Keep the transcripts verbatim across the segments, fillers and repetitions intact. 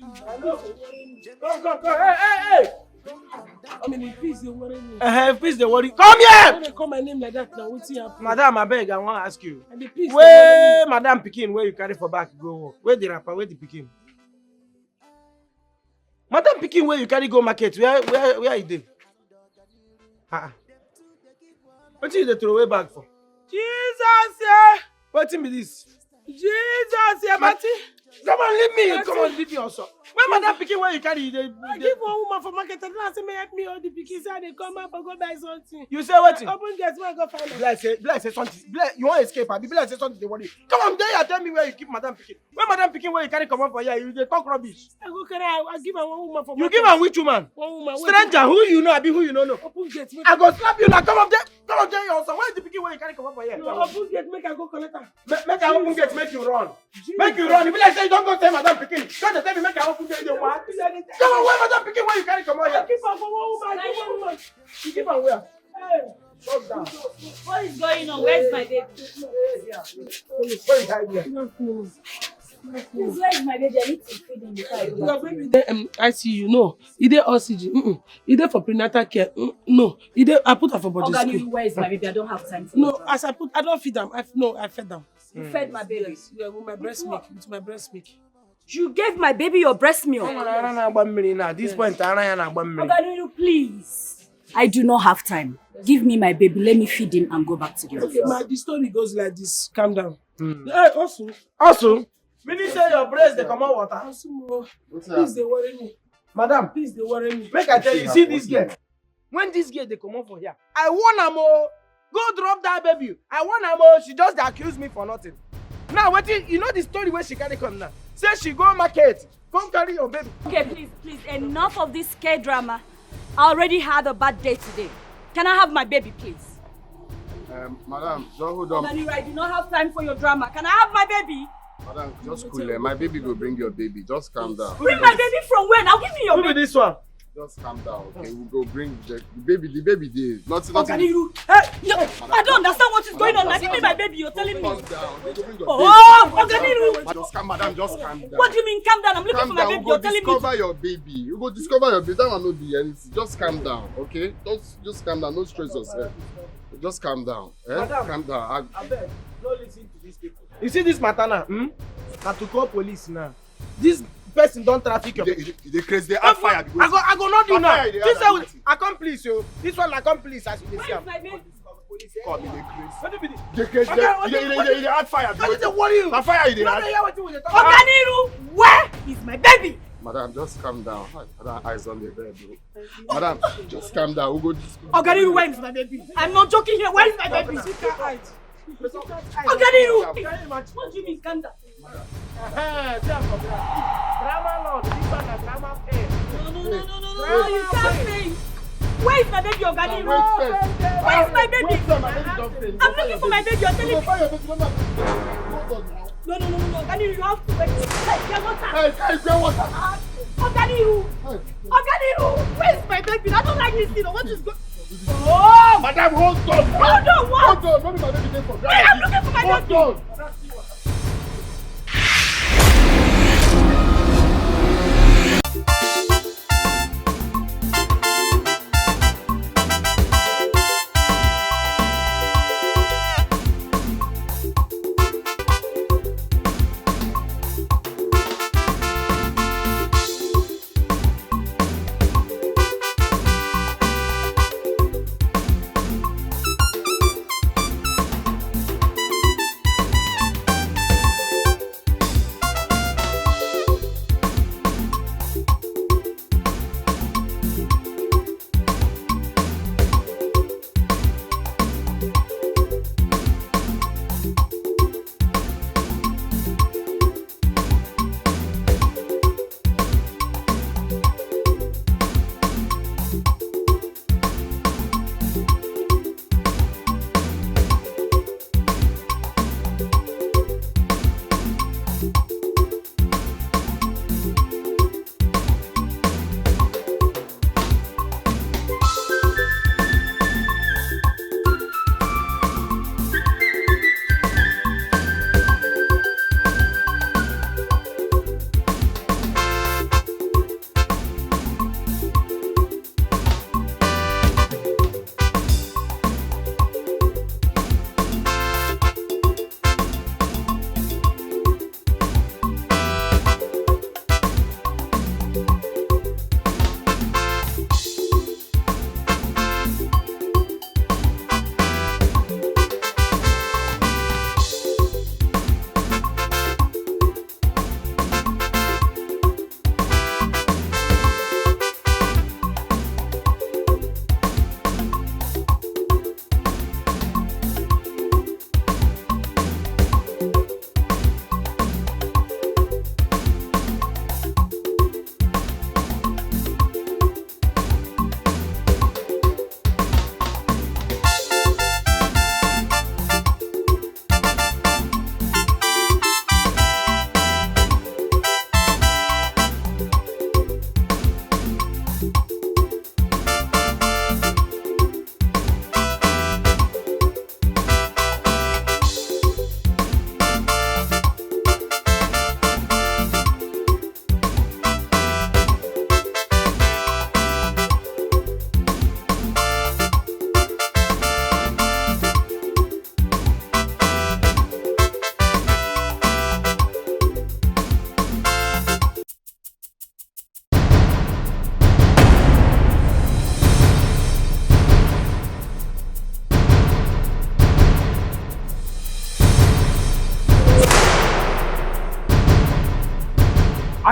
Come, come, come. Hey, hey, hey. I mean, the peace dey worry me. Uh, peace dey worry. Come here. Why they call my name like that now? Wetin happen? Madam, I beg, I wan ask you. And the peace dey worry me. Where madam pikin wey you carry for back go work? Where the wrapper? Where the pikin? Madam pikin wey you carry go market, where, where, where e dey? Ah, ah. Wetin you dey throw away bag for? Jesus, yeah. Wetin be this? Jesus, yeah, Mati. Come on, leave me. Come on, leave me also. Where madam pikin wey you carry, you dey, I give one woman for market, and I say, "May help me hold the pikin, say I dey come up and go buy something." You say wetin? Open gate, make I go find am. Be like say, be like say something. Be like, you wan escape, abi? Be like say something dey worry you. Come on, there you tell me where you keep madam pikin. When madam pikin wey you carry comot for here, you dey talk rubbish. I go carry, I, I give am one woman for market. You give am which woman? One woman. Stranger, who you know, abi who you no know? Open gate, make I go slap you now. Come up there, come up there, your son. Where is the pikin wey you carry comot for here? No, open gate, make I go collect am. Ma-, make I open gate, make you run. Jesus. Make you run. E be like say you don go tell madam pikin. Come dey tell me make I open gate, you dey mad? Come on, where madam pikin wey you carry comot here? I keep am for one woman, I give one woman. You keep am where? Hey, shut down. What is going on? Where is my baby? Where is my baby? I need to feed him before I go back to work. Your baby dey, um, I C U, no. E dey oxygen. Mm-mm. E dey for prenatal care. Mm, no. E dey, I put am for boarding school. Oga Niru, where is my baby? I don't have time for that. No, as I put, I don feed am. I, no, I fed am. You fed my baby? Yes, yeah, with my breast milk. With my breast milk. You gave my baby your breast milk? Ara na-agba mmiri na. At this point, ara ya na-agba mmiri. Oga Niru, please. I do not have time. Give me my baby. Let me feed him and go back to the office. Okay, ma, the story goes like this. Calm down. Hmm. Hey, Osu. Osu? Meaning say your breast dey comot water? Osu, mo. Please, dey worry me. Madam, please, dey worry me. Make I tell you, see this girl. When this girl dey comot for here, I warn am o. Go drop that baby. I warn am o. She just dey accuse me for nothing. Now wetin, you know the story wey she carry come now? Say she go market, come carry your baby. Okay, please, please, enough of this K drama. I already had a bad day today. Can I have my baby, please? Um, madam, just hold on. Oga Niru, I do not have time for your drama. Can I have my baby? Madam, just cool, eh. My baby go bring your baby. Just calm down. Bring my baby from where? Now give me your baby. Who be this one? Just calm down, okay? We go bring the, the baby. The baby dey. Nothing, nothing. Oga Niru, eh, yo, I don't understand what is going on. Now give me my baby, you're telling me. Calm down. We go bring your baby. Oh, Oga Niru. Just calm, madam, just calm down. What do you mean, calm down? I'm looking for my baby, you're telling me. Calm down. We go discover your baby. You go discover your baby. That one no be anything. Just calm down, okay? Just, just calm down. No stress yourself. Just calm down. Eh? Madam, calm down. I abeg, no listen to these people. You see this matter now, hmm? Na to call police now. This person don traffic your... You dey, you dey, you dey craze, dey add fire. I go, I go not do now. This one, accomplice, yo. This one accomplice, as you dey see am. Where is my baby? Come, you dey craze. Wetin be this? You dey craze, you dey, you dey, you dey add fire. Wetin dey worry you? Na fire you dey add. Oga Niru, where is my baby? Madam, just calm down. Madam, eyes on the bed, bro. Madam, just calm down. We go dis- Oga Niru, where is my baby? I'm not joking here. Where is my baby? Oga Niru! What do you mean, calm down? Eh, drama lord, this one na drama fair. No, no, no, no, no, no, no, you can't say it. Where is my baby, Oga Niru? Where is my baby? I'm looking for my baby. You're telling me. No, no, no, no, no. Oga Niru, you have to wait. Hey, get water. Hey, hey, get water. Oga Niru. Hey. Oga Niru, where is my baby? I don't like this thing. What is going... Oh! Madam, hold on. Hold on, what? Hold on. Maybe my baby dey for ground. Hey, I'm looking for my baby. Hold on.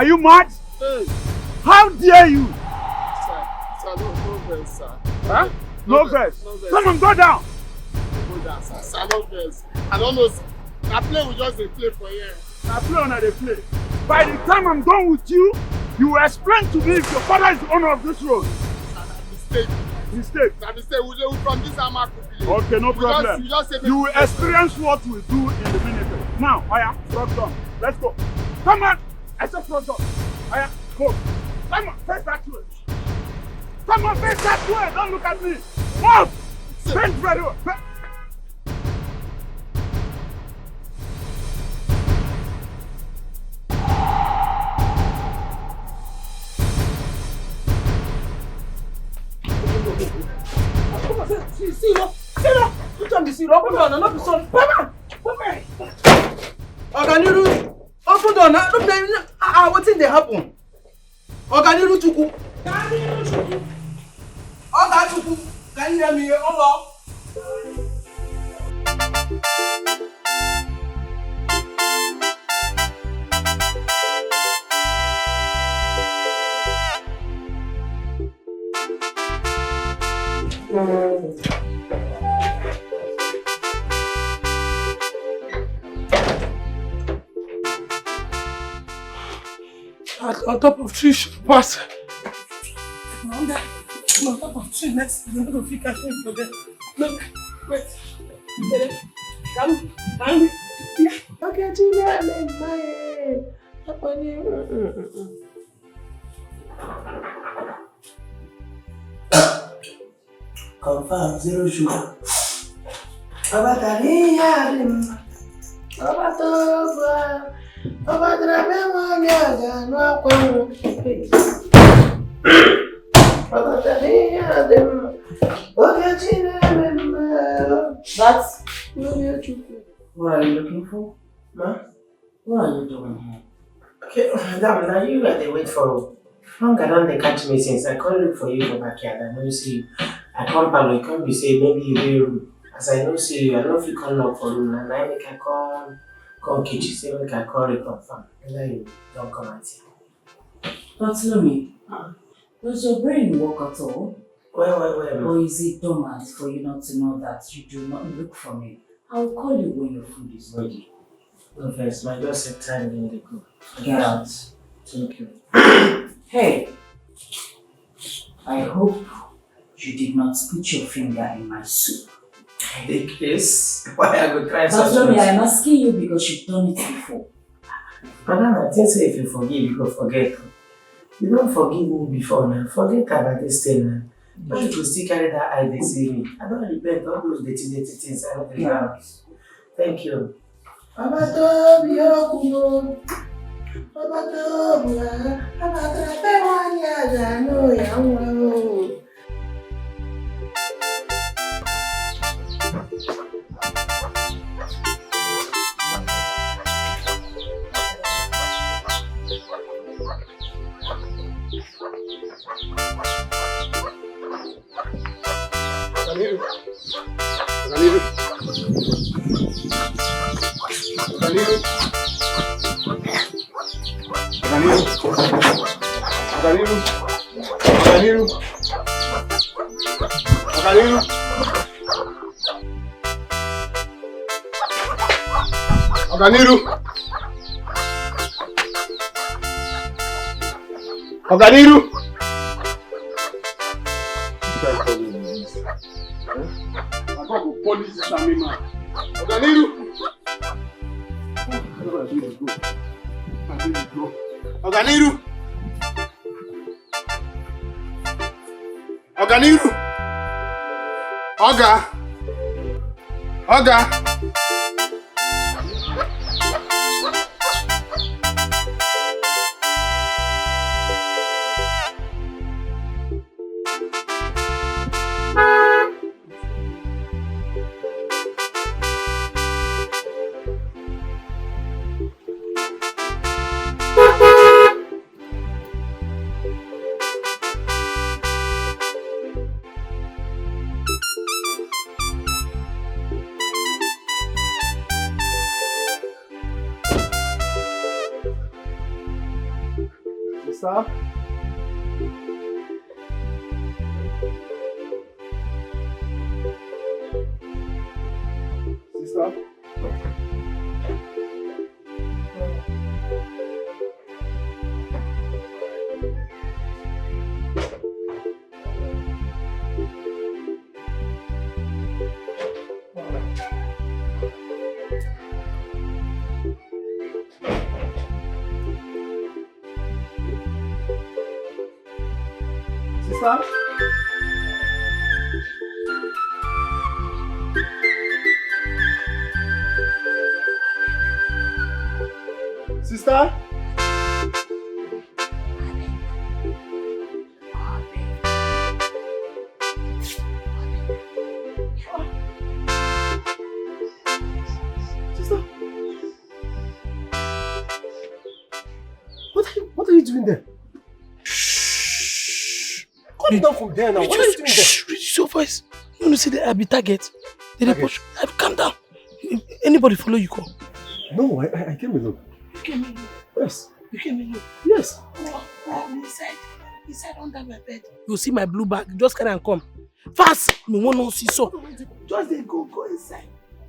Are you mad? Hey. How dare you? Sir, sir, no, no vex, sir. Huh? No vex, no vex. Come on, go down. Go down, sir. Sir, no vex. I don't know, sir. Na play we just dey play for here. Na play una dey play. By the time I'm done with you, you will explain to me if your father is the owner of this road. Sir, na mistake. Mistake. Na mistake. We dey from this Amaku village. Okay, no problem. You will experience what we do in the minute. Now, oya, front door. Let's go. Come on. I said front door. Oya, go. Come on, face that way. Come on, face that way. Don't look at me. Move. Bend very well. Bend. See, see, no, see, no. Which one be see, no? Open door, no, no, be so. Papa, Papa. Oganiru, open door now. Look, now, ah, ah, wetin dey happen? Oganiru Chukwu. Oga Chukwu, can you hear me? Hello. On top of tree should pass. Under, on top of tree next, you no go fit catch me for there. No, wait. Come, come. Okay, Tina, I'm in my head. Confirm, zero sugar. Ọba tara ihe a dị mma. Ọba tọba. Ọba tara be nwanyị a ga-anụ akwa nwụ. Ọba tara ihe a dị mma. Oge chi na-eme mma. That's Onye Chukwu. What are you looking for? Ma? What are you doing here? Okay, madam, now you are the wait for. Hunger don dey catch me since I come look for you for backyard. I no see you. I come parlor, you come be say maybe you dey room. As I no see you, I no fit come knock for room. Na na make I come come kitchen say make I come reconfirm whether you don come out here. Bartholomew, does your brain work at all? Well, well, well. Or is it dormant for you not to know that you do not look for me? I will call you when your food is ready. No vex, my just set time in the go. Get out. Thank you. Hey, I hope you did not put your finger in my soup. I dey craze. Why I go try such things? Bartholomew, I'm asking you because you've done it before. Madam, I think say if you forgive, you go forget. You don forgive me before now. Forget about this thing now. Why you go still carry that eye dey see me? I don repent all those dirty, dirty things I no dey do. Thank you. Ọba tó bí okùn o, ọba tó bùrà, ọba tó fẹ́ wá ní àjà ló yà ń wá o. Ọganiru. Ọganiru. Ọganiru. Ọganiru. Ọganiru. Ọganiru. Ọganiru. Ọganiru. Which kind of problem be this? Eh? I go polish this army man. Ọganiru. Where my baby go? My baby go. Ọganiru. Ọganiru. Oga. Oga. Sister? Sister? Sister? Sister? Sister? What are you, what are you doing there? Shh. Come down from there now. What are you doing there? Shh, reduce your voice. You know, see, I be target. They dey push. I, calm down. Anybody follow you come? No, I, I, I came alone. You came alone? Yes. You came alone? Yes. Oh, oh, inside, inside under my bed. You see my blue bag? Just carry and come. Fast! Me wan no see so. Just dey go, go inside.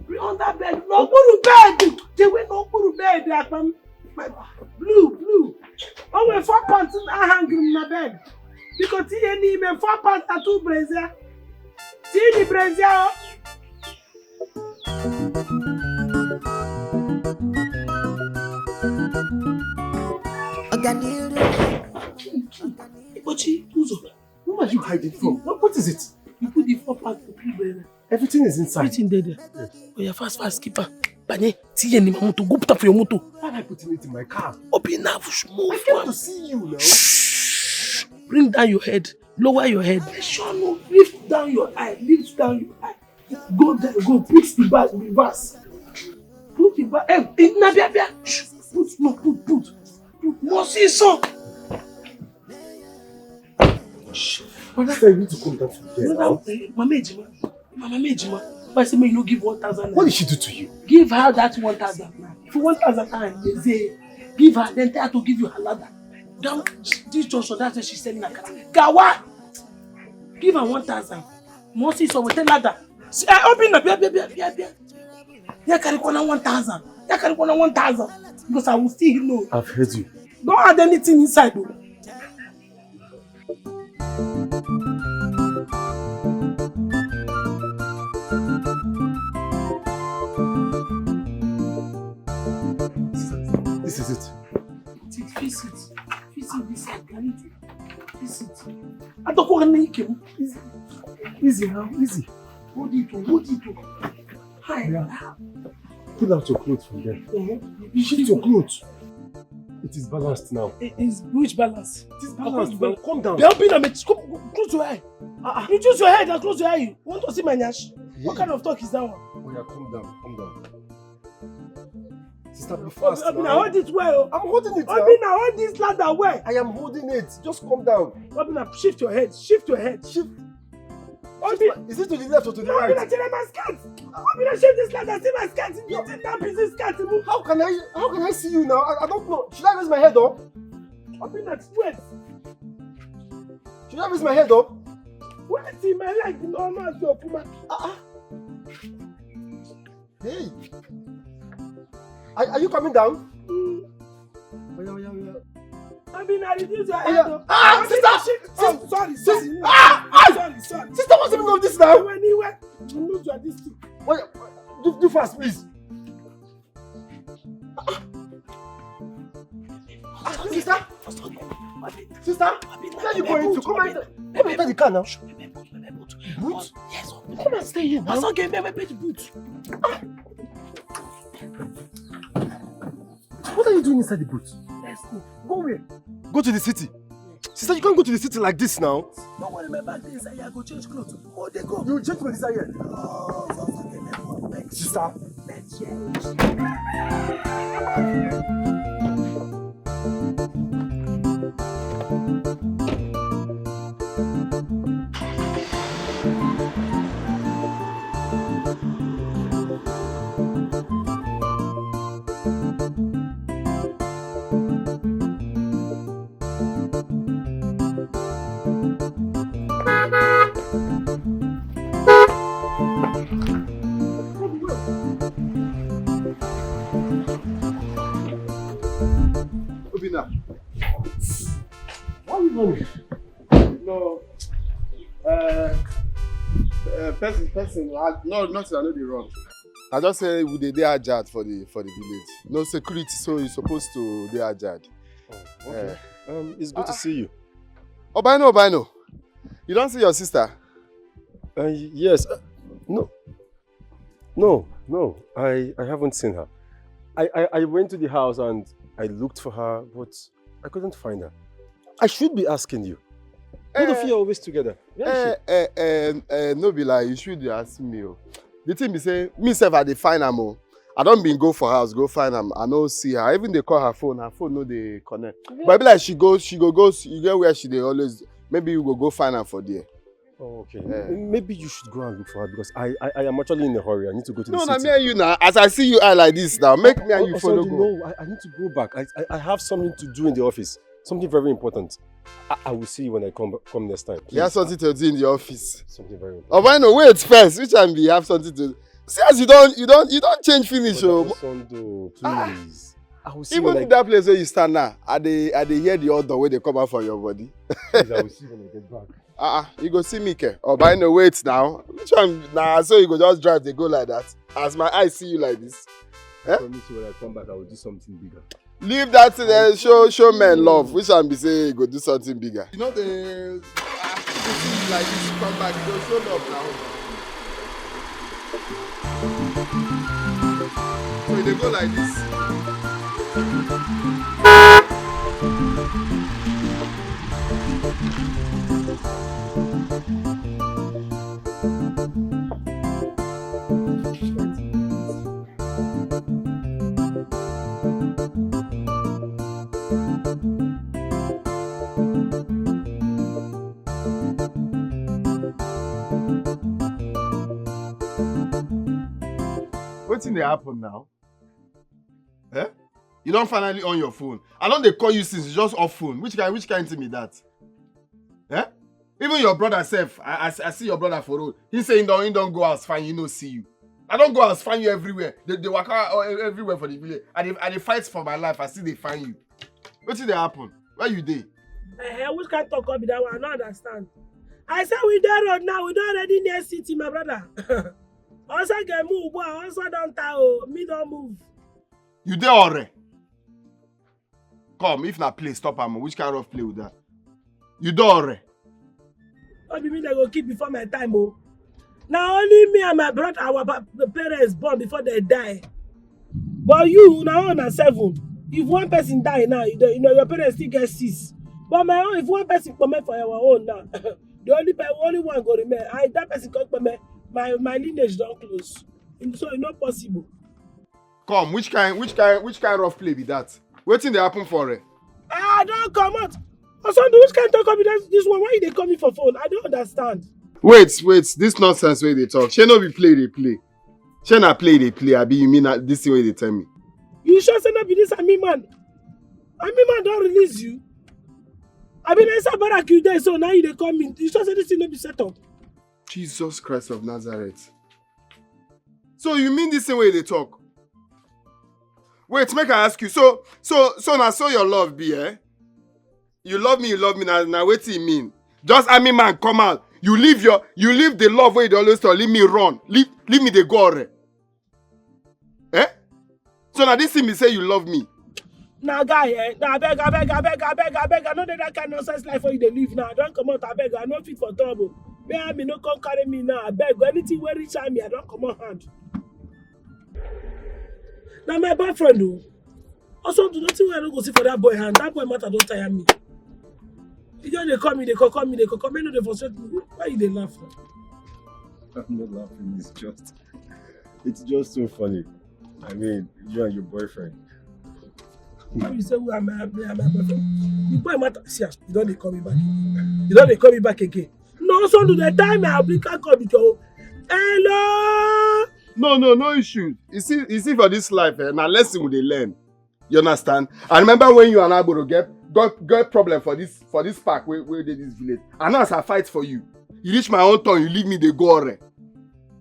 Be under bed. No gburu bed. The way no gburu bed, dey akpam. My blue, blue. Oh, we four pants I hang in my bed. Because T N E me four pants tattoo brazier. See the brazier. Oh. Oganiru. Ibochi, Uzo, who are you hiding from? What, what is it? You put the four pack for people. Everything is inside. Everything there, there. Oh, yeah, fast, fast, keep on. Banye, see any motor. Go put up for your motor. Why am I putting it in my car? Open now, move. I came to see you now. Shh. Bring down your head. Lower your head. Make sure no lift down your eye. Lift down your eye. Go there, go. Put the bag, reverse. Put the bag. Eh, eh, na bia, bia. Shh. Put, no, put, put. Put. No, see, so. Shh. Brother, you need to come down from there now. Eh, Mama Ejima. Mama Ejima. Why say me you no give one thousand naira? What did she do to you? Give her that one thousand naira. If you one thousand naira, they say, give her, then tell her to give you her ladder. Down this junction, that's where she send Nakara. Gawa! Give her one thousand. Mosi so we tell ladder. See, I open up, bia, bia, bia, bia, bia. Yeah, carry corner one thousand. Yeah, carry corner one thousand. Because I will still know. I've heard you. Don't add anything inside, though. This is it. Fix it. Fix it, this side. Fix it. I don't want to make him. Easy. Easy now. Easy. Hold it, oh, hold it, oh. Hi. Yeah. Pull out your clothes from there. Uh-huh. Shift your clothes. It is balanced now. It is which balance? It is balanced now. Calm down. Belbina, come, close your eye. Ah, ah. Reduce your head and close your eye. You want to see my nyash? What kind of talk is that one? Oh, yeah, calm down, calm down. Sister, be fast now. Obina, hold it well. I'm holding it now. Obina, hold this ladder well. I am holding it. Just calm down. Obina, shift your head. Shift your head. Shift. Obina. Is it to the left or to the right? Obina, check my skirt. Obina, shift this ladder. See my skirt. You think that busy skirt? How can I, how can I see you now? I, I don't know. Should I raise my head up? Obina, wait. Should I raise my head up? Wait, see my leg. No, no, no, Puma. Ah, ah. Hey! Are, are you coming down? Mm. Oya, oya, oya. Obina, reduce your head. Ah, sister! Sorry, sorry, sorry. Ah, ah! Sorry, sorry. Sister, what's the meaning of this now? Anyway, anyway, remove your this thing. Oya, do, do fast, please. Ah, sister? Sister? Where are you going to? Come out. Come out of the car now. Boot? Yes. Come and stay here now. Pastor gave me my pet boot. Ah. What are you doing inside the boot? Let's go. Go where? Go to the city. Sister, you can't go to the city like this now. Don't worry, my bag dey inside here. I go change clothes. Oh, they go. You change clothes inside here. Oh, sister. No, no. Uh, uh, person, person, I, no, nothing, I know the wrong. I just say we dey dey ajad for the for the village. No security, so you supposed to dey ajad. Oh, okay. Eh. Um, it's good to Ah. see you. Obaino, Obaino, you don see your sister? Uh, y- yes. Uh, no. No, no. I, I haven't seen her. I, I, I went to the house and I looked for her, but I couldn't find her. I should be asking you. What if Eh. you're always together? Where is Eh, she? eh, eh, eh, no be like you should dey ask me o. The thing be say, me sef I dey find am o. I don been go for house, go find am. I no see her. I even dey call her phone, her phone no dey connect. But e be like she go, she go go, you get where she dey always. Maybe you go go find am for there. Oh, okay. Eh. M- Maybe you should go and look for her because I, I, I am actually in a hurry. I need to go to No, the na city. me and you now. As I see you eye like this now, make me and Oh, you oh, follow Sunday, go. No, I, I need to go back. I, I, I have something to do in the office. Something very important. I, I will see you when I come come next time. You have Please. something to do in the office. Something very important. Obaino, wait first. Which one be you have something to do? See as you don't, you don't, you don't change finish. Brother Oh, Osondo, Ah. please. I will see you Even when I that place where you stand now, I dey, I dey hear the odor wey dey come out from your body. Please, I will see you when I get back. Ah, uh you go see me, ke. Obaino, wait now. Which one? Nah, so you go just drive, they go like that. As my eyes see you like this. Eh? I promise you when I come back, I will do something bigger. Leave that thing there. Show, show men love. Which one be say you go do something bigger? You know the ah, you see you like this, you come back, you go show love now. So they go like this. Wetin dey happen now? Eh? You don finally on your phone. I don dey call you since, you just off phone. Which kind, which kind thing be that? Eh? Even your brother sef, I, I, I see your brother for road. He say he don, he don go house find you, no see you. I don go house find you everywhere. They, they waka all- everywhere for the village. I dey, I dey fight for my life. I still dey find you. Wetin dey happen? Where you dey? Eh, which kind talk be that one? I no understand. I say we dey road now. We don already near city, my brother. Also get move, boy. Also don tire. Me don move. You dey already? Come, if na play, stop am. Which kind of play with that? You don already? No be me they go keep before my time, oh. Now only me and my brother, our pa- the parents born before they die. But you, now on a seven. If one person die now, you, don't- you know your parents still get six. But my own, if one person come for our own now, the only pe- only one go remain. I that person come for me, my my lineage don't close. And so it's not possible. Come, which kind, which kind, which kind rough play be that? Wetin dey happen for it? I don't come out. Osondo, which kind talk be this, this one? Why you dey call me for phone? I don't understand. Wait, wait, this nonsense wey dey talk. Shey no be play dey play. Shey na play dey play. Abi you mean na this thing wey dey tell me? You sure say no be this Army man? Army man don release you. Abi na inside barrack you dey so now you dey call me. You sure say this thing no be set up? Jesus Christ of Nazareth. So you mean this thing wey you dey talk? Wait, make I ask you. So, so, so na so your love be, eh? You love me, you love me. Now, now wetin e mean? Just army man come out. You leave your, you leave the love wey you dey always talk. Leave me run. Leave, leave me dey go already. Eh? So na this thing be say you love me. Na guy, eh? Na abeg, abeg, abeg, abeg, abeg. I no dey that kind nonsense life wey you dey live now. I don comot, abeg. I no fit for trouble. May army no come carry me now. Abeg, anything wey reach army, I don comot hand. Na my boyfriend o. Also, do nothing wey I no go see for that boy hand. That boy matter don tire me. He just dey call me, dey call, call me, dey call, call me. No dey frustrate me. Why you dey laugh? I'm not laughing. It's just, it's just so funny. I mean, you and your boyfriend. How you say we are my, me and my boyfriend? The boy matter. See as you don dey call me back. You don dey call me back again. No, so do the time I bring call with your hello. No, no, no issue. You see, you see for this life, eh, na lesson we dey learn. You understand? I remember when you and Agboro get got get problem for this for this park wey wey dey this village. And as I fight for you, you reach my own turn, you leave me dey go already.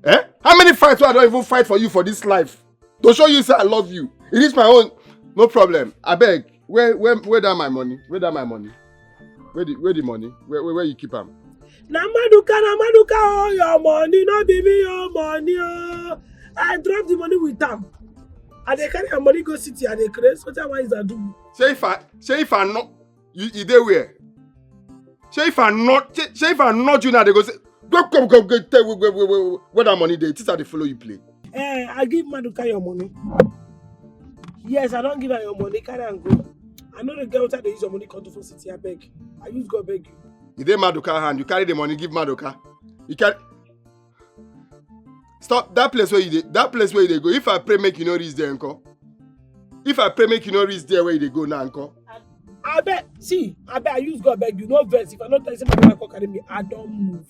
Eh? How many fights wey I don even fight for you for this life? To show you say I love you. You reach my own, no problem. Abeg, where where where that my money? Where that my money? Where the where the money? Where where, where you keep am? Na Maduka, na Maduka, oh, your money, no be me, your money, oh. I drop the money with am. I dey carry your money go city, I dey craze. What I want is I do. Say if I say if I not you you dey where? Say if I not say, say if I not you now, they go say go go go go tell where, where, where, where, where that money dey. It is how they follow you play. Eh, I give Maduka your money. Yes, I don't give her your money. Carry and go. I know the girl that they use your money come to for city. I beg. I use God beg you. You dey Maduka hand. You carry the money, give Maduka. You carry. Stop that place where you dey. That place where you dey go. If I pray, make you no reach there, uncle. If I pray, make you no reach there where you dey go now, uncle. I beg. See, I beg. I use God beg you. No verse. If I don't tell you, somebody come carry me. I don't move.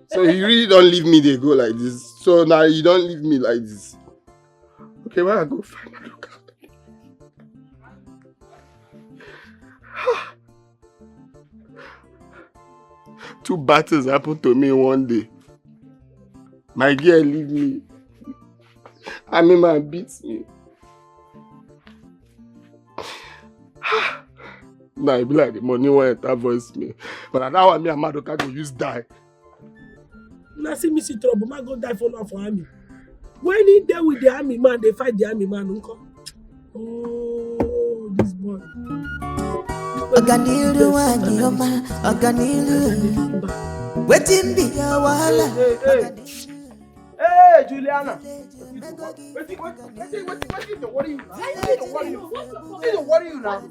So you really don't leave me. They go like this. So now you don't leave me like this. Okay, where I go find Maduka? Two bad things happened to me one day. My girl leave me. I mean, man beats me. Now I be like the money went enter voice me. But I now want me and Maduka go use die. Una see me see trouble, man go die for now for army. When he there with the army man, they fight the army man, uncle. Oh, this boy. Ọganiru wa ni ọma, Ọganiru. Wetin be your wahala? Hey, hey, hey. Hey, Juliana. Wetin, wetin, wetin, wetin, wetin dey worry you now? Wetin dey worry you? Wetin dey worry you now?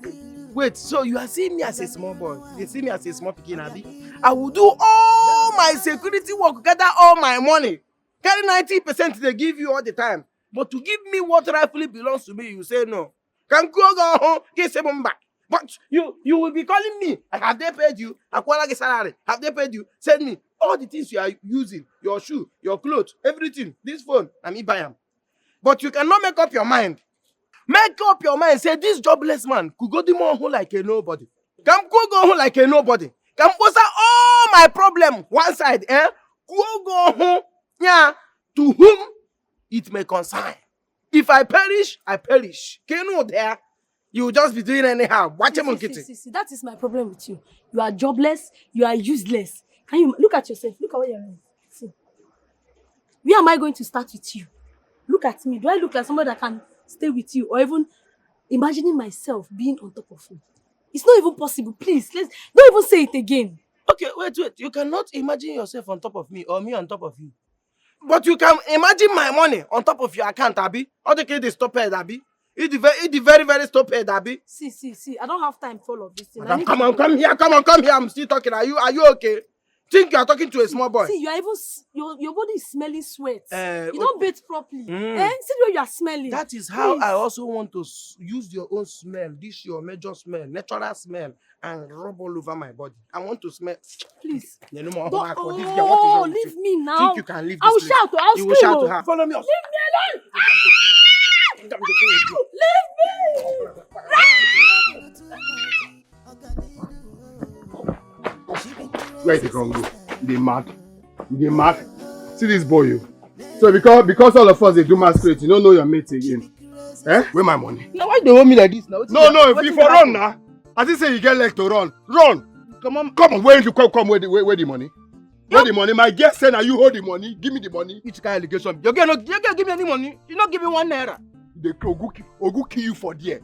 Wait, so you are seeing me as a small boy? You see me as a small pikin, abi? I will do all my security work, gather all my money, carry ninety percent they give you all the time. But to give me what rightfully belongs to me, you say no. Ka m kwuo gị ọhụ, gị sị m mba. But you, you will be calling me. Have they paid you? Akwala gị salary. Have they paid you? Send me all the things you are using, your shoe, your clothes, everything. This phone, na me buy am. But you cannot make up your mind. Make up your mind. Say this jobless man could go do more like a nobody. Ka m kwuo gị ọhụ like a nobody. Ka m kposa all my problem one side, eh? Kwuo gị ọhụ, yeah, to whom it may concern. If I perish, I perish. Ka ị nụ there, you will just be doing anyhow. Watch him on see, see, kitchen. See, see, that is my problem with you. You are jobless. You are useless. Can you look at yourself? Look at where you're in. See. Where am I going to start with you? Look at me. Do I look like somebody that can stay with you or even imagining myself being on top of you? It's not even possible. Please, let's don't even say it again. Okay, wait, wait. You cannot imagine yourself on top of me or me on top of you. But you can imagine my money on top of your account, abi? All the kid is stop head, abi? It the very, it the very, very stop head, abi? See, see, see. I don't have time for all of this thing. Madam, come on, come here, come on, come here. I'm still talking. Are you, are you okay? Think you are talking to a small boy. See, you are even s- your your body is smelling sweat. Uh, you don't bathe properly. Mm. Eh? See the way you are smelling. That is how I also want to s- use your own smell, this your major smell, natural smell, and rub all over my body. I want to smell. Please. You know, don't, oh, leave me now. Think you can leave this place. I will shout. I will scream. You will shout to her. Follow me. Leave me alone. Leave me. Where they come go? They mad. They mad. See this boy, you. So because because all of us they do masquerade, you don't know your mate again. Eh? Where my money? Now why they hold me like this now? No, no, if you for run now, I think say you get leg to run. Run. Come on. Come on, where you come, come, where the, where, where the money? Where the money? My guest say now you hold the money. Give me the money. Which kind of allegation? Your girl no, your girl give me any money. You not give me one naira. They go kill you for there.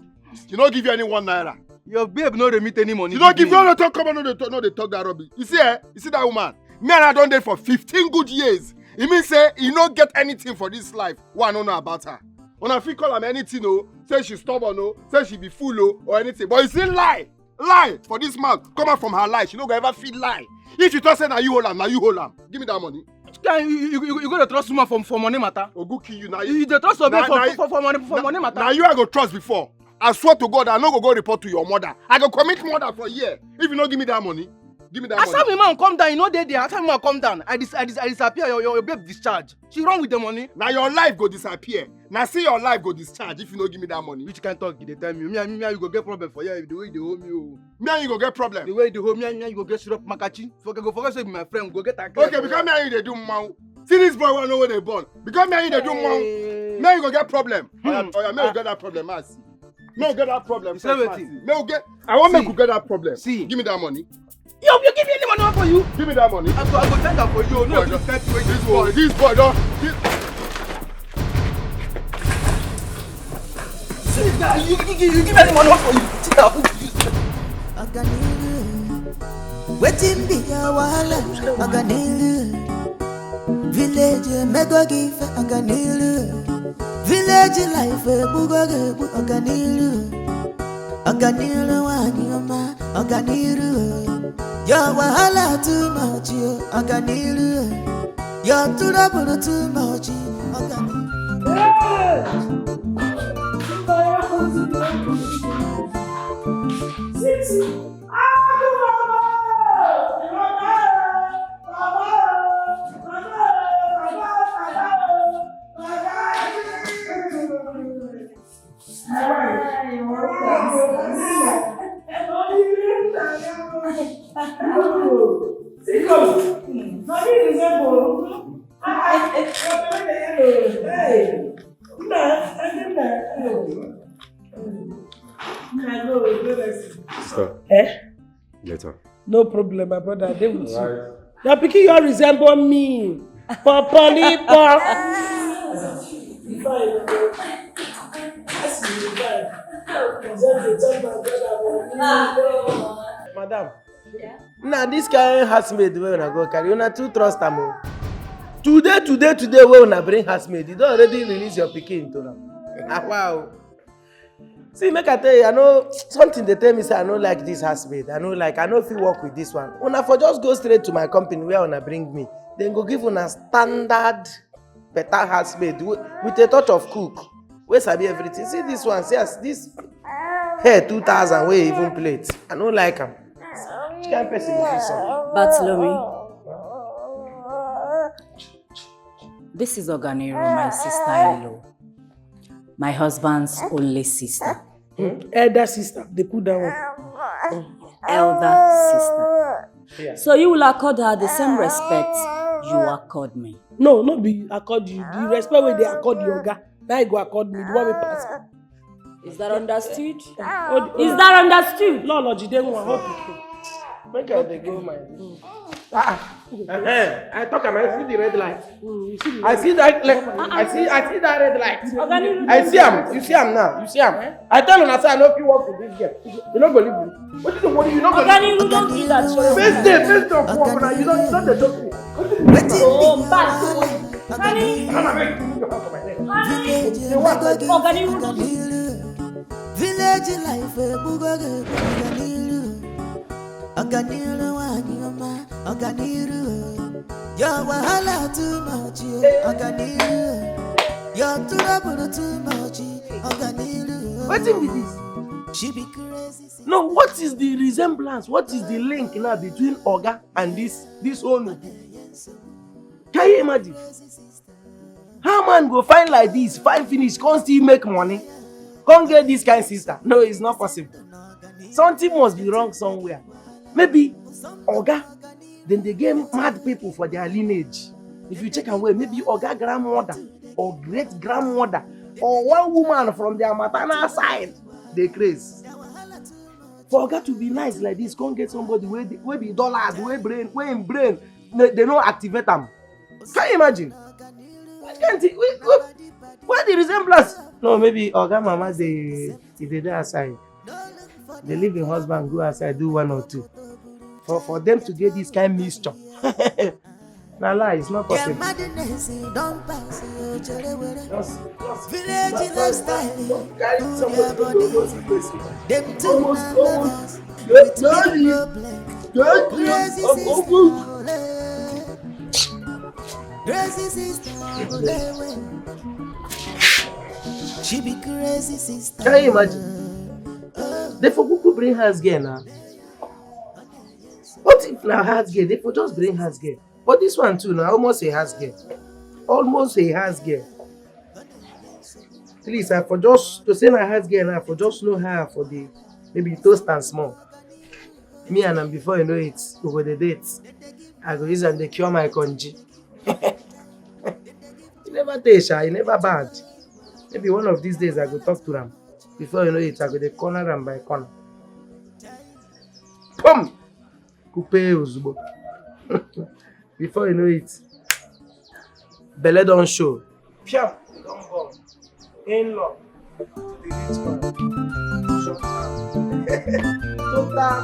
You not give you any one naira. Your babe no remit any money. You not give you no talk, come on, no they talk, no they talk that rubbish. You see, eh? You see that woman? Me and I don't date for fifteen good years. It means say you no get anything for this life. Why I don't know about her? When I feel call am anything, oh, say she stubborn, oh, say she be fool, oh, or anything. But you see lie, lie for this mouth. Come out from her lie. She no go ever feel lie. If you talk say now you hold am, now you hold am. Give me that money. Can you, you, you, you go to trust woman for, for money matter? Ogu kill you now. You, you dey trust your babe for, for, for money, for money matter? Now you I go trust before. I swear to God, I no go go report to your mother. I go commit murder for here if you no give me that money. Give me that money. As time man come down, you know they there. As time man come down, I dis, I dis, I disappear. Your, your, your babe discharge. She run with the money. Now your life go disappear. Now see your life go discharge if you no give me that money. Which kind talk you dey tell me? Me and me, me and you go get problem for here. The way they hold me, oh. Me and you go get problem. The way they hold me, me and you go get syrup makachi. Forget go forget say be my friend. Go get a. Okay, because me and you they do mouth. See this boy, one know where they born. Because me and you they do mouth. Me and you go get problem. Oya, oya, me go get that problem. I see. Me go get that problem. You say first, wetin? Me go get. I wan make we get that problem. See. Give me that money. Yo, you give me any money for you? Give me that money. I go, I go thank her for you. No, this guy wey this boy, this boy don. This... See this guy. You, you, you give me any money for you? See that. Wetin be your wahala? Ọganiru. Village emego gị ife, ọganiru. Village life egbugo gị egbu, ọganiru. Ọganiru nwanyị ọma, ọganiru. Your wahala too much, yo, ọganiru. Your trouble too much, ọganiru. Hey! Sister. Eh? Later. No problem, my brother. I dey with you. Right. Your pikin, you resemble me. Popolipo. Madam. Yeah? Now this kind housemaid wey una go carry, una too trust am o. Today, today, today wey una bring housemaid, you don already release your pikin to am. Ah, wow. See, make I tell you, I know something dey tell me say I no like this housemaid. I no like, I no fit work with this one. Una for just go straight to my company where una bring me. Then go give una standard better housemaid wi-, with a touch of cook. Wey sabi everything. See this one, see as this hair two thousand wey even plait. I no like am. Which kind person be this one? Bartholomew, this is Oganiru, my sister-in-law. My husband's only sister. Hmm? Elder sister, they put that one. Elder sister. Yeah. So you will accord her the same respect you accord me. No, no be accord you. The respect wey they accord your oga, now you go accord me. The one wey pass. Is that understood? Is that understood? No, no, Jide, I hope you. Make I dey go my. Ah, ah. Eh, I talk am, I see the red light. Mm, you see the I see that, like, I see, I see that red light. I see am. You see am now. You see am. I tell una say I no fit work with this girl. You no go leave me. What is the worry? You no go leave me. Oganiru, don't do that. First day, first day of work, now you don't, you don't dey joke me. Wetin be your wahala? Honey. Honey. Village Oganiru, don't do that. Village life, eh, bugo, eh, Oganiru. Oganiru, nwanyị ọma, Oganiru. Your wahala too much, yo, Oganiru. Your trouble too much, Oganiru. Wetin be this? She be crazy. No, what is the resemblance? What is the link now between Oga and this, this whole Nuku? Can you imagine? How man go find like this, find finish, come still make money, come get this kind sister? No, it's not possible. Something must be wrong somewhere. Maybe Oga, then they get mad people for their lineage. If you check am well, maybe Oga grandmother or great grandmother or one woman from their maternal side, they craze. For Oga to be nice like this, come get somebody wey dey, wey be dullard, wey brain, wey him brain, they, they no activate am. Can you imagine? Why can't he, we, we, why the resemblance? No, maybe Oga Mama dey, e dey dey outside. They leave im husband go outside do one or two. For, for them to get this kind mixture. Na lie, it's not possible. Just, just, just carry somebody go, go, go see person. Almost, almost. Daddy, daddy, crazy sister. She be crazy sister. Can you imagine? They for kuku bring house girl now. What if na house girl? They for just bring house girl. But this one too, now almost a house girl. Almost a house girl. Please, I for just, to say na house girl now, I for just know her for the, maybe toast and small. Me and am, before you know it, we go dey date. I go use am dey cure my congee. E never dey sha, e never bad. Maybe one of these days I go talk to am. Before you know it, I go dey corner am by corner. Upe ozugbo. Before you know it, belle don show. Piam, don born. In law. The rich man. Shut down. Total.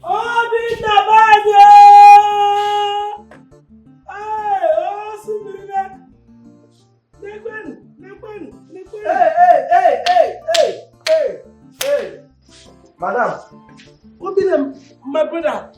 Obinna, bye o. Hey, oh, Sibirine. Nekwenu, nekwenu, nekwenu. Hey, hey, hey, hey, hey, hey, hey. Madam. Obinna, my brother.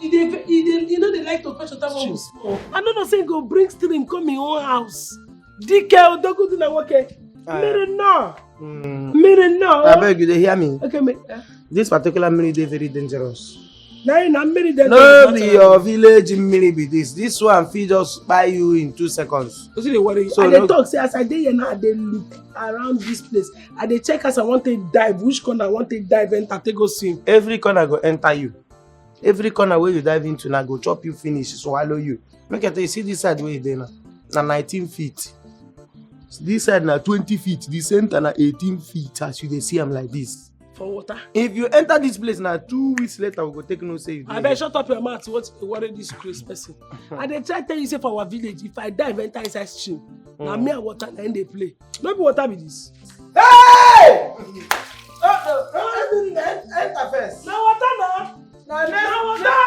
You dey, you dey, you no dey like to fetch water when we small. I no know say you go bring stream come your own house. Dike Odogudu na nwoke. Ah. Mmiri nnọọ. Mm. Mmiri nnọọ. Abeg, you dey hear me? Okay, me. Eh? This particular mmiri dey very dangerous. Na, na mmiri dey No dangerous. Be your village mmiri be this. This one fit just kpai you in two seconds. Wetin dey worry you? So I dey no talk say as I dey here now, I dey look around this place. I dey check as I wan take dive, which corner I wan take dive enter, take go swim. Every corner go enter you. Every corner wey you dive into now go chop you finish, swallow you. Make I tell you, see this side wey you dey now, na nineteen feet. This side na twenty feet, the center na eighteen feet as you dey see am like this. For water. If you enter this place now, two weeks later we go take know say you dey Abeg, here. Shut up your mouth. What worry this crazy person? I dey try tell you say for our village, if I dive enter inside stream, na Mm. me and water na im dey play. No be water be this. Hey! Oh, no, no, no, no, enter first. Na water na. Na, na water.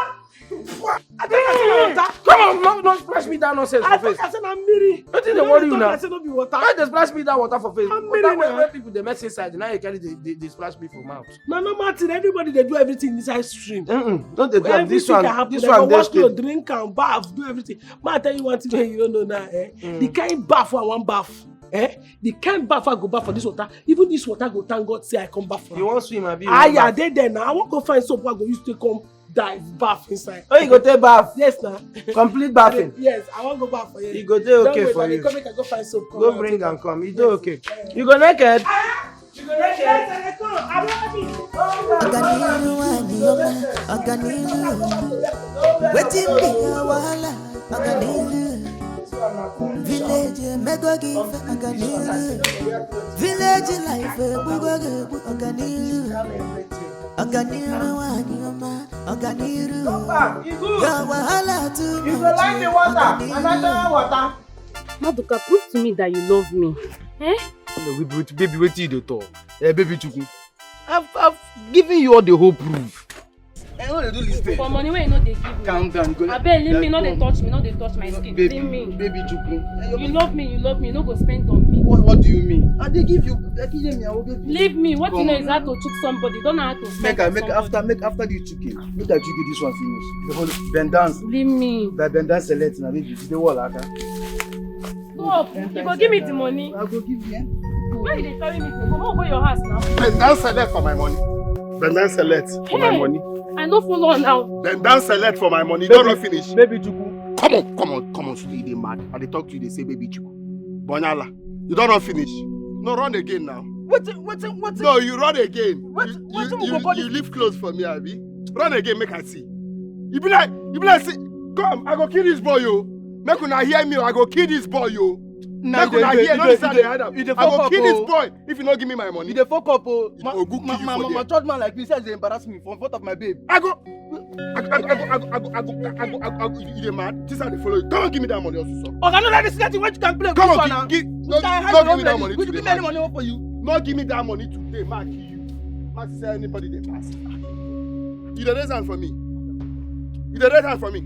I think I say na water. Come on, no, no splash me that nonsense I for face. I say na mmiri. Wetin dey worry you now? I say no be water. Why dey splash me that water for face? Na mmiri na. Water wey, wey people dey mess inside, now you carry dey, dey, dey splash me for mouth. Na normal thing. Everybody dey do everything inside stream. Mm-mm. No dey do am. This one, this one dey straight. Everything can happen. Dem go wash clothes, drink am, baff, do everything. Ma, I tell you one thing wey you no know now, eh? Mm. The kind baff wey I wan baff, eh? The kind baff I go baff for this water, even this water go thank God say I come baff for am. You wan swim, abi? Aye, I dey there now. I wan go find soap wey I go use take come dive, baff inside. Oh, you go take baff? Yes, na. Complete baffing? Yes, I wan go baff for here. E go dey okay for you. Don't worry, come make I go find soap, come. Go bring am come. E dey okay. Yes. You go naked? Ah! Ọganiru nwanyị ọma, ọganiru. Wetin be your wahala? Ọganiru. Village emego gị ife, ọganiru. Village life egbugo gị egbu, ọganiru. Ọganiru nwanyị ọma, ọganiru. Your wahala too much, ọganiru. Maduka, prove to me that you love me. Eh? No, baby, wetin you dey talk? Eh, baby Chukwu. I've, I've given you all the whole proof. I no dey do this thing. For money wey you no dey give me. Calm down. Go. Abeg, leave me, no dey touch me, no dey touch my skin. Baby, Leave me. Baby Chukwu. You love me, you love me, you no go spend on me. What, what do you mean? I dey give you, I give you my own baby. Leave me. What you Come know on is how now. to chook somebody. Don't know how to spend Make I on make somebody. After make after you chook him. Make I chook you this one finish. Bend down. Leave me. By bend down select na baby. You dey wall aka. Stop. You go give me the money. I go give you. Why you dey carry me? Go, go your house now. Bend down select for my money. Bend down select for my Hey. Money. I no follow now. Bend down select for my money. You don run finish. Baby Chukwu. Come on, come on, come on. Stay dey mad. I dey talk to you. They say baby Chukwu. Bonyala. You don run finish. No run again now. Wetin wetin wetin. No, you run again. What- you, what you, we you, go call you this? Leave clothes for me, abi? Run again, make I see. You be like, you be like, say, come, I go kill this boy, yo. Make una hear me, I go kill this boy, yo. Nah, Make you una dey- hear, you no dey- listen, you dey hide am. you dey I go fuck kill up, this oh. Boy if you no give me my money. You dey fuck up o. I go kill you for there. Matured man like me say dey embarrass me for in front of my babe. I go, I go, I go, I go, I go, I go, I go, I go, I go, you dey mad? This how they follow you. Come on, give me that money also, sir. Oga, no let this thing wey you can play. Come This on, one give, give, You no, can hide no your give own me that like money this. Will you today, give me any man. money for you? No give me that money today, man, kill you. Man, say anybody dey pass. You dey raise hand for me. You dey raise hand for me.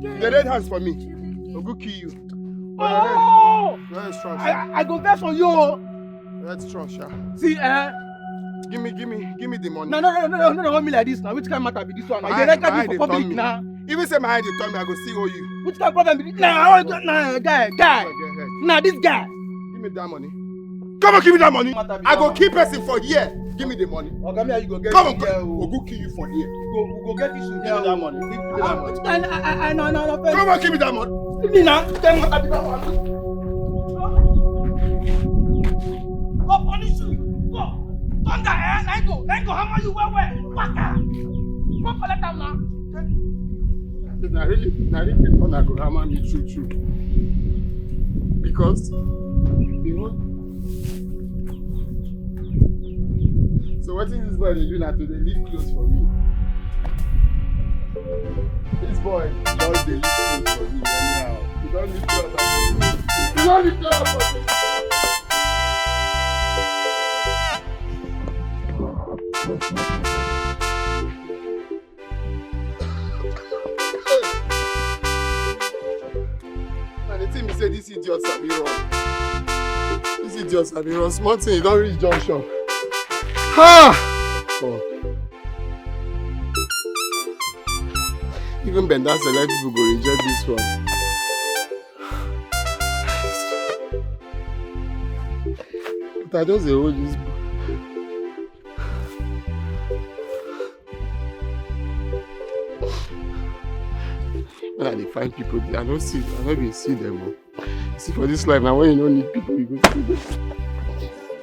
You dey raise hands for me. Ogu kill you. Oh! Very strong, sir. I, I go vex for you o. Very strong, sir. See, eh? Give me, give me, give me the money. No, no, no, no, no, no, hold me like this now. Which kind of matter be this one? My You eye, dey my like eye me dey for turn public me. Now. Even say my eye dey turn me, I go still owe you. Which kind of problem be this? Nah, I want to, nah, guy, guy. Go ahead. Nah, this guy. Give me that money. Come on, give me that money. Matter be I go that kill person for here. Give me the money. Oga, me and you go get Come on, here o. Ogu kill you for here. Go, we go get issue. Give me that money. Give me that money. I, I, I, I, no, no, no, Come on, give me that money. Leave me now. Tell me what I be that one. Go punish you. Go. Thunder, eh? Let go. Let go. Hammer you well, well. Waka. Go collect am now. Na really, na really people na go hammer me true true. Because the whole, so wetin this boy dey do na to dey leave clothes for me. This boy just dey leave clothes for me anyhow. He don leave clothes for me. He don leave clothes for me. And the thing be say this idiot sabi run. This idiot sabi run. Small thing, you don reach junction. Ha! Oh. Even bend down select people go reject this one. But I just dey hold this book. When I dey find people, I no see, I no dey see them. Oh. See for this life, now when you no need people, you go see them.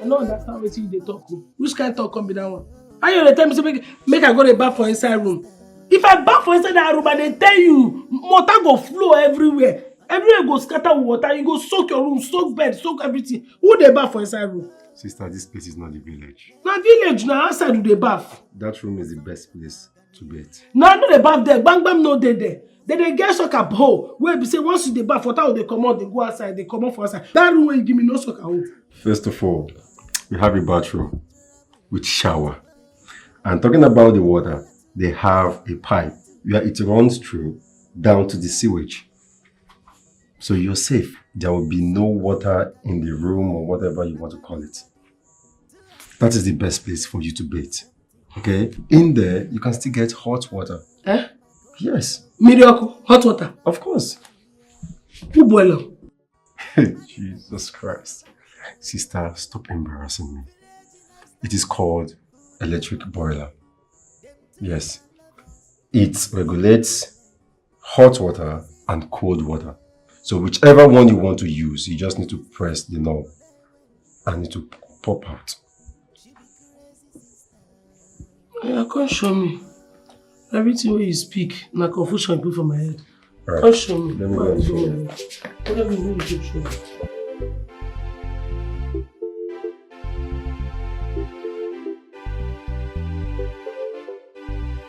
I no understand wetin you dey talk o. Which kind talk come be that one? How you dey tell me say make, make I go dey baff for inside room? If I baff for inside that room, I dey tell you, water go flow everywhere. Everywhere go scatter with water. You go soak your room, soak bed, soak everything. Who dey baff for inside room? Sister, this place is not the village. Na village na, outside we dey baff. That room is the best place to bathe. No, I no dey baff there. Gbam gbam no dey there. They dey get soccer hole wey be say once you dey baff, water go dey comot, dey go outside, dey comot for outside. That room wey you give me no soccer hole. First of all, we have a bathroom with shower. And talking about the water, they have a pipe where it runs through down to the sewage. So you're safe. There will be no water in the room or whatever you want to call it. That is the best place for you to bathe. Okay? In there, you can still get hot water. Eh? Yes, Mmiri ọkụ, hot water. Of course. Who boil am? Jesus Christ. Sister, stop embarrassing me. It is called electric boiler. Yes. It regulates hot water and cold water. So whichever one you want to use, you just need to press the knob and it will pop out. Oya, come show me. Everything wey you speak na confusion put for my head. Right. Come show me. Let me Come go and show show me. Come show me.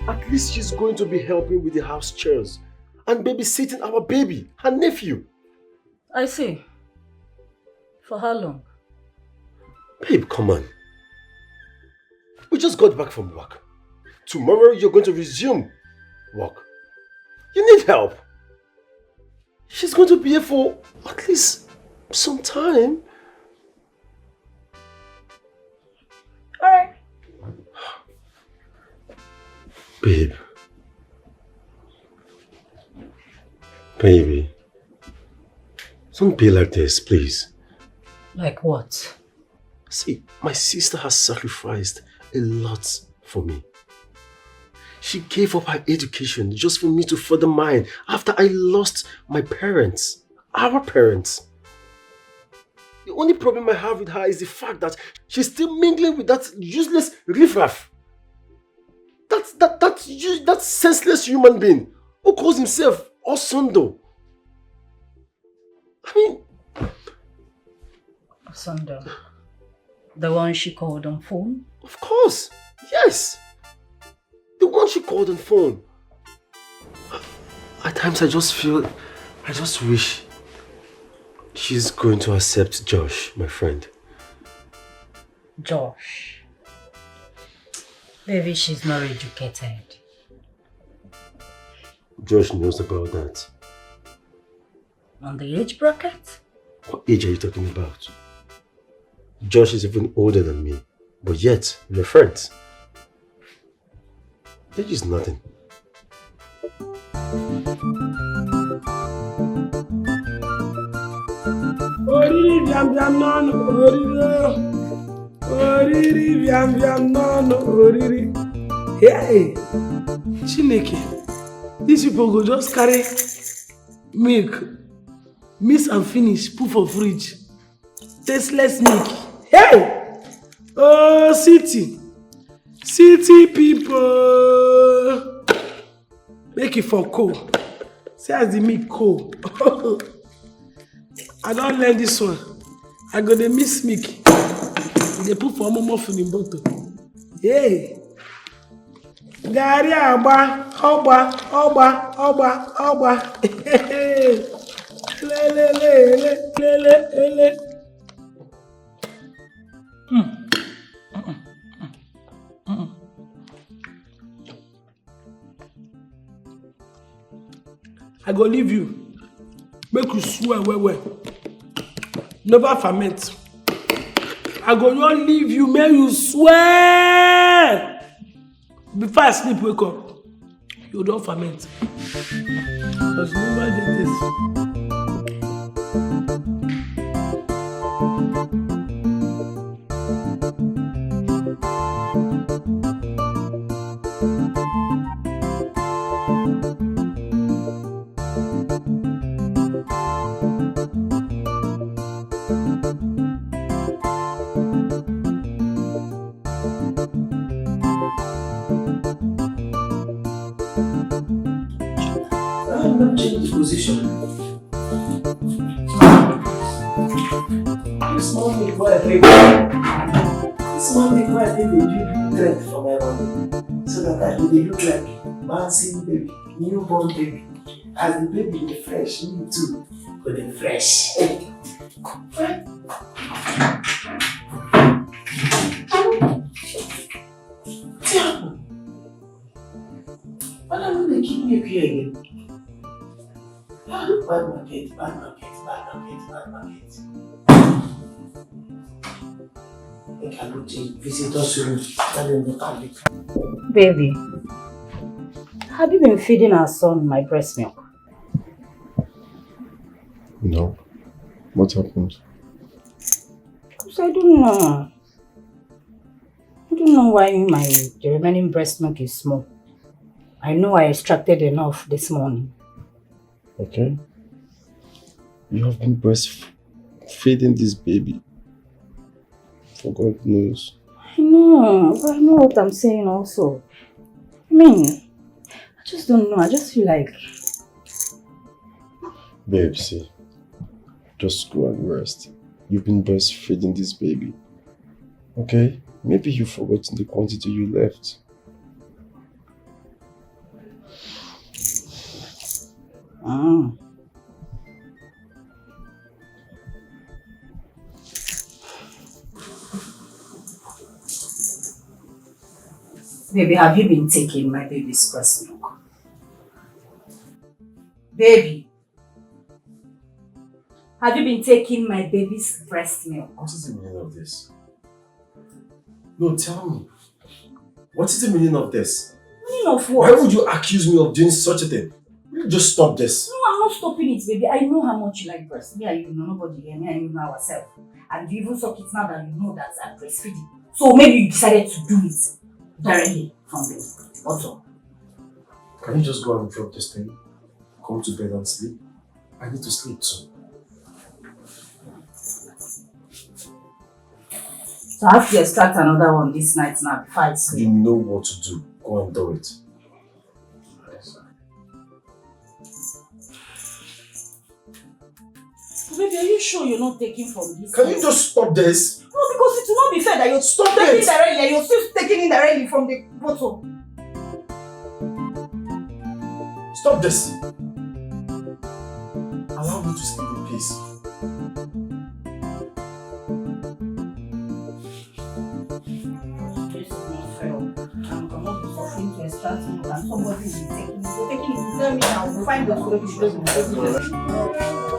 At least she's going to be helping with the house chores and babysitting our baby, her nephew. I see. For how long? Babe, come on. We just got back from work. Tomorrow you're going to resume work. You need help. She's going to be here for at least some time. All right. Babe. Baby. Don't be like this, please. Like what? See, my sister has sacrificed a lot for me. She gave up her education just for me to further mine after I lost my parents, our parents. The only problem I have with her is the fact that she's still mingling with that useless riffraff. That, that, that, u- that senseless human being who calls himself Osondo. I mean, Osondo. The one she called on phone? Of course. Yes. The one she called on phone. At times I just feel, I just wish she's going to accept Josh, my friend. Josh. Maybe she's not educated. Josh knows about that. On the age bracket? What age are you talking about? Josh is even older than me, but yet we're friends. Age is nothing. Oriri bịam bịam n'ọnụ oriri o. Oriri bịam bịam n'ọnụ oriri. Hey! Chineke, these people go just carry milk, mix and finish, put for fridge. Tasteless milk. Hey! Oh, city. City people. Make it for cold. See as the milk cold. I don't learn this one. I go the mix milk. They put for more muffin in bottle. Hey. Gari agba, ọgba, ọgba, ọgba, ọgba. Lele, lele, lele, lele. I go leave you. Make you swear well well. Never ferment. I go not leave you. Make you swear. Before I sleep, wake up. You don't ferment. Because never did this. Why not change the position? This morning, boy, I take this morning, boy, I take the drink for my body so that I will look like bouncing baby, newborn baby. As the baby dey fresh, me too go dey fresh. Wetin happen? Madam no dey keep me here again. Ah, bad market, bad market, bad market, bad market. Make I go take visitors room. Tell them the public. Baby, have you been feeding our son my breast milk? No. What happened? Because I don't know. I don't know why my the remaining breast milk is small. I know I extracted enough this morning. Okay. You have been breastfeeding this baby for God knows. I know, but I know what I'm saying also. I mean, I just don't know. I just feel like Babe, see, just go and rest. You've been breastfeeding this baby. Okay? Maybe you've forgotten the quantity you left. Mm. Baby, have you been taking my baby's breast milk? Baby, have you been taking my baby's breast milk? What is the meaning of this? No, tell me. What is the meaning of this? Meaning of what? Why would you accuse me of doing such a thing? Will you just stop this? No, I'm not stopping it, baby. I know how much you like breast. Me and you know, nobody here. Me and you know ourselves. And you even suck it now that you know that I'm breastfeeding. So maybe you decided to do it directly from the bottle. Can you just go and drop this thing? Come to bed and sleep. I need to sleep too. So I have to extract another one this night now before I sleep. You know what to do. Go and do it. Baby, are you sure you're not taking from this? Can you just stop this? No, because it will not be fair that you're Stop taking it! Directly and you're still taking indirectly from the bottle. Stop this! Allow me to sleep in peace. This is not fair. I'm coming to suffering to extract milk and somebody will be taking it. Go take it. Tell me now. We'll find the solution.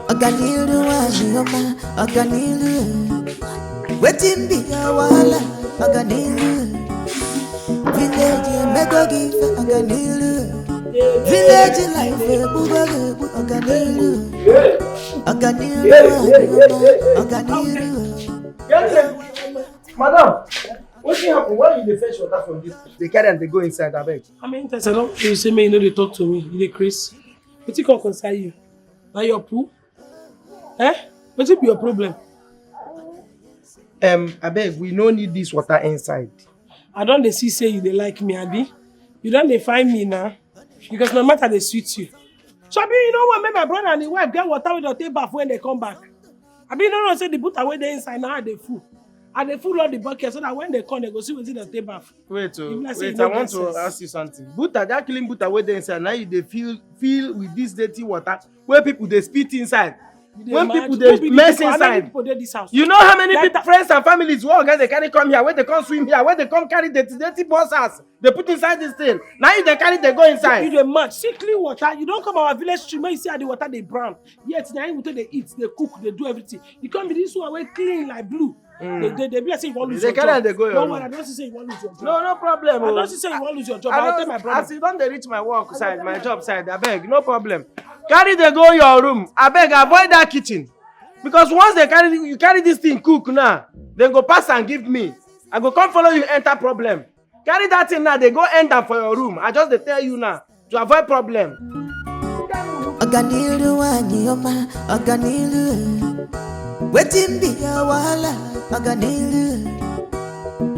Ọganiru nwanyị ọma, ọganiru. Wetin be your wahala? Ọganiru. Village emego gị ife, ọganiru. Village life egbugo gị egbu, ọganiru. Ọganiru nwanyị ọma, ọganiru. Madam, wetin happen? Why you dey fetch water from this? Dey carry am dey go inside, abeg. How many times I don tell you say make you no dey talk to me? You dey craze. Wetin come concern you? Na your poo? Eh? Wetin be your problem? Um, abeg, we no need this water inside. I don dey see say you dey like me, abi? You don dey find me now? Because my matter dey sweet you. Shebi you no wan make my brother and him wife get water wey dem take baff when they come back? Abi you no know say the butter wey dey inside now dey full? I dey full all the bucket so that when they come, they go see wetin dem take baff. Wait, oh, You be like say you wait, no I get want to sense. Ask you something. Butter, that clean butter wey dey inside, now you dey fill, fill with this dirty water wey people dey spit inside. You dey When mad? People Who dey be the mess people? How many inside. People dey this house? You know how many That people, friends and families wey oga dey carry come here, wey dey come swim here, wey dey come carry dirty, dirty boxers, dey put inside this thing. Now you dey carry, dey go inside. You dey mad. See clean water. You don come our village stream, make you see how the water dey brown. Yet na him we take dey eat, dey cook, dey do everything. You come be this one wey clean like blue. Mm. They, they, they be like say you wan lose They your carry job. Am dey go your No, room. I don see say you wan lose your job. No, no problem, I oh. Don see say you wan lose your job. I I don, tell my brother. As you don dey reach my work side, my job side, abeg, no problem. Carry dey go your room. Abeg, avoid that kitchen. Because once they carry you carry this thing cook now, they go pass and give me. I go come follow you enter problem. Carry that thing now, they go end am for your room. I just dey tell you now to avoid problem. Ọganiru nwanyị ọma, ọganiru. Wetin be your wahala? Ọganiru.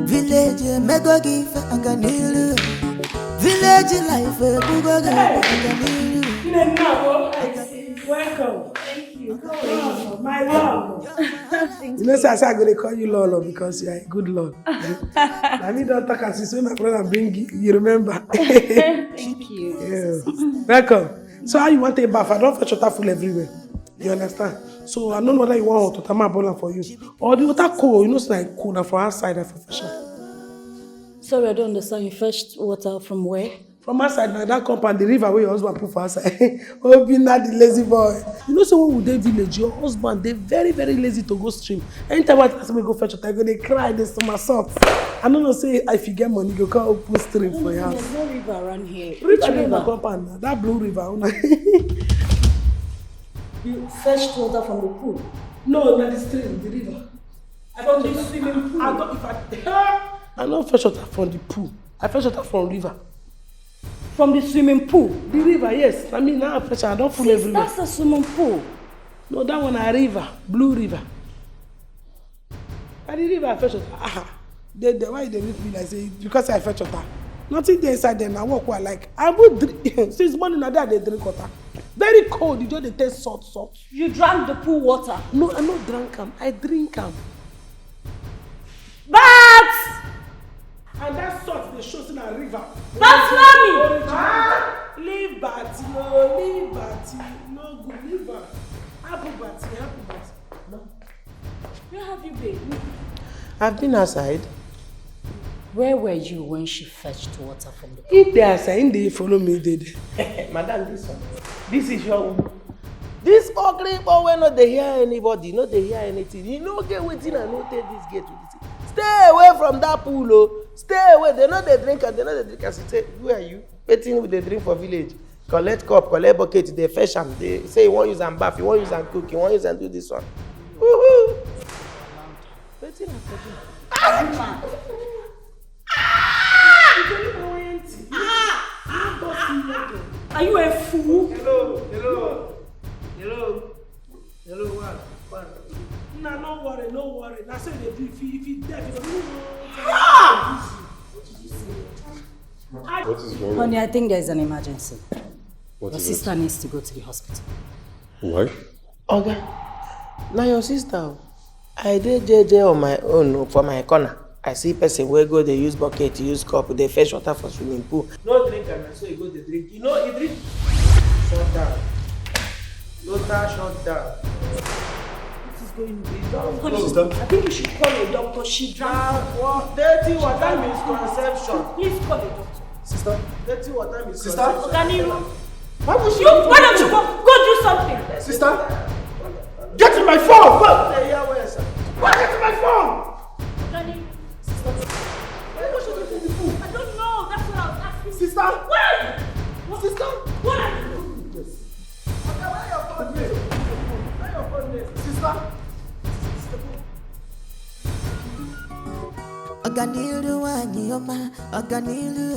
Village emego gị ife, ọganiru. Village life egbugo gị egbu, ọganiru. Nne nna o, welcome. Thank you. Lolo, my love. You know say I say I go dey call you Lolo because you are a good Lolo. Na me don talk am since when my brother bring you, you remember. Thank you. Yeah. Welcome. So how you want take baff? I don fetch water full everywhere. You understand? So I no know whether you want hot water, ma boil am for you. Or the water cold, you know say na cold, na for outside I for fetch am. Sorry, I don't understand. You fetched water from where? From outside, na that compound, the river wey your husband put for outside. Obinna the lazy boy. You know say when we dey village, your husband dey very, very lazy to go stream. Anytime I ask me go fetch water, I go dey cry, dey somersault. I no know say if you get money, you go come open stream for your house. There's no river around here. Which river? River dey na compound na, that blue river. Una You fetched water from the pool? No, na the stream, the river. From the swimming pool? I don't, if I, I no fetch water from the pool. I fetch water from river. From the swimming pool? The river, yes. I mean, now I fetch, I don full Since everywhere. That's a swimming pool. No, that one na river, blue river. Na the river I fetch water. Ah, they, they, why they make me like say because I fetch water? Nothing dey inside there. Na work wey I like. I go drink since morning. Na there I dey drink water. Very cold. You just dey taste salt, salt. You drank the pool water? No, I no drank am. I drink am. But And that salt dey show say na river. But mommy! Ah, leave Bati o, leave Bati. No good, leave am. Happy Bati, happy Bati. No. Where have you been? I've been outside. Where were you when she fetched water from the If they are saying they follow me, they dey. Madam, this one. This is your own. This ugly boy wey no dey hear anybody, no dey hear anything. He no get wetin I no take this gate with this thing. Stay away from that pool o. Stay away. They no dey drink and they no dey drink as you say, who are you? Wetin we dey drink for village? Collect cup, collect bucket, dey fetch am. Dey say you wan use am baff, you wan use am cook, you wan use am do this one. Woohoo! Wetin I for do? Are you a fool? Hello, hello, hello, hello, one, one. Nah, no worry, no worry. Na so they do if you if you deaf, you don't What is going on? Honey, I think there's an emergency. What Your is sister needs to go to the hospital. Why? Oga, na your sister o. I dey jeje on my own o, for my corner. I see person wey go dey use bucket, use cup, dey fetch water for swimming pool. No drink am, na so e go dey drink. You know, e drink. Shut down. Lota, shut down. What is going on? E don Honey, go. I think you should call a doctor. She drank. Ah, what? Dirty water misconception. Please call a doctor. Sister? Dirty water Sister? misconception. Oganiru. Why would she? You, why don't you go, go do something? Sister? Get in my phone! Go! Dey hear well, sir. Go get in my phone! Oganiru. Why would she get in the phone? I don't know. That's what I was asking. Sister? Where are you? Sister? What are you doing? Oga, where your phone dey? Where your phone dey? Sister? Ọganiru nwanyị ọma, ọganiru.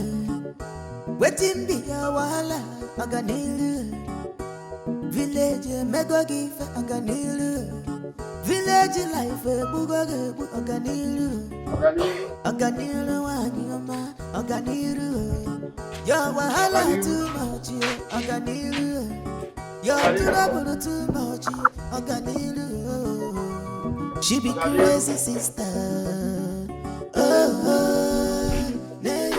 Wetin be your wahala, ọganiru. Village emego gị ife, ọganiru. Village life egbugo gị egbu, ọganiru. Ọganiru nwanyị ọma, ọganiru. Your wahala too much, ọganiru. Your trouble too much, ọganiru. She be crazy sister. Oh, oh, yeah.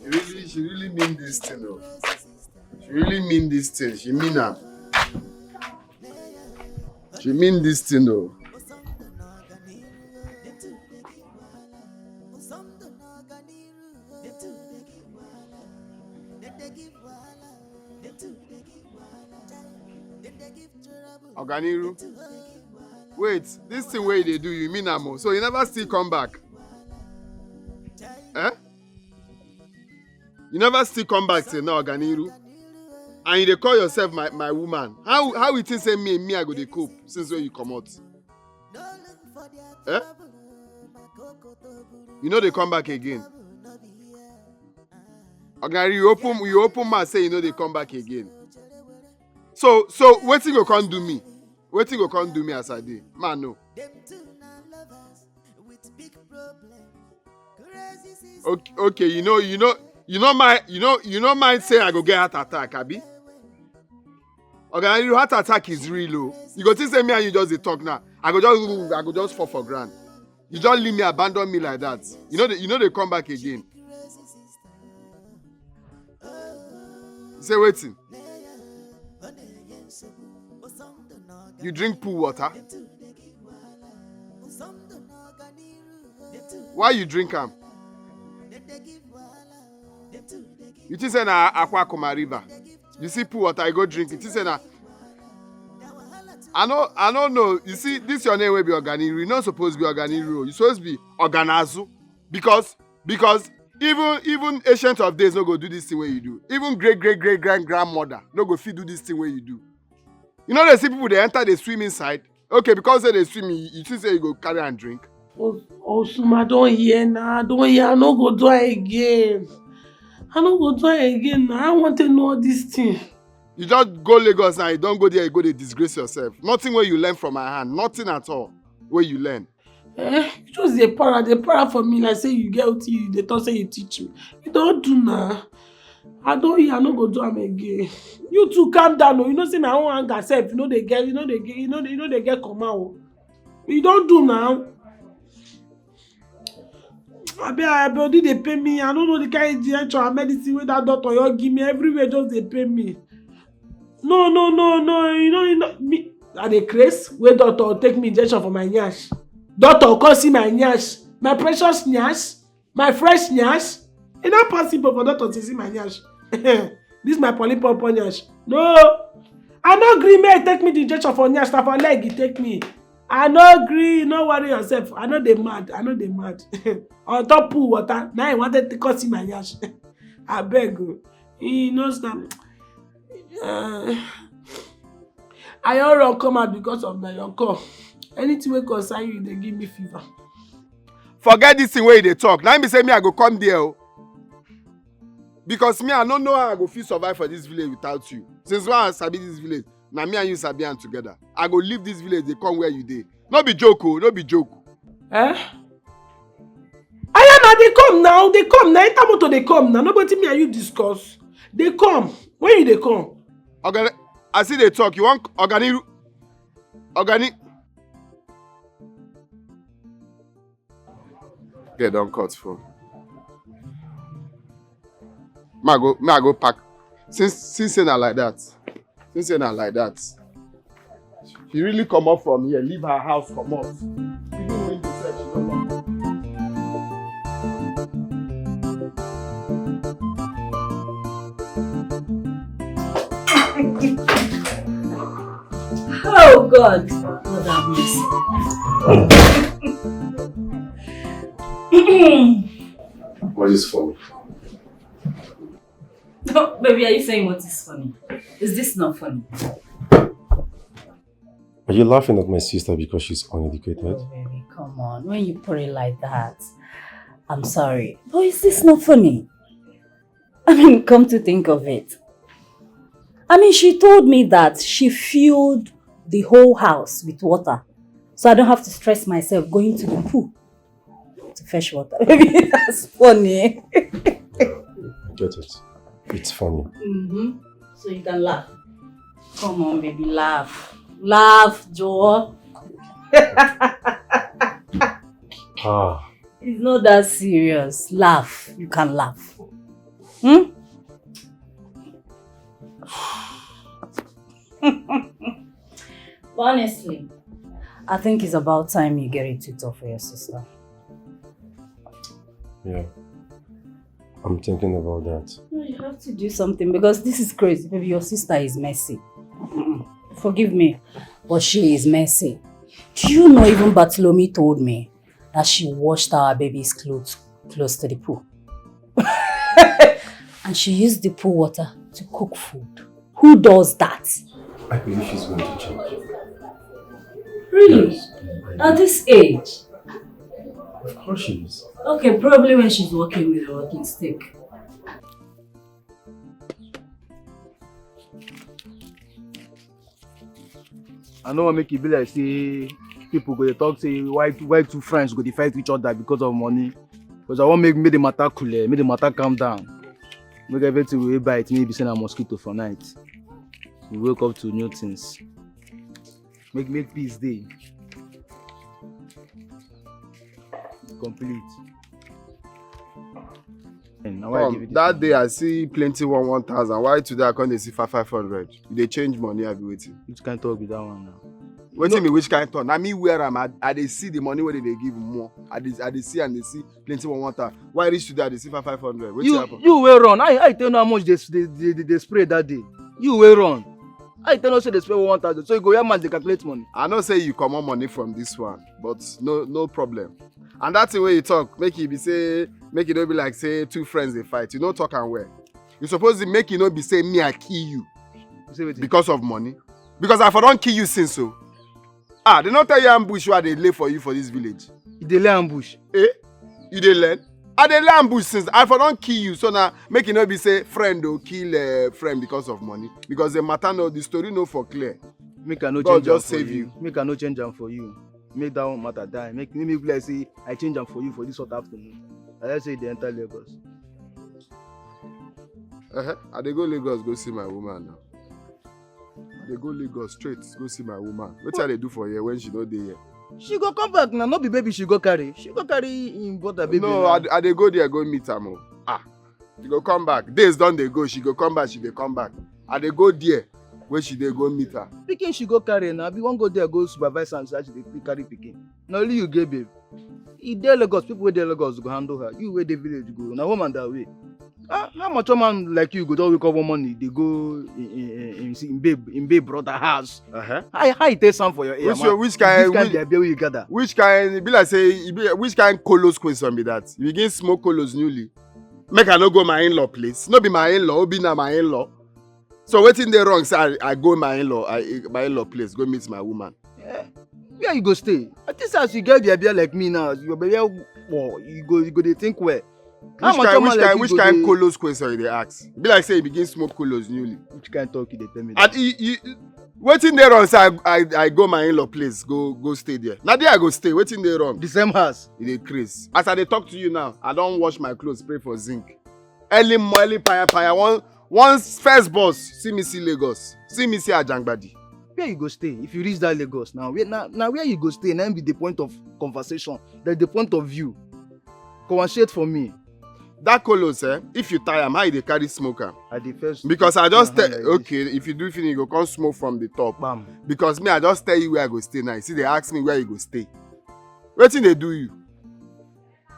She really, she really mean this thing, though. She really mean this thing. She mean am. She mean this thing, though. Oganiru. Wait, this thing wey you dey do, you mean am o? So you never still come back? Eh? You never still come back till now, Oganiru? And you dey call yourself my, my woman. How how you think say me me I go dey cope since when you comot? Eh? You no dey come back again. Oganiru, you open you open mouth say you no dey come back again. So so wetin go come do me? Wetin go come do me as I dey? Man no. Okay, okay, you know, you know, you know my, you know, you know mind say I go get heart attack, abi? Okay, your heart attack is real, oh. You go think say me and you just dey talk now. I go just, I go just fall for ground. You just leave me, abandon me like that. You know, you know they come back again. Say wetin? You drink pool water? Why you drink am? You think say na Akwa Akuma river? You see pool water, you go drink. You think say na? I no, I no know. You see, this your name wey be Oganiru. You no suppose be Oganiru. You suppose be Oganazu, because because even even ancient of days no go do this thing wey you do. Even great great great grand grandmother no go fit do this thing wey you do. You know they see people they enter, they swim inside. Okay, because say they swim, you, you think say you go carry and drink. Osuma, I don hear now. I don hear. I no go do am again. I no go do am again now. I want to know this thing. You just go Lagos now, you don't go there, you go dey disgrace yourself. Nothing where you learn from my hand, nothing at all where you learn. Eh, you just dey para, dey para for me like say you get wetin you dey talk say you teach me. You don do na. I don hear, I no go do am again. You too calm down o. You know say my own anger sef, you no dey get, you no dey get, you no dey, you no dey get comma o. You don do na. Abi, my body dey pain me. I no know the kind injection and medicine wey that doctor you give me. Everywhere just dey pain me. No, no, no, no. You know, you know me. I dey craze. Wey doctor take me injection for my nyash. Doctor come see my nyash. My precious nyash. My fresh nyash? E no possible for doctor to see my nyash. This my polypompo nyash. No. I no gree make e take me the injection for nyash, na for leg e take me. I no gree, no worry yourself. I no dey mad, I no dey mad. On top pool water, na I wanted to come see my nyash. Abeg o. E no stand. Uh, I don run come out because of na your call. Anything wey concern you dey give me fever. Forget this thing wey you dey talk. Na im be say me I go come there o. Because me I no know how I go fit survive for this village without you. Since when I sabi this village, na me and you sabi am together. I go leave this village dey come where you dey. No be joke o, no be joke. Eh? Aya na dey come now, dey come now. Enter motor dey come now. Nobody me and you discuss. Dey come. When you dey come? Oga, I still dey talk. You wan Oga ni Oga ni. Girl don cut phone. Ma go, ma go pack. Since since say na like that, since say na like that, she really comot from here, leave her house comot. Even when you said she no come. Oh God, God have mercy. What is funny? No, baby, are you saying what is funny? Is this not funny? Are you laughing at my sister because she's uneducated? Oh, baby, come on. When you put it like that, I'm sorry. But is this not funny? I mean, come to think of it. I mean, she told me that she filled the whole house with water. So I don't have to stress myself going to the pool to fetch water. Baby, that's funny. Get it. It's funny. Mm-hmm. So you can laugh. Come on, baby, laugh. Laugh, Joe. Ah. It's not that serious. Laugh. You can laugh. Hmm? But honestly, I think it's about time you get a tutor for your sister. Yeah. I'm thinking about that. No, you have to do something because this is crazy. Baby, your sister is messy. Mm-mm. Forgive me, but she is messy. Do you know even Bartholomew told me that she washed our baby's clothes close to the pool? And she used the pool water to cook food. Who does that? I believe she's going to change. Really? Yes, I At this age? Of course she is. Okay, probably when she's working with a walking stick. I no wan make e be like say people go dey talk say why why two friends go dey fight each other because of money. Because I wan make make the matter cool, eh, make the matter calm down. Make everything wey bite, make e be say na mosquito for night. We wake up to new things. Make make peace dey. Complete. And na why I Come, give you this that money. Day I see plenty one one thousand. Why today I come dey see five five hundred? You dey change money, abi wetin? Which kind talk be that one now? Wetin be which kind talk? Na me wear am. I, I dey see the money wey they dey give more. I dey I dey see and dey see plenty one one thousand. Why reach today I dey see five five hundred? Wetin You happen? you wey run. I I tell you how much they they they, they, they spray that day. You wey run. I tell you say they spray one thousand. So you go where man dey calculate money. I know say you comot money from this one, but no no problem. And that thing wey you talk, make e be say, make e no be like say two friends dey fight. You no talk am well. You suppose to make e no be say me I kill you You say wetin? Because of money. Because I for don kill you since o. Ah, they no tell you ambush wey I dey lay for you for this village. You dey lay ambush. Eh? You dey learn? I dey lay ambush since. I for don kill you. So now make e no be say friend o kill uh, friend because of money. Because the matter no, the story no for clear. Make I no God change am just for save you. you. Make I no change am for you. Make that one matter die. Make make me be like say I change am for you for this hot afternoon. I just say they enter Lagos. Uh-huh. I dey go Lagos go see my woman now. I dey go Lagos straight go see my woman. Wetin I dey do for here when she no dey here? She go come back now. No be baby she go carry. She go carry him brother baby. No, now. I, I dey go there go meet am o. Ah, she go come back. Days don dey go. She go come back. She dey come back. I dey go there. Where she dey go meet her? Pikin she go carry na, abi wan go there go supervise am say she dey carry pikin? Na only you get babe. E dey Lagos, people wey dey Lagos go handle her. You wey dey village go, na home and away. Ah, how mature man like you go just wake up one morning dey go in, in, in, in, in babe in babe brother house? Uh-huh. How, how e take sound for your ear? Which, man? Which kind, this kind which, babe wey you gather? Which kind? E be like say e be which kind kolos question be that? You begin smoke kolos newly. Make I no go my in-law place. No be my in-law, Obi na my in-law. So wetin dey wrong say I, I go my in-law, I, my in-law place, go meet my woman? Eh, where you go stay? I think say as you get bia bia like me now, your bia war, you go you go dey think well. How much man like you go dey? Which kind kolos question you dey ask? Be like say you begin smoke kolos newly. Which kind talk you dey tell me? And you, you, wetin dey wrong say I, I, I go my in-law place, go go stay there. Na there I go stay. Wetin dey wrong? The same house. You dey craze. As I dey talk to you now, I don wash my clothes, pay for zinc. Early mo early paya paya, one one first bus see me see Lagos, see me see Ajangbadi. Where you go stay if you reach that Lagos now? Where na na where you go stay na im be the point of conversation, the the point of view. Conversate for me. That kolos, eh, if you tie am, how you dey carry smoke am? I dey first. Because I just tell, okay, if you do finish, you go come smoke from the top. Bam. Because me, I just tell you where I go stay now. You see, they ask me where you go stay. Wetin dey do you?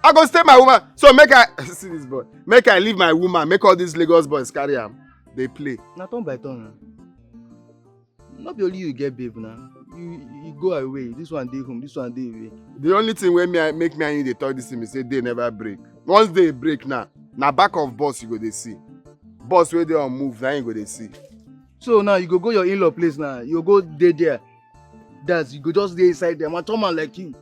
I go stay my woman. So make I see this boy. Make I leave my woman. Make all these Lagos boys carry am. They play. Na turn by turn. No be only you get babe na. You you go away. This one dey home. This one dey away. The only thing wey me I make me and you dey talk this thing be say day never break. Once day break now, na back of bus you go dey see. Bus wey dey on move, na you go dey see. So now you go go your in-law place now. You go go dey there. That's you go just dey inside there. Mature man like you.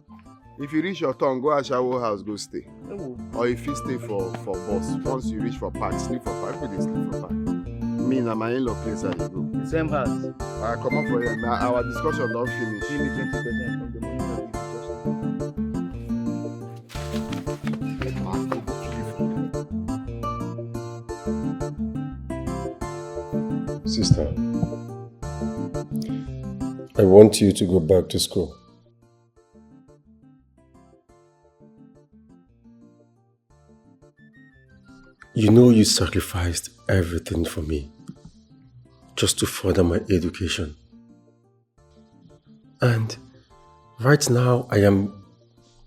If you reach your turn, go Ashawo house, go stay. Ewo. Or if you stay for for bus, once you reach for park, sleep for park. People dey sleep for park. Me na my in-law place I dey go. The same house. I comot for here. Na our discussion don finish. Give me twenty percent from the money wey we discuss. Sister, I want you to go back to school. You know you sacrificed everything for me just to further my education. And right now, I am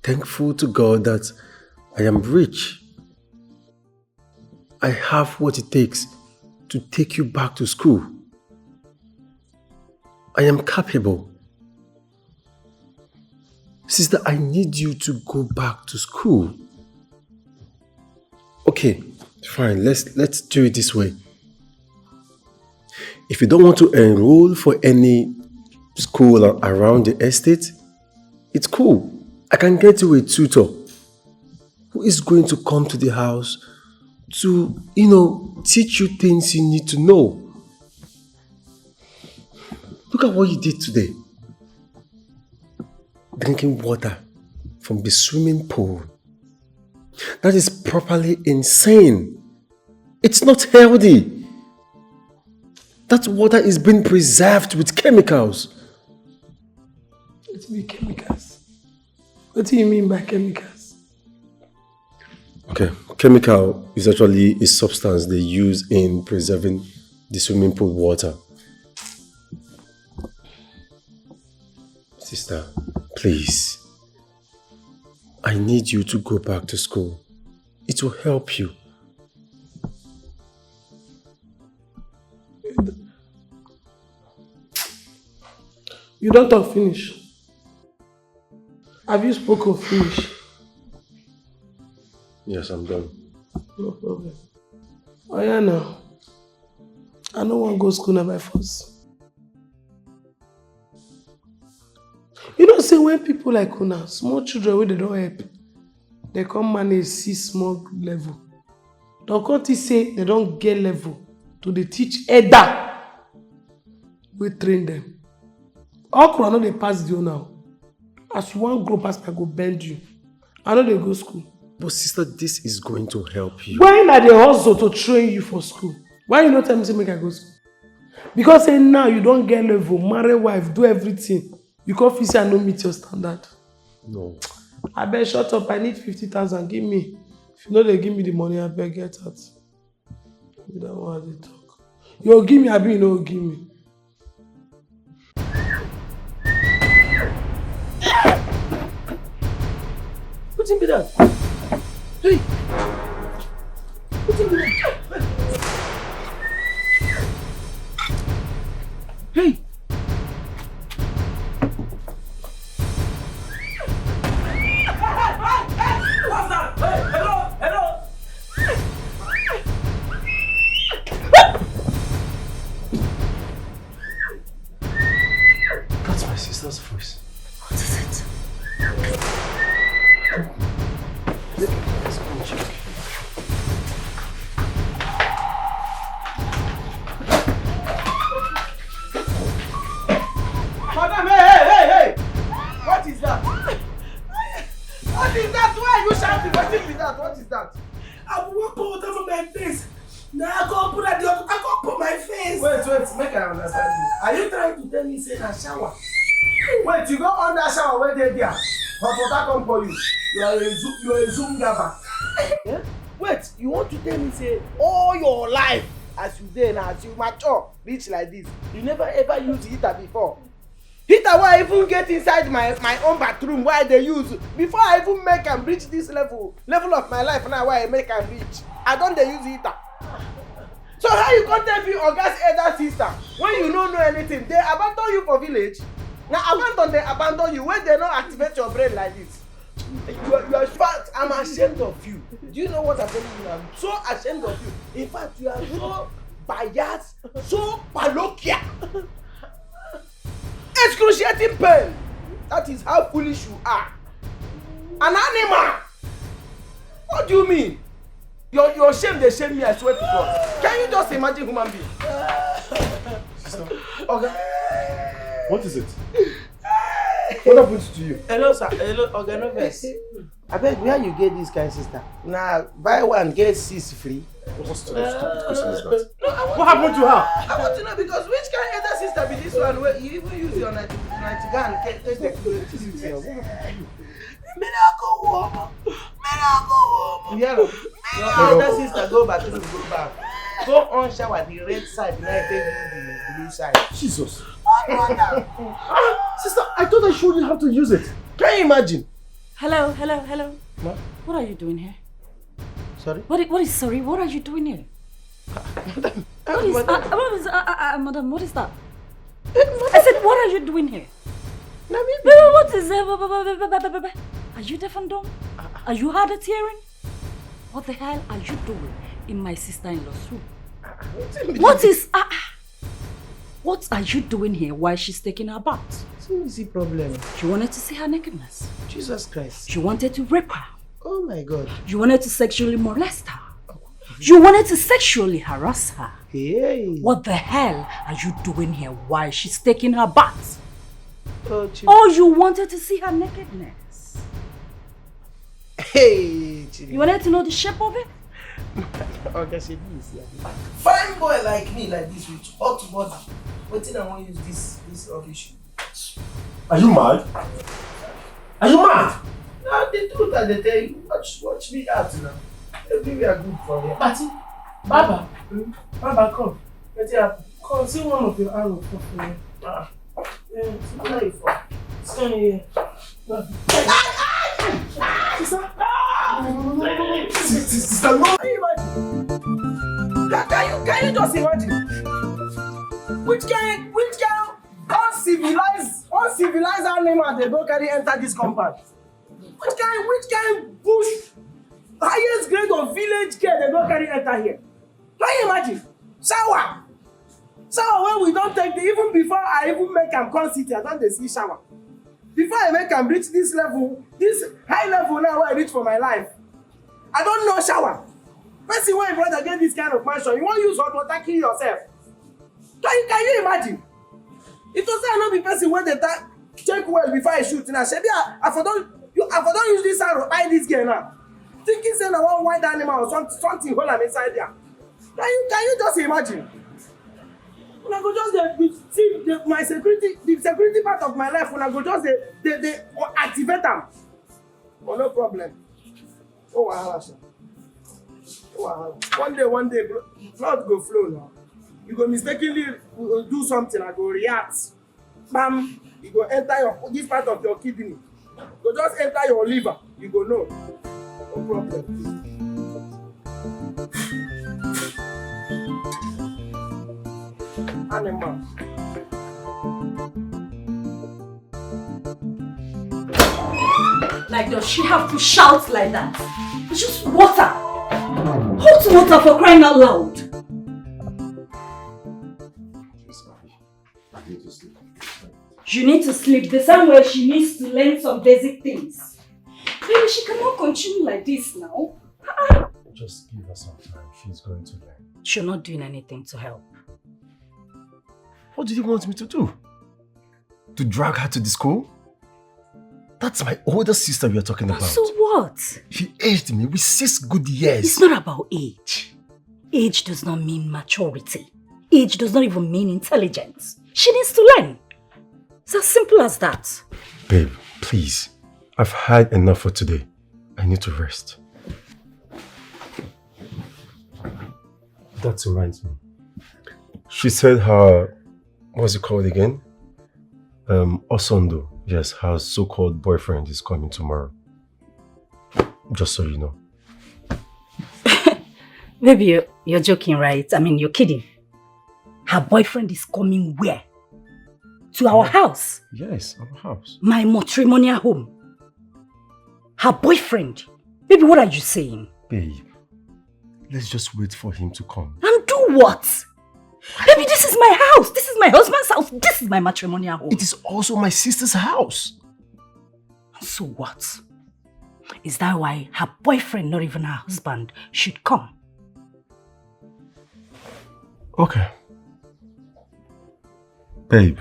thankful to God that I am rich. I have what it takes to take you back to school. I am capable. Sister, I need you to go back to school. Okay, fine. Let's let's do it this way. If you don't want to enroll for any school a- around the estate, it's cool. I can get you a tutor who is going to come to the house to, you know, teach you things you need to know. Look at what you did today. Drinking water from the swimming pool. That is properly insane. It's not healthy. That water is being preserved with chemicals. It be chemicals. What do you mean by chemicals? Okay, chemical is actually a substance they use in preserving the swimming pool water. Sister, please, I need you to go back to school. It will help you. You don't talk finish. Have you spoken finish? Yes, I'm done. No problem. Oh yeah, now. I no wan go school na by force. You know say when people like una, small children wey dem don help, dem come manage see small level, dem come think say dem don get level to dey teach elder wey train dem. Okra no dey pass the owner o. As you wan grow pass, I go bend you. I no dey go school. But sister, this is going to help you. When I dey hustle to train you for school, why you no tell me say make I go school? Because say now you don get level, marry wife, do everything. You come feel say I no meet your standard. No. Abeg shut up, I need fifty thousand, give me. If you no dey give me the money, abeg get out. You don't want to talk. You go give me, abi you no go give me? Wetin be that? Hey! Wetin be that? Hey! What's that? Hey, hello, hello. That's my sister's voice. What is it? Let's go and check. Madam, hey, hey, hey, hey! What is that? What is that? Why are you shouting? What is that? What is that? I will walk out of my face. Now I come put at the I come put my face. Wait, wait, make I understand you. Are you trying to tell me say na shower? Wait, you go under shower wey dey there. Hot water come for you. You are a zoo, you are a zoo gaba. Eh? Wait, you want to tell me say all your life as you dey now, as you mature, reach like this, you never ever use heater before? Heater wey I even get inside my my own bathroom wey I dey use before I even make am reach this level level of my life now wey I make am reach, I don dey use heater. So how you come tell me oga's elder sister wey you no know anything dey abandon you for village? Na abandon dey abandon you wey dey no activate your brain like this. You are, you are in fact, I'm ashamed of you. Do you know what I'm telling you? I'm so ashamed of you. In fact, you are so biased, so parochial. Excruciating pain. That is how foolish you are. An animal. What do you mean? Your your shame dey shame me, I swear to God. Can you just imagine human being? Sister. Oga. What is it? What happened to you? Hello, sir. Hello, Oga, no vex. Abeg, where you get this kind sister? Na buy one get six free. What sort of stupid question is that? No, I want What to happened to her? I want to know because which kind elder sister be this one wey you even use your night night gown take take dey do it? Miracle woman, miracle woman. Yeah, your elder sister go bathroom go bath. Go on shower the red side, now take do the blue side. Jesus. What wonder? Sister, I thought I showed you how to use it. Can you imagine? Hello, hello, hello. Ma? What are you doing here? Sorry? What is, what is sorry? What are you doing here? Madam, What is, madam. Uh, what is, uh, uh, uh, madam, what is that? Eh, I madam. Said, what are you doing here? Na me be Wait, wait, what is, uh, bu- bu- bu- bu- bu- bu- bu- bu- are you deaf and dumb? Are you hard of hearing? What the hell are you doing in my sister-in-law's room? Wetin be What that? is, uh, uh, what are you doing here while she's taking her bath? Wetin is the problem? You wanted to see her nakedness. Jesus Christ. You wanted to rape her. Oh my God. You wanted to sexually molest her. You wanted to sexually harass her. Hey. What the hell are you doing here while she's taking her bath? Oh, Jesus. Oh, you wanted to see her nakedness. Hey, Chidi. You wanted to know the shape of it? Okay, she is here. Fine boy like me, like this, with hot body. Wetin I wan use this this rubbish? Are you mad? Are you mad? Na the truth I dey tell you. Watch, watch me out now. Everywhere good for here. Party, Baba, Hmm? Baba, come. Wetin happen? Come see one of your arrow for here. Ah. Yeah, see how you fall. Stand here. Sister, sister, no. Can you imagine? Can, can you can you just imagine? Which kind which kind uncivilized uncivilized animal dey go carry enter this compound? Which kind which kind bush highest grade of village girl dey go carry enter here? Can you imagine? Shower. Shower wey we don take dey even before I even make am come city, I don dey see shower. Before I make am reach this level, this high level now wey I reach for my life, I don know shower. Person wey im brother get this kind of mansion, you wan use hot water kill yourself? Can you can you imagine? If to say I no be person wey dey ta- check well before I shoot na shebi I, I for don you I for don use this arrow eye this girl now. Thinking say na one wild animal or something something hold am inside there. Can you can you just imagine? Una go just dey be see the my security the security part of my life una go just dey dey dey activate am. But no problem. No wahala sha. No wahala. One day one day bro blood go flow na. You go mistakenly uh, do something I go react. Bam! E go enter your this part of your kidney. E go just enter your liver. You go know. No problem. Animal. Like, does she have to shout like that? It's just water. Hot water, for crying out loud. I need to sleep. You need to sleep the same way she needs to learn some basic things. Baby, she cannot continue like this now. Just give her some time. She's going to learn. You're not doing anything to help. What do you want me to do? To drag her to the school? That's my older sister we are talking about. So what? She aged me with six good years. It's not about age. Age does not mean maturity. Age does not even mean intelligence. She needs to learn. It's as simple as that. Babe, please. I've had enough for today. I need to rest. That reminds me. She said her, what's it called again? Um, Osondo. Yes, her so-called boyfriend is coming tomorrow. Just so you know. Maybe you're, you're joking, right? I mean, you're kidding. Her boyfriend is coming where? To our house? Yes, our house. My matrimonial home. Her boyfriend? Baby, what are you saying? Babe, let's just wait for him to come. And do what? Baby, this is my house. This is my husband's house. This is my matrimonial home. It is also my sister's house. So what? Is that why her boyfriend, not even her husband, should come? Okay. Babe,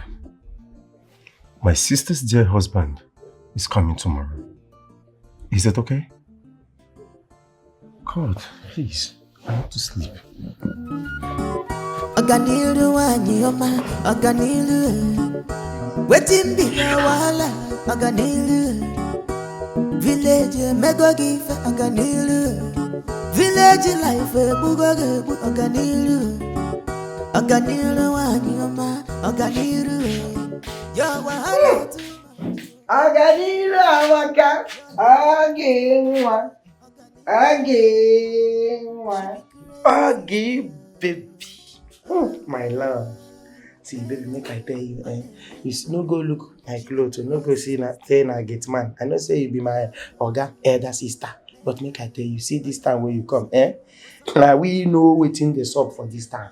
my sister's dear husband is coming tomorrow. Is that okay? God, please, I want to sleep. Ọganiru nwanyị ọma, ọganiru. Wetin be your wahala, ọganiru. Village emego gị ife, ọganiru. Village life egbugo gị egbu, ọganiru. Ọganiru nwanyị ọma, ọganiru. Your wahala too much. Ọganiru amaka, ọ gị nwa, ọ gị nwa, ọ gị baby. Hmm, my love. See, baby, make I tell you, eh? You s- no go look my clothes, no go see na say na gate man. I know say you be my oga elder sister, but make I tell you, see this time wey you come, eh? Na we know wetin dey sup for this town.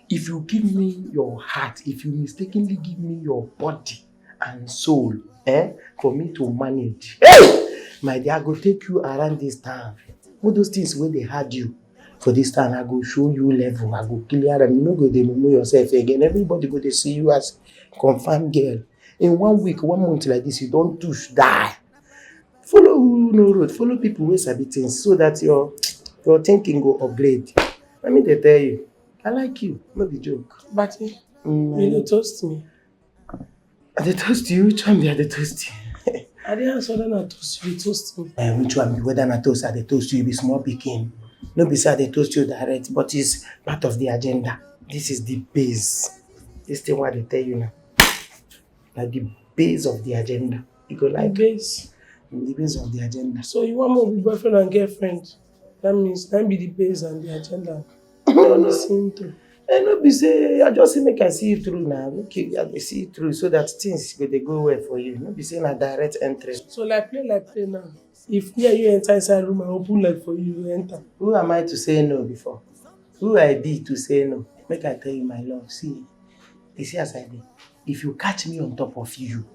If you give me your heart, if you mistakenly give me your body and soul, eh, for me to manage, hey! My dear, I go take you around this town. All those things wey dey hard you for this town, I go show you level, I go clear them. You no go dey mumu yourself again. Everybody go dey see you as confirmed girl. In one week, one month like this, you don touch die. Follow who know road, follow people wey sabi things so that your your thinking go upgrade. Let me dey tell you, I like you, no be joke. But you Mm, dey toast me. I dey toast you, which one be I dey toast you? I dey answer whether na toast you dey toast me. Eh, which one be whether na toast I dey toast you, you be small pikin. No be say I dey toast you direct, but it's part of the agenda. This is the base. This thing wey I dey tell you now, na the base of the agenda. You go like Base. The base of the agenda. So you want me to be boyfriend and girlfriend? That means that be the base and the agenda. On the same thing. Eh, no be say I just say make I see you through now. Okay, I dey see you through so that things go dey go well for you. No be say na direct entry. So like play like play now. If me and you enter inside room, I open leg for you, you enter. Who am I to say no before? Who I be to say no? Make I tell you, my love. See, you see as I be. If you catch me on top of you,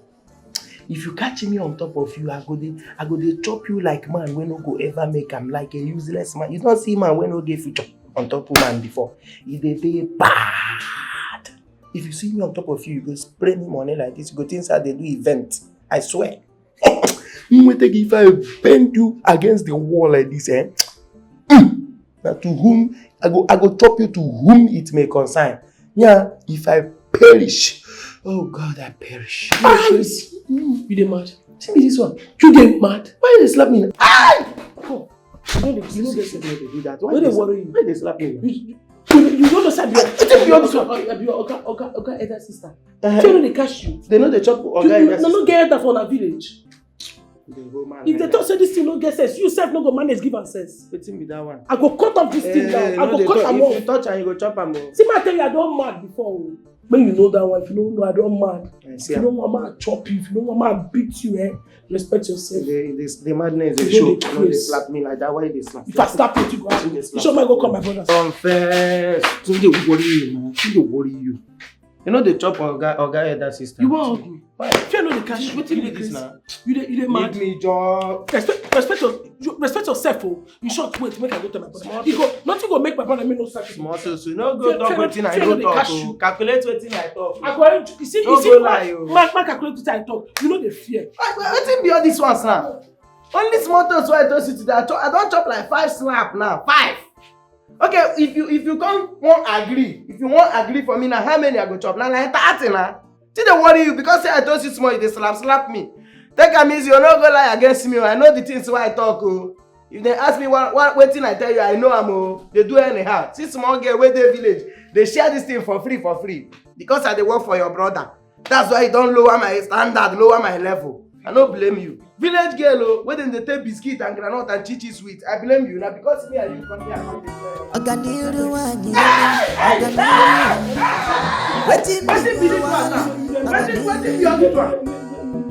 if you catch me on top of you, I go dey, I go dey chop you like man wey no go ever make am, like a useless man. You don see man wey no get future on top woman before. E dey dey bad. If you see me on top of you, you go spray me money like this. You go think say I dey do event. I swear. Nweta gị ife, I bend you against the wall like this, eh? Mm. Na to whom I go, I go chop you to whom it may concern. Yeah, if I perish, oh God, I perish. Eyes! You dey mad? See me this one. You dey mad? Why you dey slap me? Aye! Oh, you no dey You know they say they do that. Why Why they dey worry you? Why they slap me? You, you, you no know say I be I think you understand. I be your oga, oga, oga elder sister. Uh, Shey no dey catch you? They know they chop You, oga you, elder no, no sister. Get elder for una village. If they talk say this thing no get sense, you sef no go manage give am sense. Wetin be that one? I go cut off this thing now. I go cut am off. If you touch am, you go chop am o. See, man, tell you, I don mad before o. When you know that one, if you don't know, I don mad. If you don't want man chop you, if you don't want man beat you, eh, respect yourself. The, the, the madness dey show. You no dey slap me like that. Why you dey slap? If I slap you, you go ask me. You sure man go call my brothers? Confess. Wetin dey worry you, man? Wetin dey worry you? You know they chop oga, oga elder sister. You wan hug me? Why? Fear no dey catch you. Wetin be this now? You dey, you dey mad. Leave me, Joe. Respect, respect your, you respect yourself o. In short, wait, make I go tell my brother. He go, nothing go make my brother make no sacrifice. Small so, so no go talk wetin I no talk o. Calculate wetin I talk. I go, you see, you see, man, man calculate wetin I talk. You no dey fear. Wetin be all these ones now? Only small toast wey I toast you today. I don chop like five slap now. Five. Okay, if you, if you come wan agree, if you wan agree for me now, how many I go chop? Na like thirty na. Still dey worry you because say I toast you small, you dey slap slap me. Take am easy, you no go lie against me o. I know the things wey I talk o. If they ask me what, what, wetin I tell you, I know am o. Dey do anyhow. See small girl wey dey village, dey share this thing for free, for free. Because I dey work for your brother. That's why you don lower my standard, lower my level. I no blame you. Village girl o, wey dem dey take biscuit and groundnut and chichi sweet. I blame you na because me and you come here come dey tell you. Ọganiru nwanyị, ọganiru. Wetin be this one now? Wetin, wetin be all this one?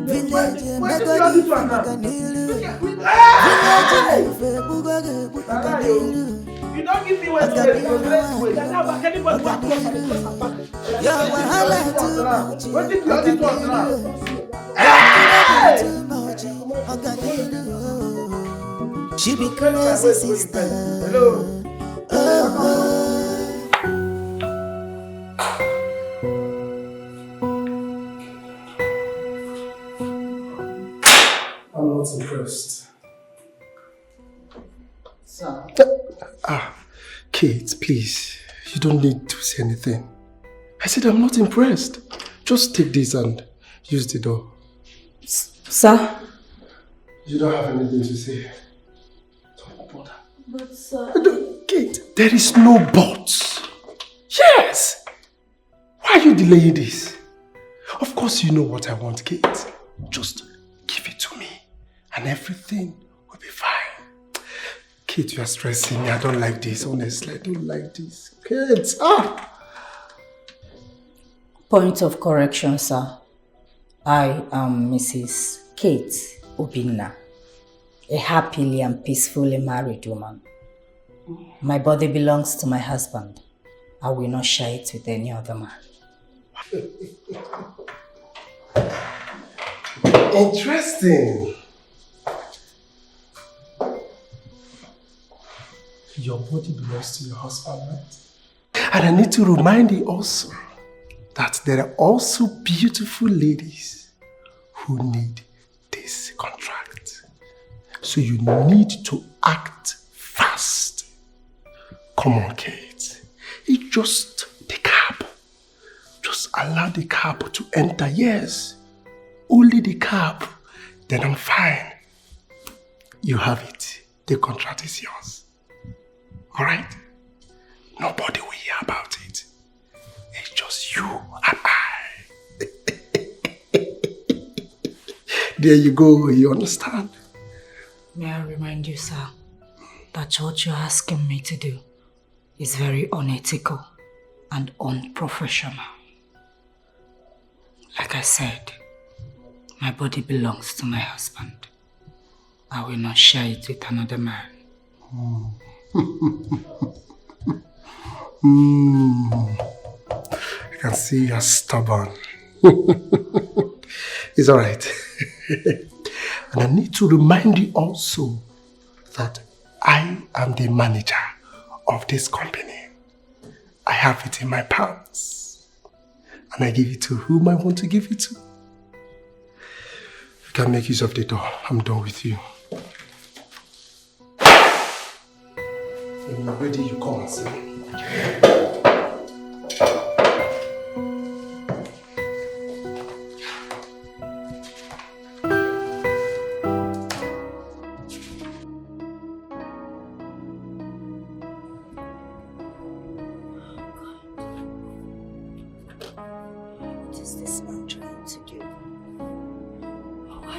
Village, wetin be all this one now? Ọganiru. Hey! Village life, ebugo ga-ebu ọganiru. You don give me wetin wey you go take wait. Anybody wey come, I dey just apart. Your wahala too much. Wetin be all this one now? Hey! Too much. She be crazy sister. Hello. Oh, oh. I'm not impressed. Sir. Ah, Kate, please. You don't need to say anything. I said I'm not impressed. Just take this and use the door. Sir? You don't have anything to say. Don't bother. But, sir. Kate, there is no but. Yes! Why are you delaying this? Of course you know what I want, Kate. Just give it to me and everything will be fine. Kate, you are stressing me. I don't like this. Honestly, I don't like this. Kate, ah! Point of correction, sir. I am Missus Kate Obinna, a happily and peacefully married woman. My body belongs to my husband. I will not share it with any other man. Interesting. Your body belongs to your husband, right? And I need to remind you also that there are also beautiful ladies who need this contract. So you need to act fast. Come on, Kate. It's just the cab. Just allow the cab to enter. Yes. Only the cab. Then I'm fine. You have it. The contract is yours. All right? Nobody will hear about it. It's just you and I. There you go. You understand? May I remind you, sir, that what you're asking me to do is very unethical and unprofessional. Like I said, my body belongs to my husband. I will not share it with another man. Mm. Mm. I can see you're stubborn. It's all right. And I need to remind you also that I am the manager of this company. I have it in my palms. And I give it to whom I want to give it to. You can make use of the door. I'm done with you. When you're ready, you come and see me. What is this man trying to do? Why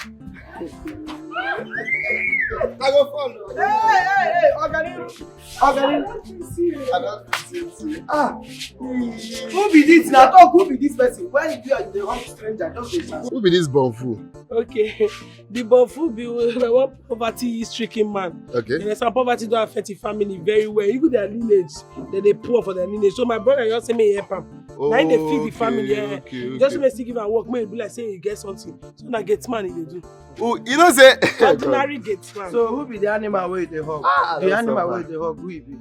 I go follow. Hey, hey, hey, Oganiru. Oganiru. I don't see you. Ah. Who be this? Now talk, who be this person? When you are the wrong stranger, just dey shout. Who be this Bonfu? Okay. The Bonfu be na one poverty stricken man. Okay. And some poverty don affect the family very well. Even their lineage, dem dey poor for their lineage. So my brother just say make he help am. Na him dey feed the family. Okay, okay. Just make he give am work, make e be like say he get something. So na gate man he dey do. Oh, you know say ordinary gate man. So who be the animal wey dey hug? Ah, the animal wey dey hug, who e be?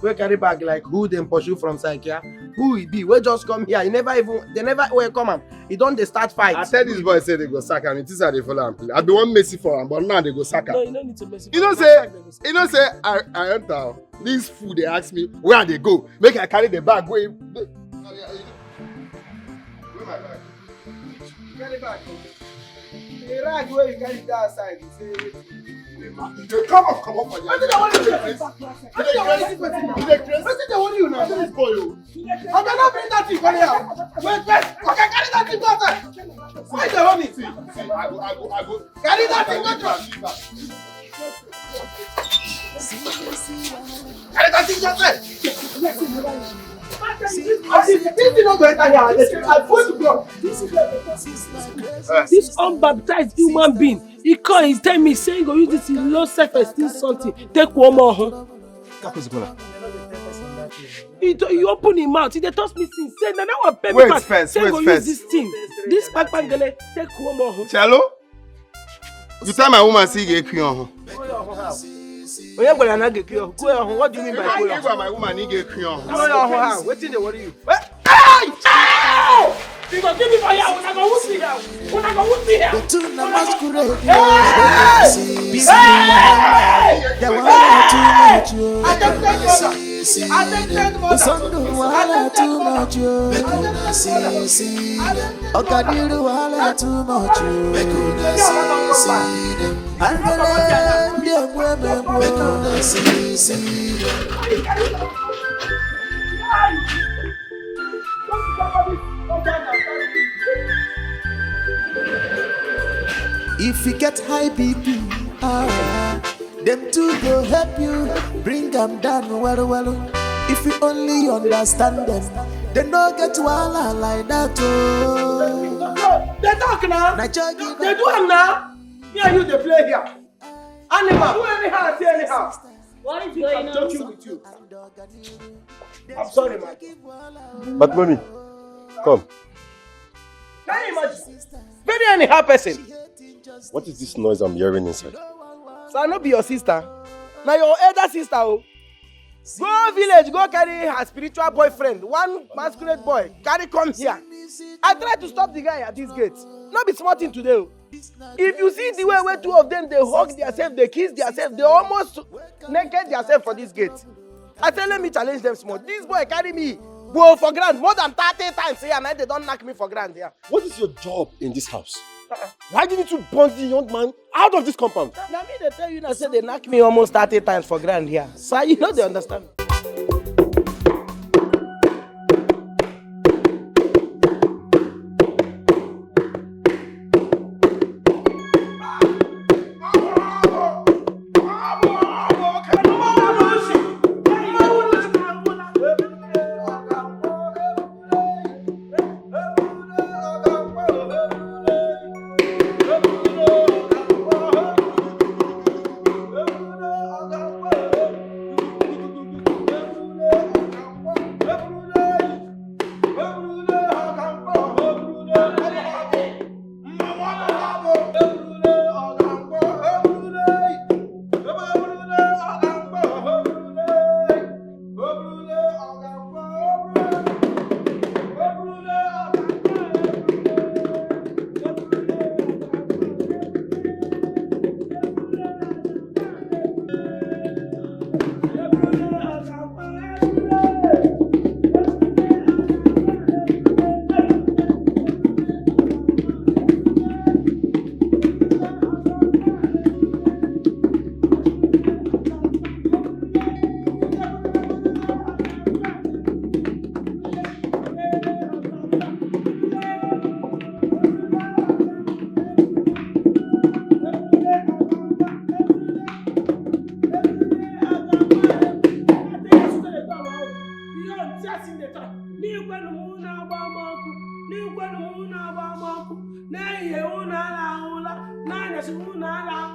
Wey carry bag like who dem pursue from Saikia? Who e be? Wey just come here, he never even, they never welcome am. He don dey start fight. I tell this boy say they go sack am. It is how they follow am play. I be one Messi for am, but now they go sack am. No, you no need to Messi. You know say, you know say I, I enter. This fool they ask me where they go. Make I carry the bag. Where, where my bag? Carry bag. The rag wey you carry dey outside, you say wetin? You dey come up, come up for there. Wetin dey worry you? Wetin dey worry you? Wetin dey worry you now? This boy o. Oga, no bring that thing for here. Wait, wait. Oga, carry that thing go outside. Why you dey hold me? See, see, I go, I go, I go. Carry that thing go outside. Carry that thing go outside. This thing no go enter here. I swear to God. This unbaptized human being, he come, he tell me say he go use this low self-esteem something take one more home. He, to, he open him mouth, he dey toss me since. Say na that one pay me. Wait first, say he go use this thing, this kpakpangele take one more home. Cello? You tell my woman say you get queue on. Onye gwara na get queue? Queue on. What do you mean by queue on? If my woman need get queue on. Queue on how? Wetin dey worry you? Hey! You go give me fire. Una go wound me here. Una go wound me here. The two na masquerade. Hey! Hey! They want too much. I don't take water. I don't take water. Sunday wahala too much. Make una see, see them. Oganiru wahala too much. Make una see, see them. Andele ndị egbu emegbu. Make una see, see. If you get high B P, ah, them two go help you bring them down well, well. If you only understand them, they no get wahala like that, oh. They talk now. Na jogi They do am now. Me and you dey play here. Animal, do anyhow, say anyhow. What is going I'm on? Joking with you. I'm sorry, man. But mommy, come. Can you imagine? Very anyhow person. What is this noise I'm hearing inside? So I no be your sister. Now your elder sister, oh. Go village, go carry her spiritual boyfriend, one masquerade boy, carry come here. I try to stop the guy at this gate. No be small thing today, oh. If you see the way wey two of them dey hug theirself, dey kiss theirself, dey almost naked theirself for this gate. I say let me challenge them small. This boy carry me go for ground more than thirty times here, and they don knack me for ground here. What is your job in this house? Why didn't you burn the young man out of this compound? Na me dey tell you now say they knack me almost thirty times for ground here. So you no dey understand.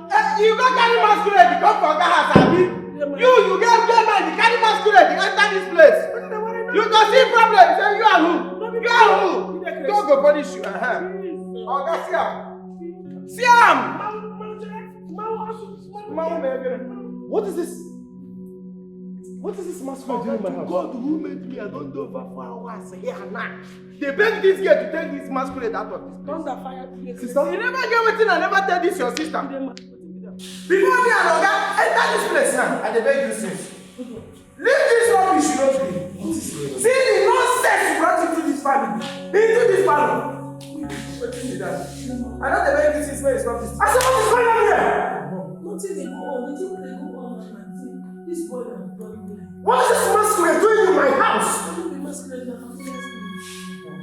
Eh, you go carry masquerade, you come for Oga house, abi? You, you get get mind, you carry masquerade, you enter this place. You go see problem, say you are who? You are who? God go punish you. Uh-huh. Oga, see am. See am. What is this? What is this masquerade doing in my house? God who made me, I don't know over four hours here now. They beg this girl to take this masquerade out of this place. Thunder fire. Sister? You never get wetin I never tell this your sister. Before me and Oga enter this place now, I dey beg you since. Leave this rubbish you don't do. See the nonsense you brought into this family. Into this family. Wetin be that? I no dey beg you since when you stop this. I say what is going on here? Nothing dey go on. Nothing dey go on, my aunty. This boy na problem. What is this masquerade doing in my house? Wetin be masquerade na?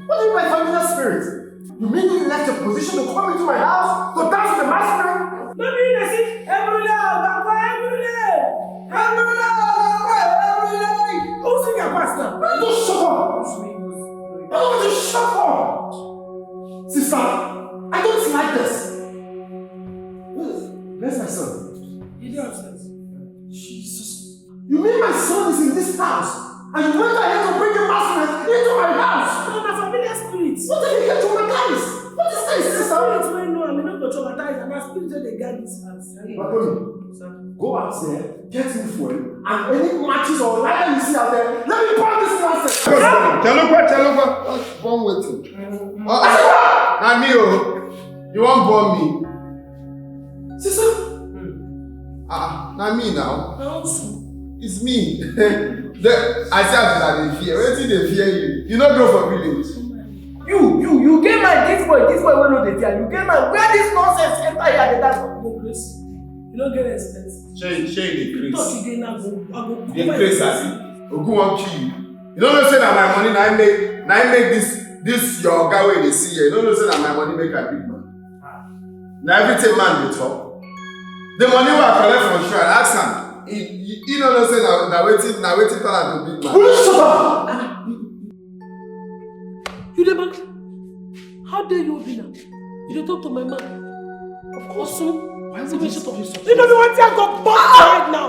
What do you mean by familiar spirit? You mean you left your position to come into my house to dance with the masquerade? No be you dey sing Ebrule Oga Nkwo Ebrule. Ebrule Oga Nkwo Ebrule. Who sing your pastor? Just shut up. I want you to shut up. Sister, I don't like this. Where's my son? He dey upstairs. Jesus. You mean my son is in this house and you went ahead to bring a masquerade into my house? No, na familiar spirit. What did he get traumatize? What is this, sister? Spirit wey know am, e no go traumatize am. Na spirit wey dey guide this house. Bartholomew, go out there, get me fuel, and any matches or lighter you see out there, let me burn this nonsense. Telugu, Telugu, burn wetin? Uh-uh. Na me o. You wan burn me? Sister. Ah, na me now. It's me. The, I say as una dey fear. Wetin dey fear you? You no grow for village. You, you, you get mind, this boy, this boy wey no dey fear. You get mind, where this nonsense enter here dey dance for me, please? You don't get respect. Shey, shey you dey craze? Talk again, I go, I go. You dey craze, abi? Ogun wan kill you. You no know say na my money na im make na im make this this your oga wey you dey see here. You no know say na my money make I big man. Na everything man dey talk. The money wey I collect from shrine, ask am. He he he no know say na na wetin na wetin turn am to big man. Will you shut up? You dey mad? How dare you, Obinna? You dey talk to my man. Of course, so. Why would you stop yourself? You know the one thing I go back right now.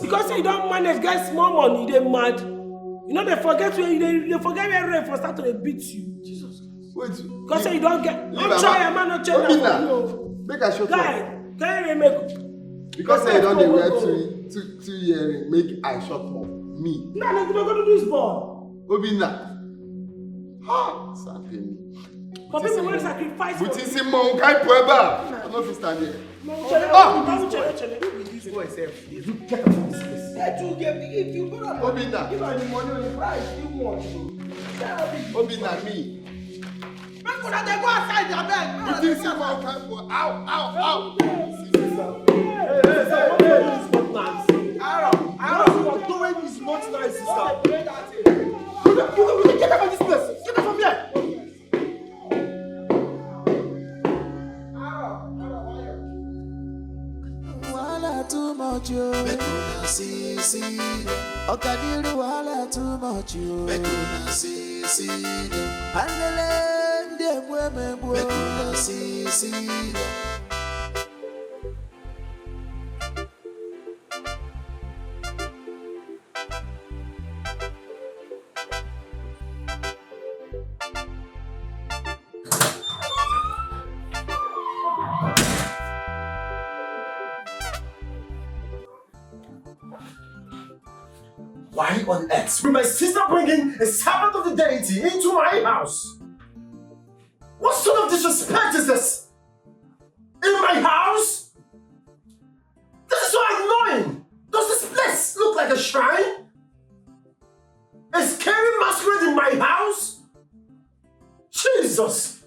Because say you don't manage get small money, you dey mad. You know they forget where you dey, they forget where rain for start to dey beat you. Jesus Christ. Wait. Because say you don't get. Don't try, man, no change. Obinna, make I shut up. Guy, can you make? Because say you don dey wear two two two earring, make I shut up. Me. No, no, no, go do this ball. Obinna. Ha! Safe me. For people wey sacrifice for. But you see, Mount Kaipo Eba. I no fit stand here. Ah! Don't chele, chele, chele. Who be this boy sef? You get up from this place. Let you get if you go up. Obinna. Give her the money on the price you want. Obinna, me. Make una dey go outside abeg. Wetin see man find for how how how? Hey hey hey, what you dey do is not nice. Aaron, Aaron, what you are doing is not nice, sister. You dey you dey you dey get out of this place. Get out from here. Wahala too much o. Make una see see. Ọganiru wahala too much o. Make una see see. Angele ndị egbu emegbu o. Make una see see. Why on earth will my sister bring in a servant of the deity into my house? What sort of disrespect is this? In my house? This is so annoying! Does this place look like a shrine? A scary masquerade in my house? Jesus!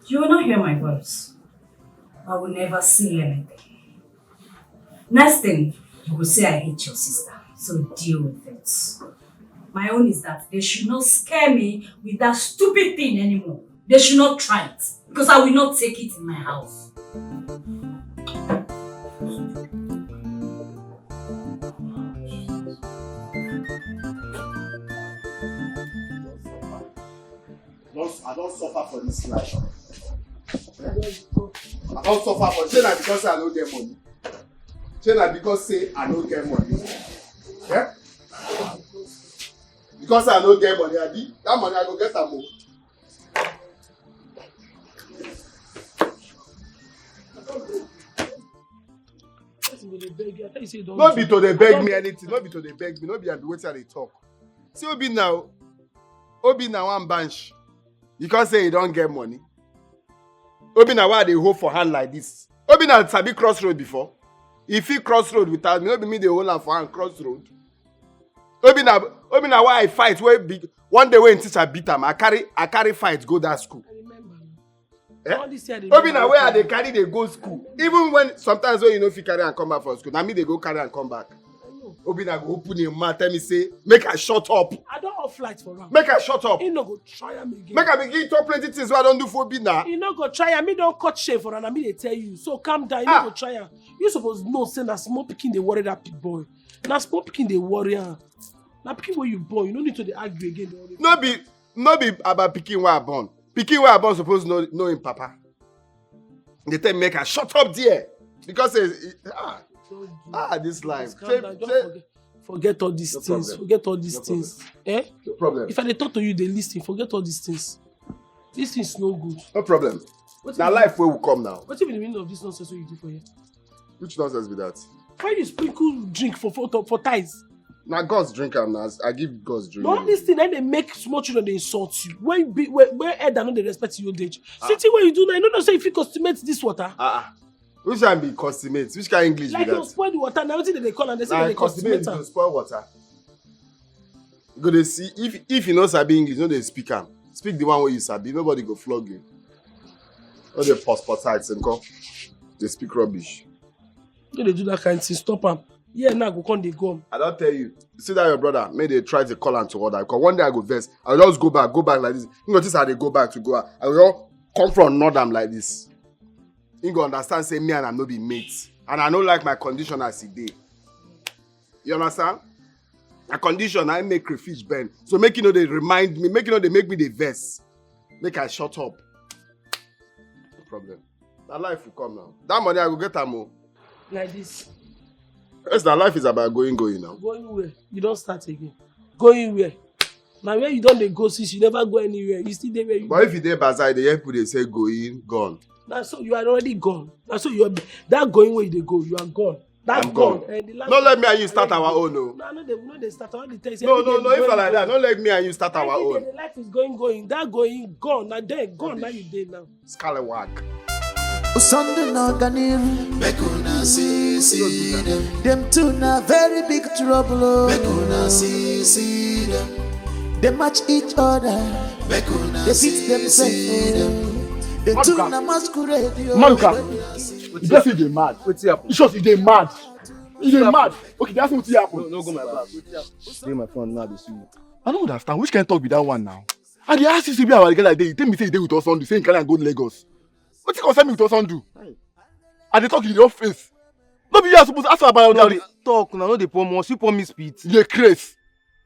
You will not hear my voice. I will never say anything. Next thing, you will say I hate your sister. So deal with it. My own is that they should not scare me with that stupid thing anymore. They should not try it because I will not take it in my house. I don suffer for this life. I don suffer for say na because I no get money. Say na because say I no get money. Yeah? Because I no get money, abi that money I go get am o. No be to dey beg me anything, no be to dey beg me, no be abi wetin I dey talk. See Obi now, Obi na one bansh. You can't say you don't get money. Obi na why I dey hold for hand like this. Obi na sabi cross road before. If he cross road without me, no be me dey hold am for hand cross road. Obi na Obi na why I fight wey be one day when teacher beat am, I carry I carry fight go that school. I remember. Eh? All this year they Obi na remember where I dey carry dey go school. Even when sometimes when you no fit carry am come back from school, na me dey go carry am come back. I know. Obi na go open him mouth tell me say make I shut up. I don off light for am. Make I shut up. He no go try am again. Make I begin talk plenty things wey I don do for Obi na. He no go try am. He don cut shame for am. Na me dey tell you. So calm down. He Ah. no go try am. You suppose know say na small pikin dey worry that big boy. Na small pikin dey worry am. Na pikin wey you born. You no need to dey argue again. Dey worry. No be no be about pikin wey I born. Pikin wey I born suppose know know him papa. They tell me make I shut up there because say ah ah this life. Calm Say- down. Just say- forget, forget all these No things. problem. Forget all these No problem. things. Eh? No problem. If I dey talk to you, they listen. Forget all these things. These things no good. No problem. Wetin Now be- life where we come now. Wetin be the meaning of this nonsense wey you do for here? Which nonsense be that? Why you sprinkle drink for for for ties? Now God's drink am now. I give God's drink. No, this thing then they make small children they insult you. When be when, when elder no dey respect your age. Ah. See thing wey you do now, you no know say if you consummate this water. Ah, ah. Which one be consummate? Which kind English like be that? Like you spoil the water. Now wetin dem dey call am? They say na they consummate. Consummate you spoil water. You go dey see if if you no sabi English, no dey speak am. Speak the one wey you sabi. Nobody go flog you. No dey pause for sides, nko. Dey speak rubbish. No dey do that kind thing. Stop am. Yeah, now go come dey go. I don tell you. See that your brother, make dey try to call am to order. Because one day I go vex. I go just go back, go back like this. You know this I dey go back to go out. I go just come from north am like this. He go understand say me and am no be mates. And I no like my condition as e dey. You understand? My condition, I make crayfish bend. So make you no dey remind me, make you no dey make me dey vex. Make I shut up. No problem. Na life will come now. That money I go get am o. Like this. Yes, na life is about going, going now. Going where? You don start again. Going where? Na where you don dey go since, you never go anywhere. You still dey where you But if you dey bazaar, you dey hear people dey say going, gone. Na so you are already gone. Na so you are, that going where you dey go, you are gone. That I'm gone. gone. Eh, the last No one let me and you you start dey our go. own o. No, no, dey, no dey start. All the things. No, no, no, if I like that, no let me and you start our own. The life is going, going. That going gone. Na there gone. Now you dey now. Scallywag. Sunday na ganim. Make una see, see them. Them two na very big trouble. Oh. Make una see, see them. They match each other. Make una they fit themselves. Oh. They two na masquerade. Oh. Maluka, you just say they mad. Wetin happen? You sure say they mad? You dey mad. Okay, that's what happen. No, no go my back. Wetin happen? Dey my phone now, dey see you. I don't understand. Which kind of talk be that one now? I dey ask you, say be our girl like dey. You tell me say you dey with us on the same kind and go Lagos. Wetin concern me with Osandu? I dey talk in your face. No be you are supposed to ask about no, talk now, no dey pour more. You pour me spit. You dey craze.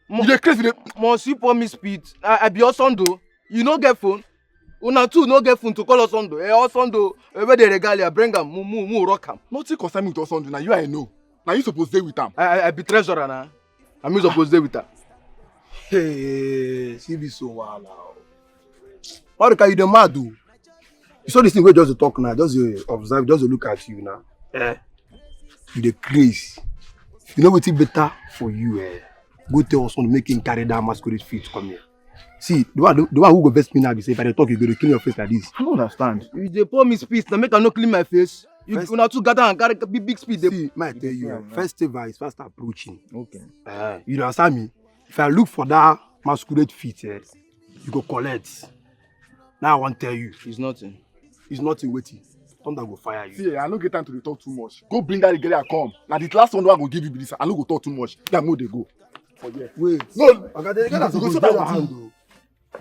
You dey craze. You dey. Must you pour me spit? I, I be Osondo. You no get phone. Una two no get phone to call Osondo. Eh, Osondo, eh, where the regalia? Bring am, mu mu mu rock am. Nothing concern me with Osondo. Now you I know. Now you supposed to stay with am. I, I, I be treasurer now. I mean supposed to stay with her. Hey, she be so wild now. Marika, you dey mad o. You saw this thing wey just dey talk now, just dey observe, just dey look at you now. Eh. You dey craze. You know wetin better for you, eh? Go tell us make him carry that masquerade fit come here. See, the one, the one who go vex me now be say if I dey talk, you go dey clean your face like this. I don't understand. You dey pour me spit, na make I no clean my face. You una two gather and carry big big spit dey. See, my tell you, festival is fast approaching. Okay. Uh, you understand me? If I look for that masquerade fit, eh, you go collect. Now I wan tell you. It's nothing. It's nothing wetin. Thunder go fire you. See, I no get time to dey talk too much. Go bring that girl come. Na the last one wey I go give you be this. I no go talk too much. Yeah, mo dey go. For here. Wait. No. Oga, the girl suppose dey your hand o.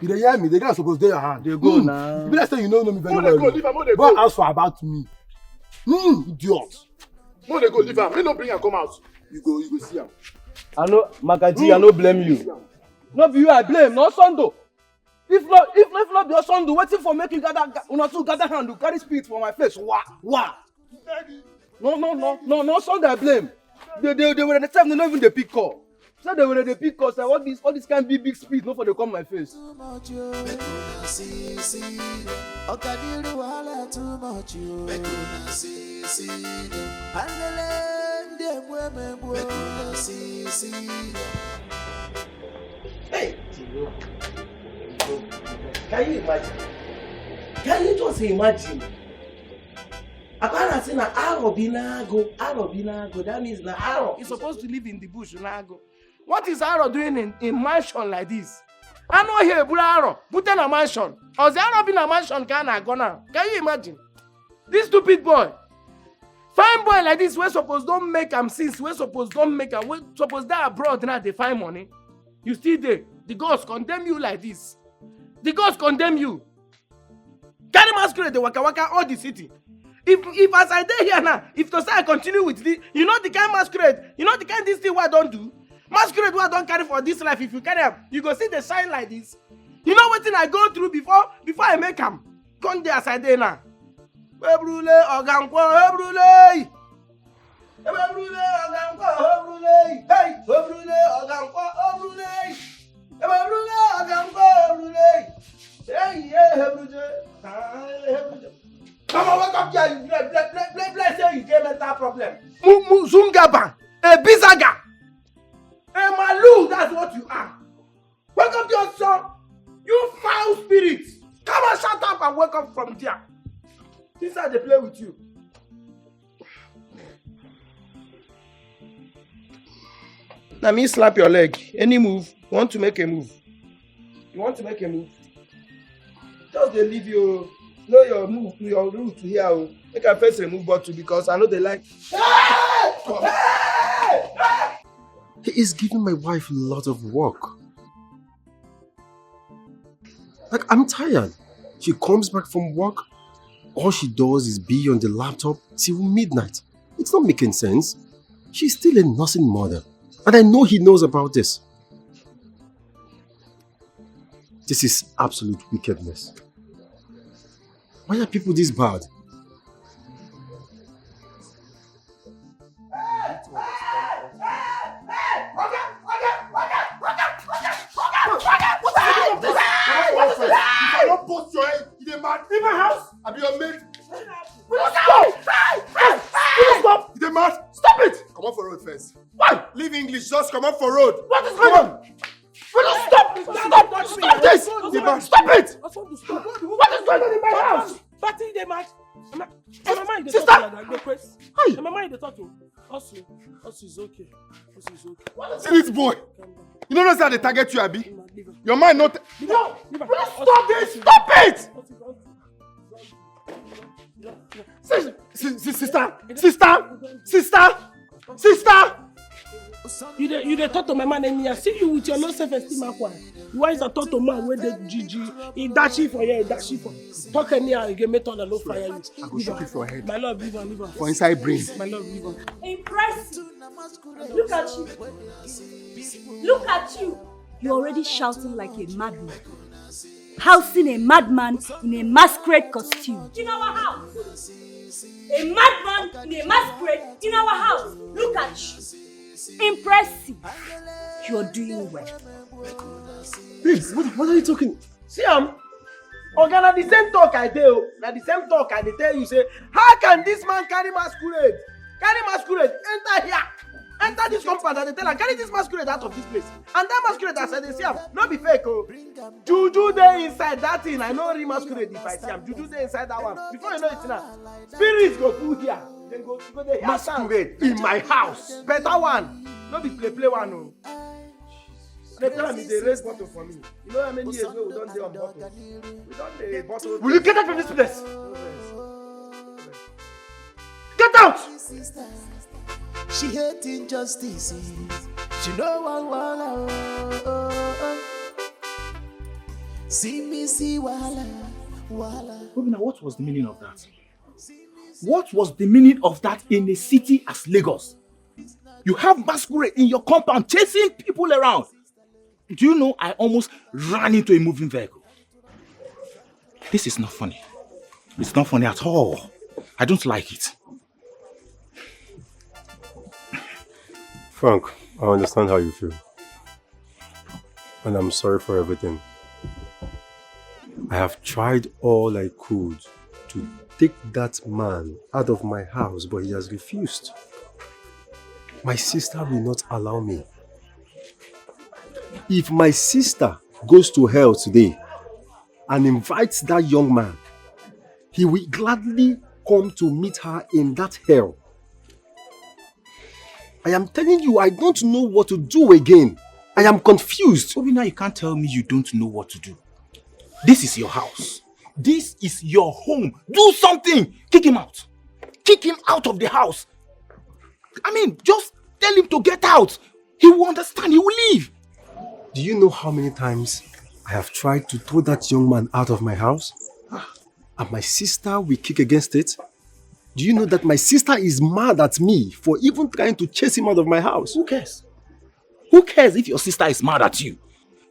You dey hear me? The girl suppose dey your hand. Dey go na. You be like say you no know me very well. Mo dey go, leave am, mo dey go. Go ask for about me. Hmm, idiot. Mo dey go, leave am. Me no bring am come out. You go, you go see am. I no, Magaji, I no blame you. No be you I blame, no Sondo. If no, if no, if no be Osondo, wetin for make you gather, ga- una two gather hand, you carry spirit for my face, wa, wa. No, no, no, no, no Osondo I blame. They, they, they were the same, they no even dey pick call. So they were dey pick call, say all this, all this kind big, big spirit, no for dey come my face. Too much, oh. Make una see, see them. Okadiru wahala too much, oh. Make una see, see them. Angele, ndị egbu emegbu. Make una see, see them. Hey, Jehovah. Can you imagine? Can you just imagine? Apparently, na Aro bi na ago, Aro bi na ago. That means na Aro. He's supposed to live in the bush, na ago. What is Aro doing in, in mansion like this? I know here, Bula Aro, put in a mansion. Or the Aro be in a mansion, can I go now? Can you imagine? This stupid boy. Fine boy like this, wey suppose don make am since, wey suppose don make am, wey suppose dey abroad now dey find money. You still dey. The gods condemn you like this. The gods condemn you. Carry masquerade dey waka waka all the city. If if as I dey here now, if to say I continue with this, you know the kind masquerade, you know the kind this thing wey I don do? Masquerade wey I don carry for this life, if you carry am, you go see the shine like this. You know wetin I go through before before I make am? Come dey as I dey now. Ebrule oga nkwo, ebrule. Ebe ebrule oga nkwo, ebrule. Hey, ebrule oga nkwo, ebrule. Ebe ebrule oga nkwo, ebrule. Hey, yeah, ebrule. Ah, ebrule. Come on, wake up here, you bless, bless, bless, bless, bless, say you get mental problem. Mu- mu- Zungaba, a bizaga, a malu, that's what you are. Wake up your son. You foul spirit. Come and shut up and wake up from there. This how they play with you. Na me slap your leg. Any move? You want to make a move? You want to make a move? Just dey leave you. Know your move, your route here o. Make I first remove bottle because I no dey like. He is giving my wife a lot of work. Like, I'm tired. She comes back from work, all she does is be on the laptop till midnight. It's not making sense. She's still a nursing mother, and I know he knows about this. This is absolute wickedness. Why are people this bad? If I don't bust your head, you dey mad? In my house? I be your maid. Will you stop? Will you stop? You dey mad? Stop it! Comot for road first. Why? Leave English, just comot for road. What is going on? Will you stop? Stop! Stop this! Stop it! What is going on in my house? Party dey mad. Am I, am I mind dey Sister! Talk to you like this? Hi. Am I mind dey talk to you? Also, also is okay. Also is okay. See this boy. Calm down. You know say I dey target you, abi? Leave am, leave am. Your mind not. Leave am, leave am. Will you stop this? Stop it! Also, also, also, also, also. Sis-, sis-, sis-, sister, sister, sister, sister. You dey, you dey talk to my man anyhow. See you with your low self-esteem, Akwa. You want to talk to man wey dey G G? He dash you for here, he dash you for. Talk anyhow again, make thunder no fire you. I go shoot you for head. My love, leave am, leave am. For inside brain. My love, leave am. Impressive. Look at you. Look at you. You're already shouting like a madman. Housing a madman in a masquerade costume. In our house. A madman in a masquerade in our house. Look at you. Impressive. You're doing well. Babes, what, what are you talking? See am, oga, na the same talk I dey o. Na the same talk I dey tell you say, how can this man carry masquerade? Carry masquerade, enter here. Enter this compound, I dey tell am, carry this masquerade out of this place. And that masquerade, as I dey see am, no be fake o. Juju dey inside that thing. I know real masquerade if I see am. Juju dey inside that one. Before you know it now, spirits go full here. Dem go, go dey hear sound. Masquerade in my house. Better one. No be play play one o. They tell me they raise bottle for me. You know how many years wey we don dey on bottle? We don dey bottle. Will you get out from this place? No vex. Get out! She hate injustice. She no wan wahala. Oh, oh, oh. See me see wahala, wahala. Obina, what was the meaning of that? What was the meaning of that in a city as Lagos? You have masquerade in your compound chasing people around. Do you know I almost ran into a moving vehicle? This is not funny. It's not funny at all. I don't like it. Frank, I understand how you feel. And I'm sorry for everything. I have tried all I could to take that man out of my house, but he has refused. My sister will not allow me. If my sister goes to hell today and invites that young man, he will gladly come to meet her in that hell. I am telling you, I don't know what to do again. I am confused. Obina, you can't tell me you don't know what to do. This is your house. This is your home. Do something. Kick him out. Kick him out of the house. I mean, just tell him to get out. He will understand. He will leave. Do you know how many times I have tried to throw that young man out of my house? And my sister will kick against it? Do you know that my sister is mad at me for even trying to chase him out of my house? Who cares? Who cares if your sister is mad at you?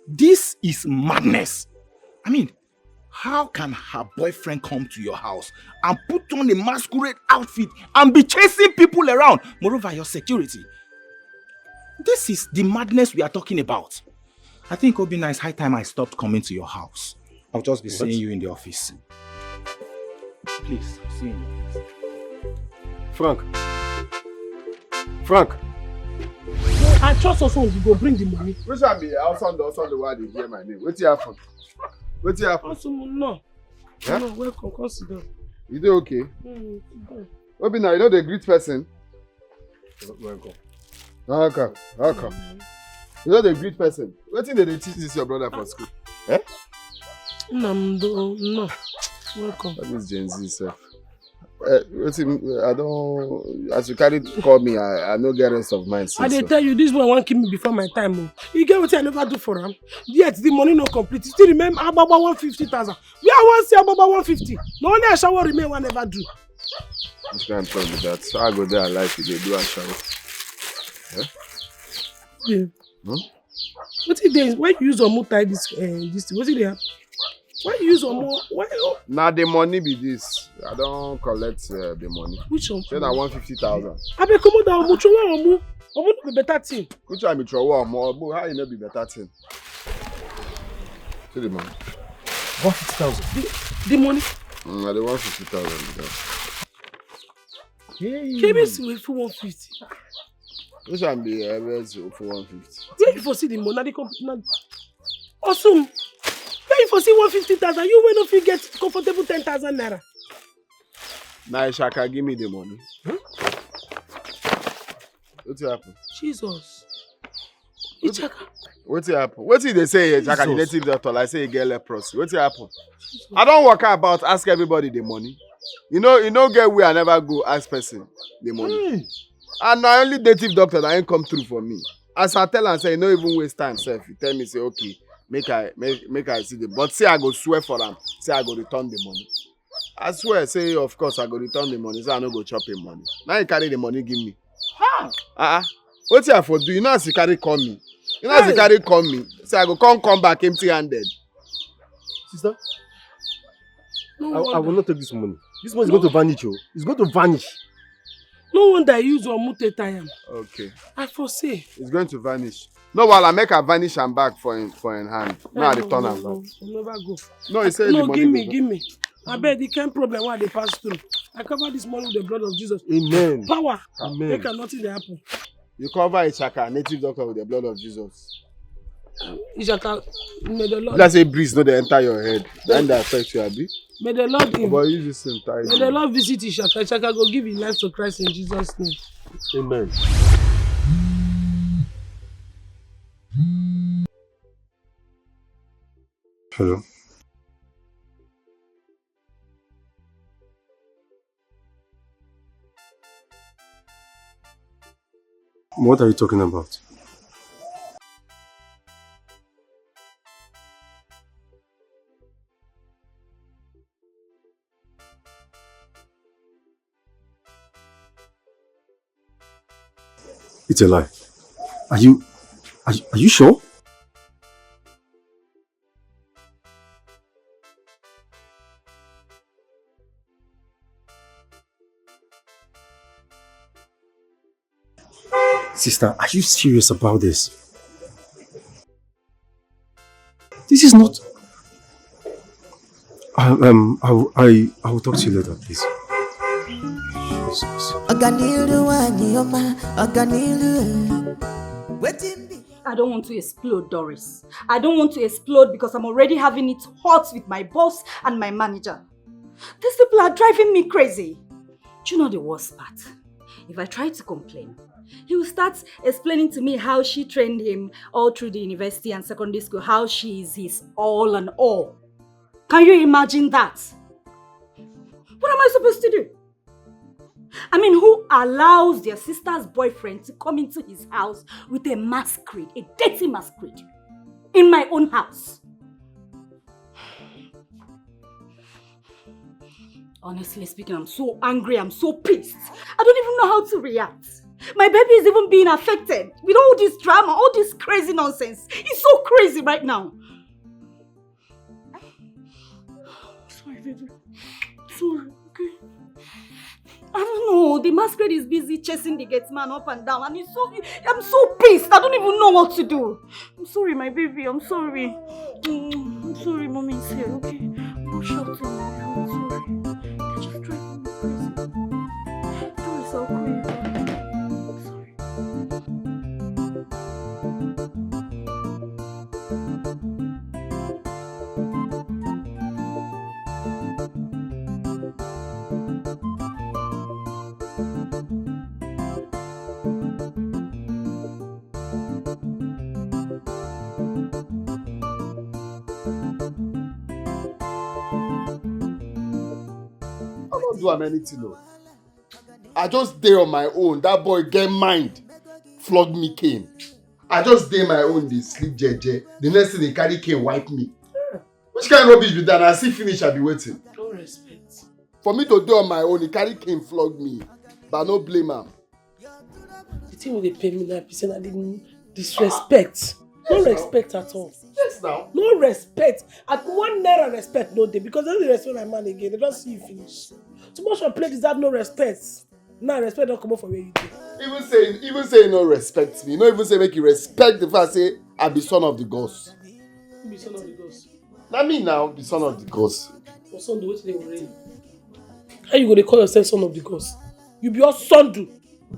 This is madness. I mean, how can her boyfriend come to your house and put on a masquerade outfit and be chasing people around? Moreover, your security. This is the madness we are talking about. I think, Obina, it's high time I stopped coming to your house. I'll just be seeing you in the office. Please, see you in the office. Frank. Frank. I trust also you go bring the money. Which one be outside the outside the world dey hear my name? Wetin happen? Wetin happen? Awesome, no. Yeah? No, welcome. Come sit down. You dey okay? Mm, sit down. Obina, you no dey greet person? Welcome. Welcome. Welcome. You no dey greet person. Wetin dem dey teach this your brother for school? Eh? Nnamdi, no. Welcome. All this Gen Z sef. Uh, wetin I don, as you carry call me, I, I no get rest of mind. I dey tell you, this boy wan kill me before my time o. You get wetin I never do for am? Yet the money no complete. You still remember Agbagba one fifty thousand? Where I wan see Agbagba one fifty? Na only ashawo remain wey I never do. Which kind of talk be that? So I go dey alive, you dey do ashawo. Eh? Yeah. Hmm? Wetin dey? Why you use omu tie this uh, this thing? Wetin dey happen? Why you use omu? Why? Oh. Na the money be this. I don collect uh, the money. Which one? Say na one fifty thousand. Abeg comot that omu, throw away omu. Omu no be better thing. Which one be throw away omu? Omu, how e no be better thing? See the money. One fifty thousand. The, the money. Mm, na the one fifty thousand be that. Hey. K B C wey full one fifty. Which one be uh, where's for one fifty? Where you for see the money? Na the comp- na Osun. Where you for see one fifty thousand? You wey no fit get comfortable ten thousand naira. Na Ishaka give me the money. Wetin happen? Jesus. Ichaka. Wetin happen? Wetin you dey say here, Ishaka, the native doctor, like say you get leprosy? Wetin happen? I don waka about, ask everybody the money. You know, you no get where I never go ask person the money. And na only native doctor na him come through for me. As I tell am say, you no even waste time sef. He tell me say, okay, make I make, make I see the, but say I go swear for am, say I go return the money. I swear say, of course I go return the money, so I no go chop him money. Now he carry the money give me. Ah, ah. Wetin I for do? You know as he carry call me. You know as he carry call me. Say I go come come back empty handed. Sister, no I, I will not take this money. This money is going to vanish, oh. It's going to vanish. No wonder I use Omute tie am. Okay. I for say. It's going to vanish. No, while I make her vanish and back for him for him hand. No, I return am back. No, never go. No, he said no, give me, give me. I bet the kind problem why they pass through. I cover this money with the blood of Jesus. Amen. Power. Amen. Make nothing they happen. You cover Ishaka, native doctor, with the blood of Jesus. Ishaka, may the Lord. Let's say breeze, no, they enter your head. Then they affect you, Abi. May the Lord him. But use this same time. May the Lord visit Ishaka. Ishaka go give his life to Christ in Jesus' name. Amen. Hello. What are you talking about? It's a lie. Are you, are you, are you sure? Sister, are you serious about this? This is not. I, um, I, I, I will talk to you later, please. Jesus. I don't want to explode, Doris. I don't want to explode because I'm already having it hot with my boss and my manager. These people are driving me crazy. Do you know the worst part? If I try to complain, he will start explaining to me how she trained him all through the university and secondary school, how she is his all and all. Can you imagine that? What am I supposed to do? I mean, who allows their sister's boyfriend to come into his house with a masquerade, a dirty masquerade, in my own house? Honestly speaking, I'm so angry, I'm so pissed. I don't even know how to react. My baby is even being affected with all this drama, all this crazy nonsense. It's so crazy right now. Sorry, baby. Sorry, okay? I don't know. The masquerade is busy chasing the gate man up and down, and he's so. I'm so pissed. I don't even know what to do. I'm sorry, my baby. I'm sorry. Mm, I'm sorry, mommy is here, okay? No shouting. I'm sorry. They just drive me crazy. Please, I'll call you back. I'm sorry. do am anything o. I just dey on my own. That boy get mind. Flog me cane. I just dey my own, dey sleep jeje. The next thing, they carry cane, wipe me. Which kind of rubbish be that? I see finish, I be waiting. No respect. For me to do on my own, he carry cane, flog me. But I no blame am. The thing wey dey pain me now be say na the disrespect. No respect at all. Yes now. No respect. At one naira respect no dey, because dem no dey respect my man again. Dem don see you finish. Too much of play deserve no respect. Now respect don comot for where you dey. Even say, even say you no respect me. No even say make you respect the fact say I be son of the gods. You be son of the gods. Na me now be son of the gods. For Sunday, wetin dey worry you? How you go dey call yourself son of the gods? You be all Sunday.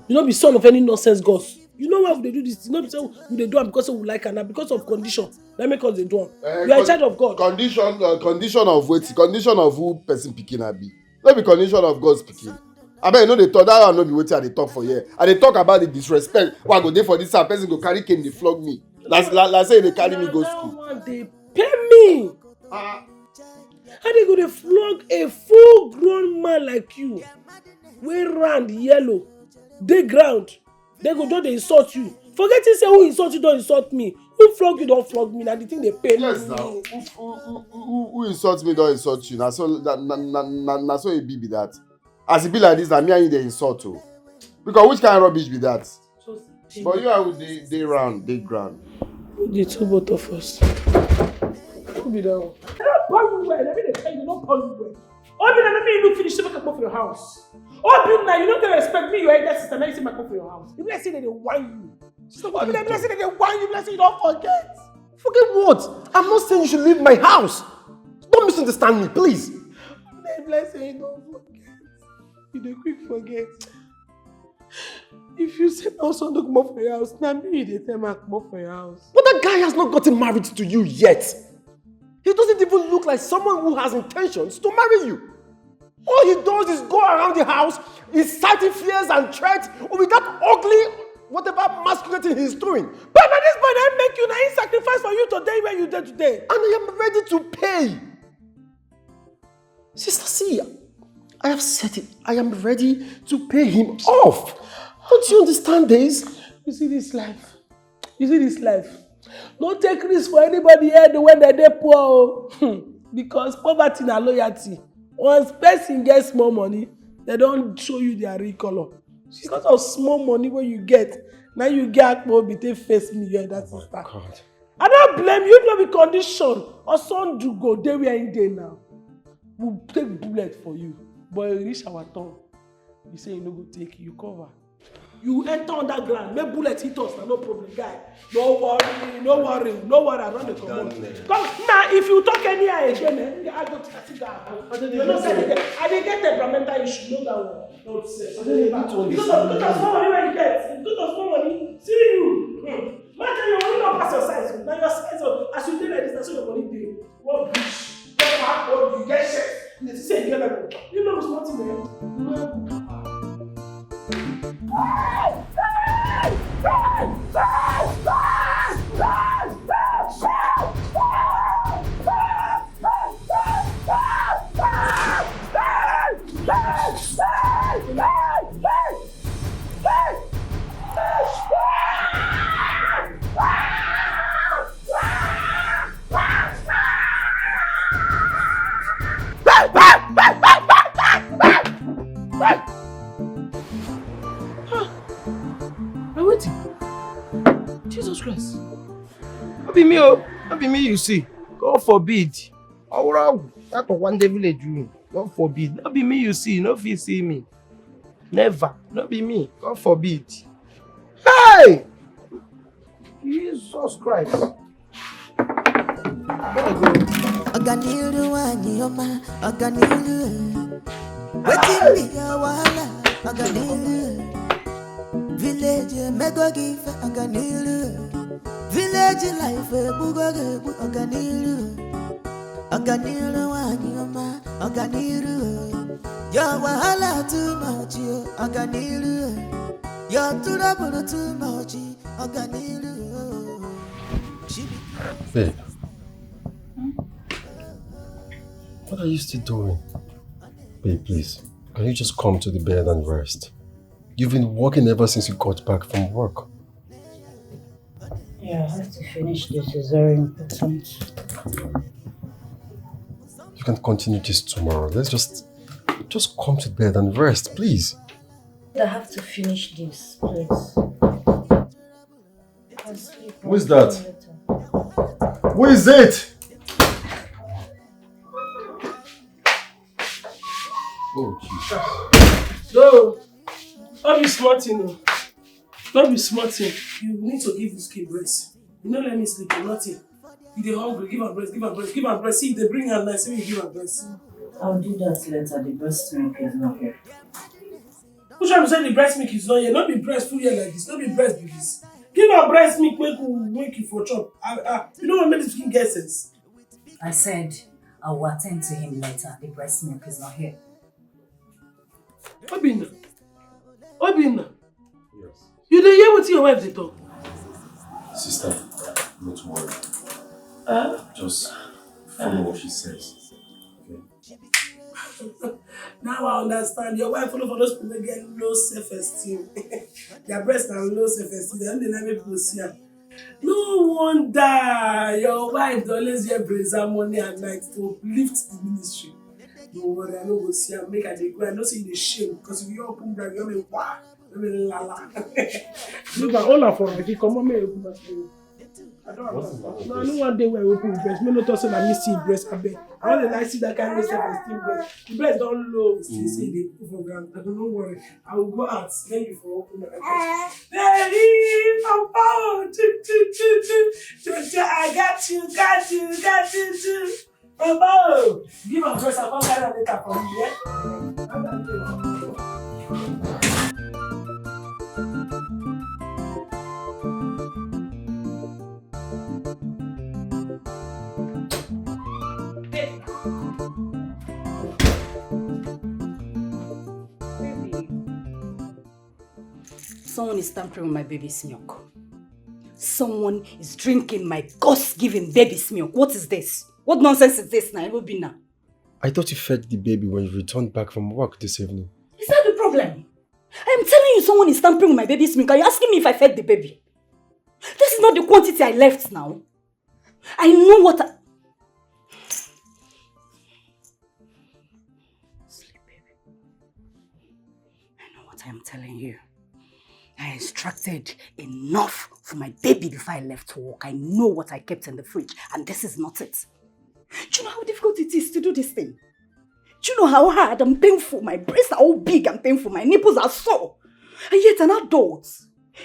You no be son of any nonsense gods. You know why we dey do this thing? No be say we dey do am because we like am, na because of condition. Na make us dey do am. Eh, you are in charge of God. Condition, uh, condition of wetin? Condition of who person pikin I be? No be condition of God's pikin. Abeg, no dey talk. That one no be wetin I dey talk for here. I dey talk about the disrespect wey I go dey for this side. Person go carry cane dey flog me. Like, like, like say they carry me go school. That one dey pain me. Ah. How they go dey flog a full grown man like you, wey round yellow, dey ground? They go just dey insult you. Forgetting say who insult you don insult me. Who flog you don flog me. Na the thing dey pain me. Yes now. Who, who, who, who, who insult me don insult you. Na so, na, na, na, na, na so e be be that. As e be like this, na me and you dey insult o. Because which kind of rubbish be that? But you and who dey, dey round, dey ground. The two both of us. Who be that one? I don't born you well. I mean, they tell you, don't born you well. Obinna, let me look finish, make I come for your house. Obinna, you don't get respect. Me, your elder sister, now you see my come for your house. If I say that they want you. Sister, what Obinna, if I say that they want you, if I say you don't forget. Forget what? I'm not saying you should leave my house. Don't misunderstand me, please. If I say you don't forget. You dey quick forget. If you say no son no comot for your house, na me you dey tell me comot for your house. But that guy has not gotten married to you yet. He doesn't even look like someone who has intentions to marry you. All he does is go around the house, inciting fears and threats with that ugly, whatever masquerading he's doing. But na this boy na make you, na him sacrifice for you today where you dey today. And I am ready to pay. Sister, see, I have said it. I am ready to pay him off. Don't you understand this? You see this life? You see this life? No take risk for anybody head when they dey poor o. Hmm. Because poverty na loyalty. Once person get small money, they don show you their real color. Because of small money wey you get, na you get akpo obi take face me, your elder sister. God. I don't blame you, no be condition. Osundu go dey where he dey now. We take bullet for you. But e reach our turn. You say you no go take, you cover. You enter underground, make bullet hit us, na no problem, guy. No worry, no worry, no worry, I don dey comot. Come, now if you talk anyhow again, eh, I go take a cigar. You know say I dey get, I dey get temperamental issue, no that one. Nonsense. I don't need to understand. Because of, because of small money wey you get, because of small money, see you. Hmm. Man, tell you, money no pass your size o. Na your size o. As you dey like this, na so your money dey. What bitch? Get back, what you get shit. You dey say you get level. You know something, man. Na wetin? Jesus Christ. No be me o. No be me you see. God forbid. Ọwụrụ ọgwụ, that of one day village room. God forbid. No be me you see. No fit see me. Never. No be me. God forbid. Hey! Jesus Christ. Ọganiru nwanyị ọma, ọganiru. Wetin be your wahala, ọganiru. Village emego gị ife, ọganiru. Village life egbugo gị egbu, ọganiru. Ọganiru nwanyị ọma, ọganiru. Your wahala too much, yo, ọganiru. Your trouble too much, ọganiru. Babe, what are you still doing? Babe, please, Can you just come to the bed and rest? You've been working ever since you got back from work. Yeah, I have to finish this. It's very important. You can continue this tomorrow. Let's just just come to bed and rest, please. I have to finish this, please. Who is that? Who is it? Oh, Jesus. No, don't be smart, you know. Don't be smart, you. You need to give this kid rest. You know, let me sleep or nothing. You dey hungry, give am breast, give am breast, give am breast. See, they bring am nice, so you give am breast. I'll do that later. The breast milk is not here. Who try to say the breast milk is not here? Not be breast full here like this. Not be breast be this. Give am breast milk, make you make you for chop. Ah, ah, you don't want make this pikin get sense. I said I will attend to him later. The breast milk is not here. Obinna, Obinna, Yes. You dey hear wetin your wife dey talk? Sister, not worry. Uh, Just follow what she says. Okay? Now I understand. Your wife follow for those people wey get low self-esteem. Their breast na low self-esteem. They no dey like make people see am. No wonder your wife dey always wear brazier morning and night to uplift the ministry. No worry, I no go see am. Make I dey go. I know say you dey shame because if you open bra, you make wa, you make lala. Look at all for me. If you come on, make you open bra. I don't understand. No, I no wan dey where I open breast. Me no talk say na me see breast abeg. I no dey like see that kind of self-esteem breast. The breast don low. See say e dey put for ground. I don't know worry. I will go out. Then you for open my breast. Baby, papa, oh, choo, choo, choo, choo. Choo, choo, I got you, got you, got you, choo. Papa, oh, give am breast. I come carry am later for you, yeah? Someone is tampering with my baby's milk. Someone is drinking my God-given baby's milk. What is this? What nonsense is this now, Obinna? I thought you fed the baby when you returned back from work this evening. Is that the problem? I am telling you, someone is tampering with my baby's milk. Are you asking me if I fed the baby? This is not the quantity I left now. I know what I... Sleep, baby. I know what I am telling you. I extracted enough for my baby before I left to work. I know what I kept in the fridge, and this is not it. Do you know how difficult it is to do this thing? Do you know how hard and painful my breasts are all big and painful, my nipples are sore? And yet an adult,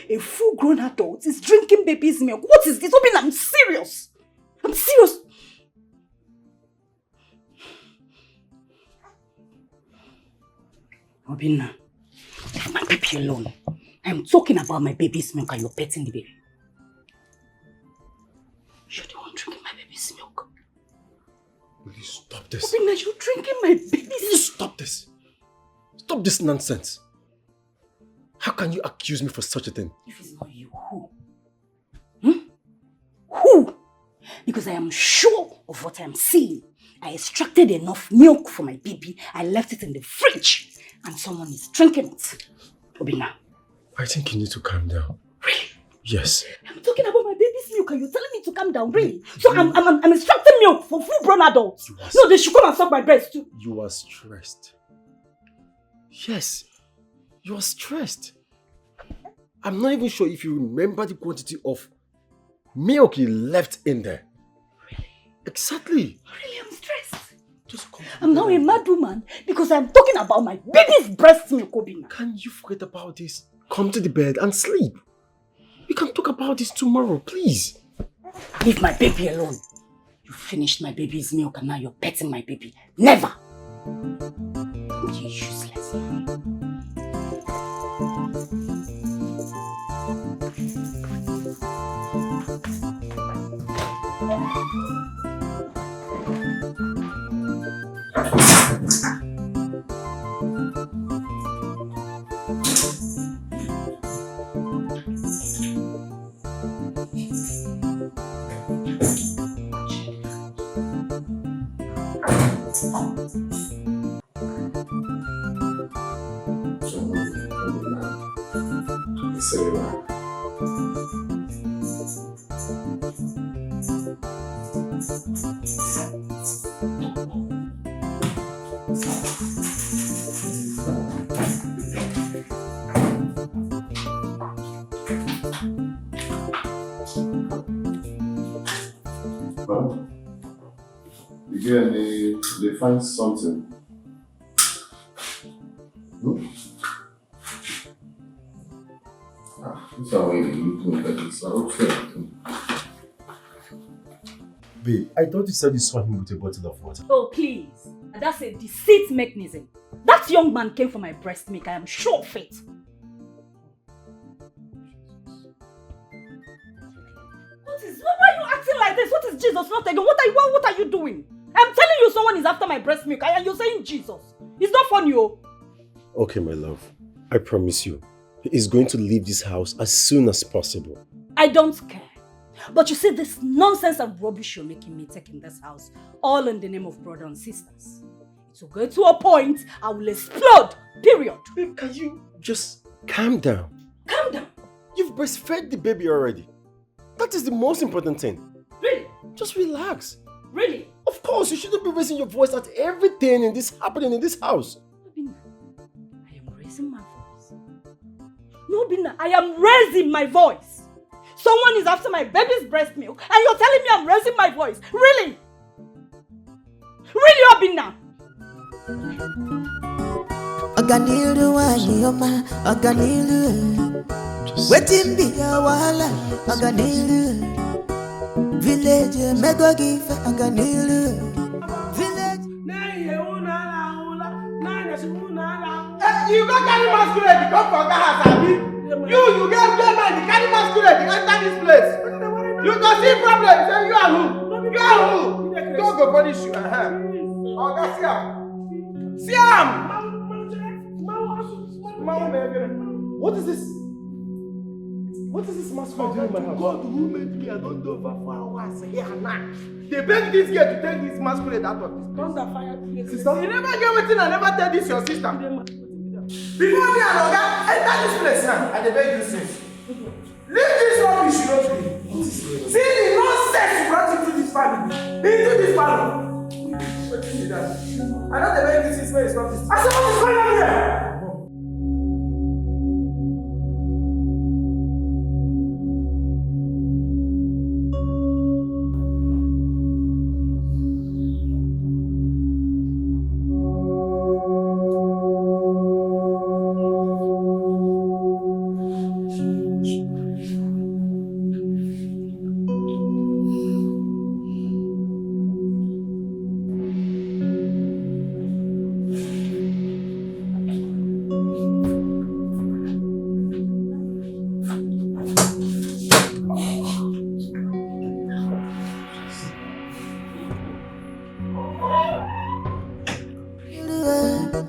a full-grown adult, is drinking baby's milk. What is this? Obinna, I'm serious. I'm serious. Obinna, leave my baby alone. I'm talking about my baby's milk and you're petting the baby. You're the one drinking my baby's milk. Will you stop this? Obinna, you're drinking my baby's... Will you stop this? Stop this nonsense. How can you accuse me for such a thing? If it's not you, who? Hmm? Who? Because I am sure of what I am seeing. I extracted enough milk for my baby. I left it in the fridge. And someone is drinking it. Obinna. I think you need to calm down. Really? Yes. I'm talking about my baby's milk and you're telling me to calm down, really? So I'm, I'm, I'm extracting milk for full-grown adults. No, they should come and suck my breast too. You are stressed. Yes. You are stressed. I'm not even sure if you remember the quantity of milk you left in there. Exactly. Really, I'm stressed. Just come. I'm now a mad woman because I'm talking about my baby's breast milk, Obinna. Can you forget about this? Come to the bed and sleep. We can talk about this tomorrow, please. Leave my baby alone. You finished my baby's milk and now you're petting my baby. Never! You useless. Sarah. Well, again, they, they find something. Hmm? Ah, this is how you look like this. I hope so. Babe, I thought you said you saw him with a bottle of water. Oh, please. That's a deceit mechanism. That young man came for my breast milk. I am sure of it. What is, why are you acting like this? What is Jesus not again? What are you, what, what are you doing? I'm telling you, someone is after my breast milk, and you're saying Jesus. It's not funny, oh. Okay, my love. I promise you, he is going to leave this house as soon as possible. I don't care. But you see, this nonsense and rubbish you're making me take in this house, all in the name of brother and sisters. It will go to a point I will explode. Period. Babe, can you just calm down? Calm down. You've breastfed the baby already. That is the most important thing. Really? Just relax. Really? Of course, you shouldn't be raising your voice at everything in this happening in this house. Obinna, I am raising my voice. No, Obinna, I am raising my voice. Someone is after my baby's breast milk, and you're telling me I'm raising my voice. Really? Really, Obinna? Ọganiru nwanyị ọma, ọganiru. Wetin be your wahala? Ọganiru. Village emego gị ife, ọganiru. Village. Hey, you go carry masquerade come for Oga house, abi? You, you get get mind, you carry masquerade, you enter this place. You go see problem, say you are who? You are who? God go punish you. Uh-huh. Oga, see am. See am. What is this? What is this masquerade doing in my house? God who made me, I don't know over four hours here now. They beg this girl to take this masquerade out of this place. Thunder fire this place. Sister? You never get wetin I never tell this your sister. Before me and Oga enter this place now, I dey beg you since. Leave this rubbish you don't do. See the nonsense you brought into this family. Into this family. Wetin be that? I no dey beg you since when you stop this. I say what is going on here?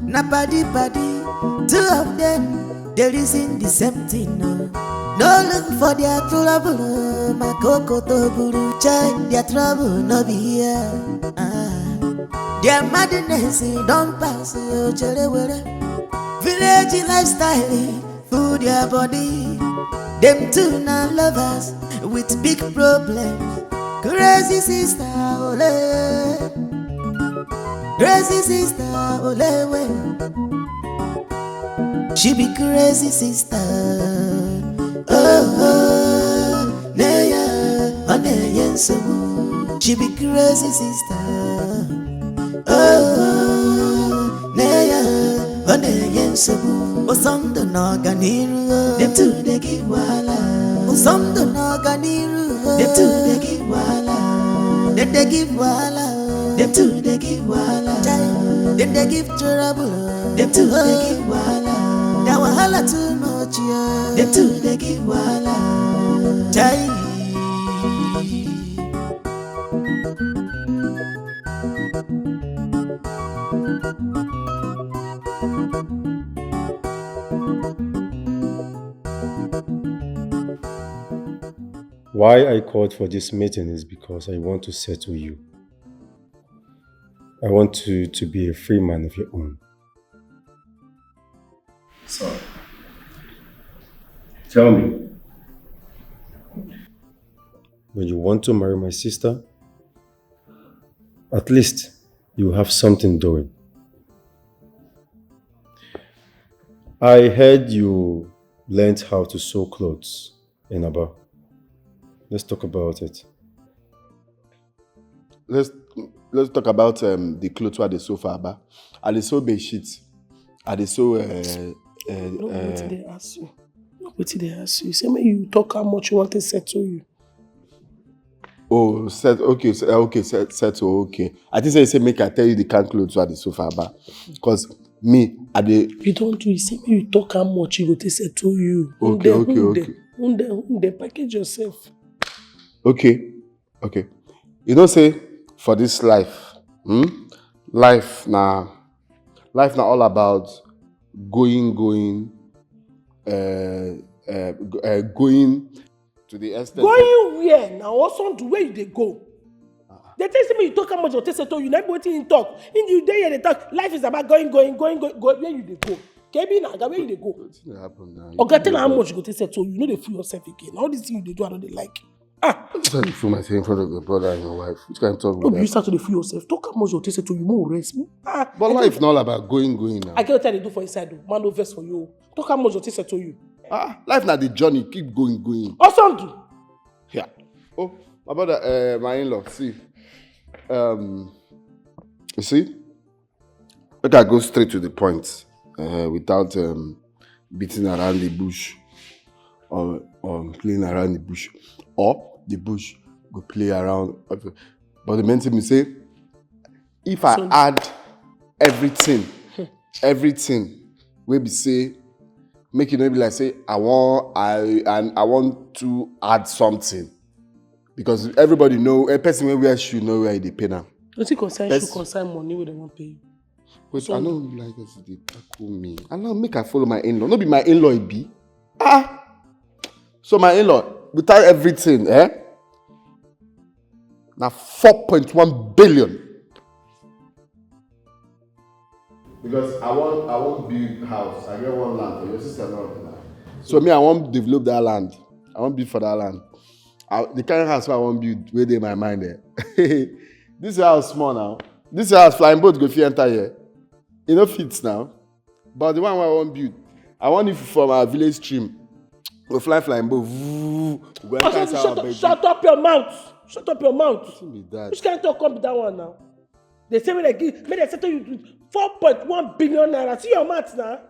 Na body body, two of them they reason the same thing. No, no look for their trouble, oh, my coco to buru chai. Their trouble no be here. Ah. Their madness, eh, don pass, oh, chere were. Village lifestyle, eh, full their body. Them two na lovers with big problems. Crazy sister, ole. Crazy sister, ole we. She be crazy sister. Oh, oh, neya, oh, neya, so she be crazy sister. Oh, neya, ọ na-enye nsogbu. Ụsọ ndụ na ọganiru, oh. Dem too dey give wahala. Ụsọ ndụ na ọganiru, oh. Dem too dey give wahala. Dem dey give wahala, oh. Dem too dey give wahala. Chai, dem dey give trouble, oh. Dem too dey give wahala. Their wahala too much, yeah. Dem too dey give wahala. Chai. Why I called for this meeting is because I want to settle you. I want you to be a free man of your own. Sir, Tell me. When you want to marry my sister, at least you have something doing. I heard you learned how to sew clothes in Aba. Let's talk about it. Let's let's talk about um, the clothes wey I dey sew for Aba. I dey sew bed sheet. I dey sew. Uh, uh, No uh, wetin dey ask you. No wetin dey ask you. Say make you talk how much you want to settle you. Oh, set okay, set, okay, set, settle okay. I think say you say make I tell you the kind clothes wey I dey sew for Aba, cause me I dey. You don do. You say make you talk how much you go take settle you. Okay, Hunde, okay, hunde, okay. Hunde, hunde, package yourself. Okay, okay. You know say for this life, hmm? Life na life na all about going, going, uh, uh, uh, going to the extent. Going where na? Also the way you dey go. They tell me you talk how much you take settle you. Na wetin he talk. In you dey here dey talk. Life is about going, going, going, going, going. Where you dey go? Kebi na where you dey go? Wetin dey happen now? Oga, tell her how much you go take settle you. You no dey fool yourself again. All this thing you dey do, I no dey like. Ah, Sorry for myself in front of your brother and your wife. Which kind of talk no be be you that? Start to dey fool yourself. Talk how much you take settle you. More rest. Ah, But life not all about going, going now. I get what I dey do for inside o. Man no vex for you. Talk how much you take settle you. Ah, life na the journey, keep going, going. Osandu. Yeah. Oh, my brother, uh, my in-law, see. Um, you see, let I go straight to the point uh, without um, beating around the bush or, or playing around the bush. Or the bush go play around. But the main thing is say, if I So- add everything, everything, we be say, make it not be like say, I want, I, and I want to add something. Because everybody know, a person wey wear shoe know where they pay now. Wetin concern Yes. shoe concern money wey dem wan pay you. Wait, So- I don't like as they tackle me. I now make I follow my in-law. No be my in-law it be. Ah. So my in-law, without everything, eh? Now four point one billion. Because I want I want build house. I get one land for your sister now. So me, I want develop that land. I want build for that land. I, the kind of house I want build, where they my mind there. This house small now. This house flying boat go fit enter here. You know fits now. But the one I want build, I want it from our village stream. We fly flying boat. Voo, we go enter Osandu, inside shut, our up, bed. Shut up your mouth. Shut up your mouth. Wetin be that? Which kind of talk come be that one now? They say make they give, make they settle you four point one billion naira. See your mouth now.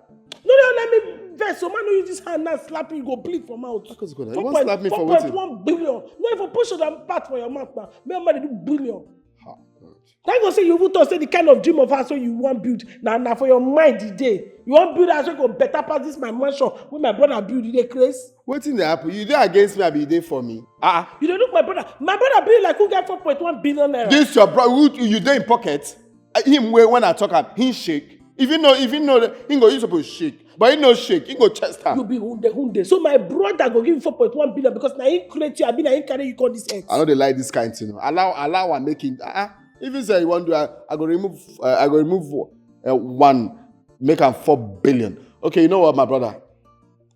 No, no, let me vex. So man, no use this hand now slap you, you go bleed for mouth. Because you go, you wan slap me for wetin? Four point one billion. No, if you push that part for your mouth now, me and man dey do billion. Ha, God. Thank God say you even talk say the kind of dream of house wey you wan build na na for your mind e dey. You wan build house wey go better pass this my mansion wey my brother build, you dey craze? Wetin dey happen? You dey against me, abi you dey for me? Ah, You dey look my brother. My brother build like who get four point one billion naira. This your bro? Who, you dey in pocket? Uh, him wey when I talk am, he shake. If you know, if you know, he go you suppose shake. But he no shake. He go chest am. You be hunde hunde. So my brother go give you four point one billion because na him create you, abi na him carry you come this earth. I no dey like this kind thing. Allow, allow am make him. Ah, uh, if you say you wan do, I, I go remove. Uh, I go remove uh, one, make am four billion. Okay, you know what, my brother?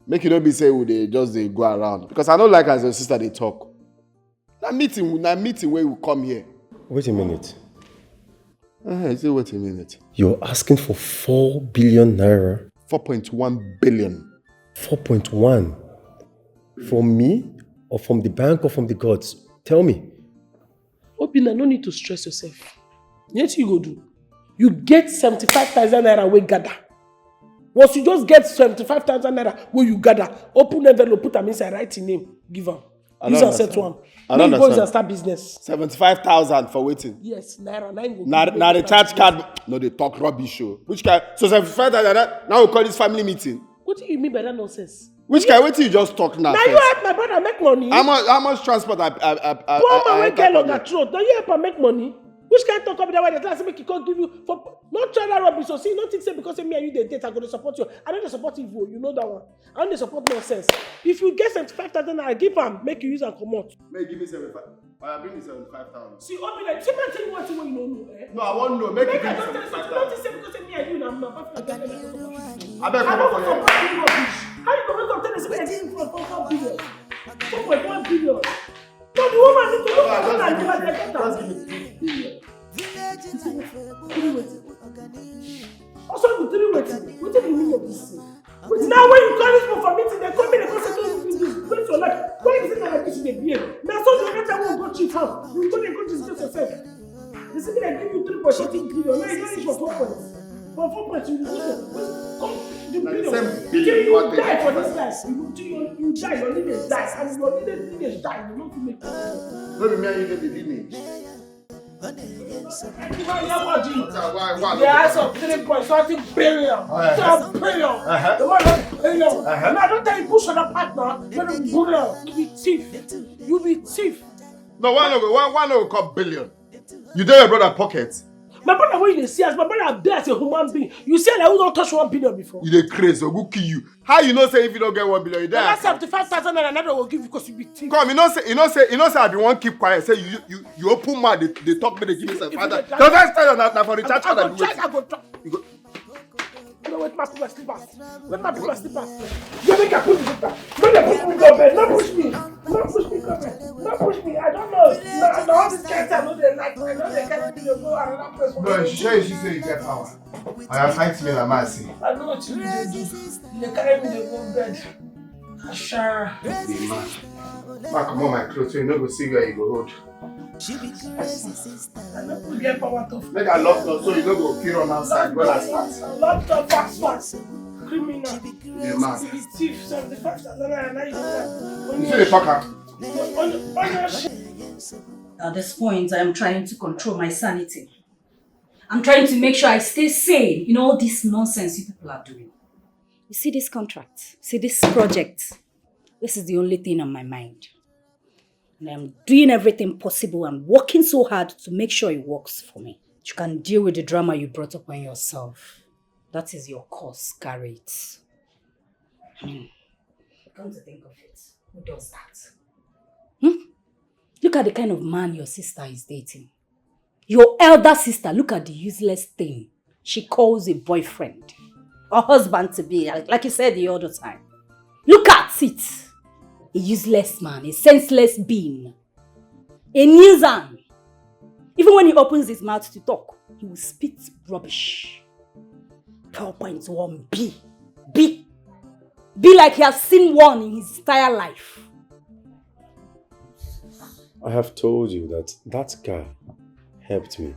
Make you no be say we dey just dey go around because I no like as your sister dey talk. Na meeting, na meeting wey we come here. Wait a minute. Uh, say wait a minute. You're asking for four billion naira? Four point one billion. Four point one? From me or from the bank or from the gods? Tell me. Obinna, no need to stress yourself. Wetin you go do? You get seventy-five thousand naira wey gather. Once you just get seventy-five thousand naira wey you gather, open envelope, put am inside, write your name, give am. I Use don't am settle understand. am. I Make don't you go use am understand. Start business. Seventy-five thousand for wetin? Yes, naira. Na him go Na, give you na go recharge start card. business. No, dey talk rubbish o. Which kind? So seventy-five thousand naira. Now we call this family meeting. Wetin you mean by that nonsense? Which kind? Wetin you just talk now? Na you First? Help my brother make money. How much? How much transport? I, I, I, I, Poor I, man I wey enter get from longer here? Throat. Na you help am make money. Which kind talk come be that one? Dey tell am say make he come give you for no try that rubbish. So see, you no think say because say me and you dey date, I go dey support you. I no dey support evil. You know that one. I no dey support nonsense. If you get seventy-five thousand naira, give am, make you use am comot. May you give me seventy-five. I bring the seventy-five thousand. See, Obinna, see man tell you one thing wey you no know, eh? No, I wan know. Make you Make give I me just tell you say, seventy-five you no thousand. Think say because say me and you na na bad friend. Abeg, I no comot go for here. Support you rubbish. How you go wake up tell me say make I give you for You go dey go disgrace yourself. You see, dem give you three point something billion. Now you don reach for four point. For four point, you go come the Na the billion. same Till billion you you want die to for this life. You go till you, you die, your lineage die, and your lineage lineage die. You no fit make it. No be me and you dey the lineage. Everybody, everybody. Why, why, The house of three point something billion. Uh-huh. Some billion. Uh-huh. The one of billion. Uh-huh. And I don't tell you push on that partner. You be bully. You be thief. You be thief. No, why no go? Why, why no go call billion? You dey your brother pocket. My brother, when you dey see as my brother dey as a human being, you see like who don touch one billion before. You dey craze, or go kill you. How you know say if you don't get one billion, you That die? seventy-five thousand naira, I never go give you because you be thief. Come, you know say you know say you know say I be one keep quiet. Say you you you open mouth, they, they talk me, they give me some If father. you dey The first time na, na for the I church go I do check, I it. go talk. You go, No, wait, my people slippers. Wait, my people slippers. You make I put the slippers. No, they push me go bed. No push me. No push me go bed. No push me. I don't know. No, no, all this kind of thing, I know they like. I know they carry me to go another place. But she say she say you get power. I am fighting me like mercy. I know what you dey do. You dey carry me dey go bed. Asha. The man. Back on my clothes, so you no go see where you go hold. I no go get power to Make I lock door so you no go fit run outside when I start. Lock door fast fast. Criminal. The man. You be thief. Seventy-five thousand naira, now you dey You see the fucker? At this point, I'm trying to control my sanity. I'm trying to make sure I stay sane in all this nonsense you people are doing. You see this contract, see this project. This is the only thing on my mind. And I'm doing everything possible. I'm working so hard to make sure it works for me. You can deal with the drama you brought upon yourself. That is your cause, carry it. I mean, come to think of it, who does that? Hmm? Look at the kind of man your sister is dating. Your elder sister, look at the useless thing she calls a boyfriend. Or husband to be, like, like you said the other time. Look at it. A useless man, a senseless being. A nuisance. Even when he opens his mouth to talk, he will spit rubbish. Twelve point one B. B. Be like he has seen one in his entire life. I have told you that that guy helped me.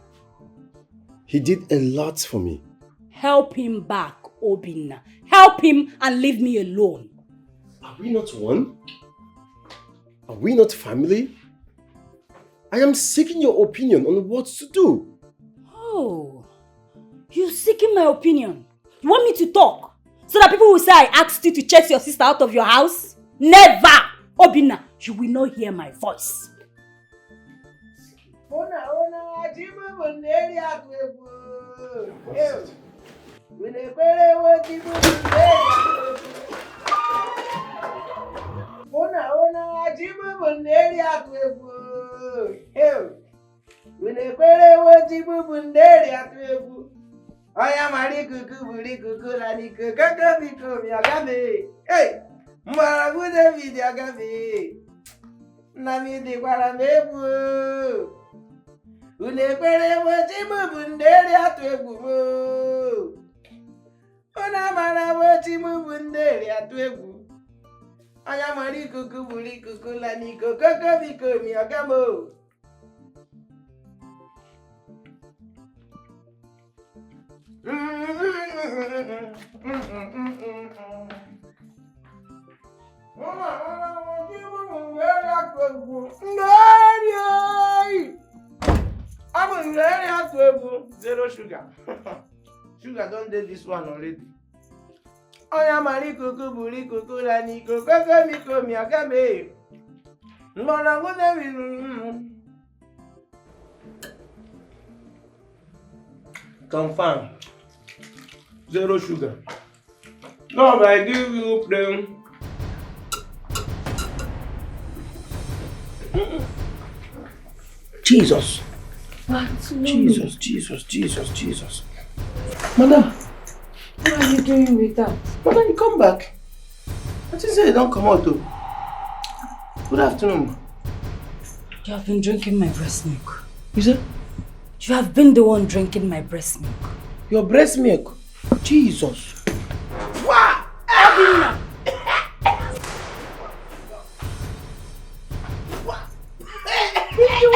He did a lot for me. Help him back, Obinna. Help him and leave me alone. Are we not one? Are we not family? I am seeking your opinion on what to do. Oh, you seeking my opinion? You want me to talk so that people will say I asked you to chase your sister out of your house? Never! Obinna, you will not hear my voice. Ona ona ajibu bunderi atwebu. Unu ekwere wo tibu bunderi atwebu. Ona ona ajibu bunderi atwebu. Unu ekwere wo tibu bunderi atwebu. Onye mara ikuku buru ikuku na n'ikuku koko biko mi ọga m. Hey! Mgbọrọgwụ David ọga m. Nna m dịkwara m egwu. Unu ekwere wo tibu bunderi atwebu. Unu amara wo tibu bunderi atwebu. Onye mara ikuku buru ikuku na n'ikuku koko biko mi ọga m. Zero sugar. Sugar don dey this one already. Onye mara ikuku buru ikuku na n'ikuku koko biko mi ọga m. Mgbọrọgwụ David. Confirm. Zero sugar. Love, I give you prayer. Jesus. Jesus, Jesus, Jesus, Jesus. Madam. What are you doing with that? Madam, you come back. I think say you don come out o. Good afternoon. You have been drinking my breast milk. You say? You have been the one drinking my breast milk. Your breast milk? Jesus. Wow! Obinna! If you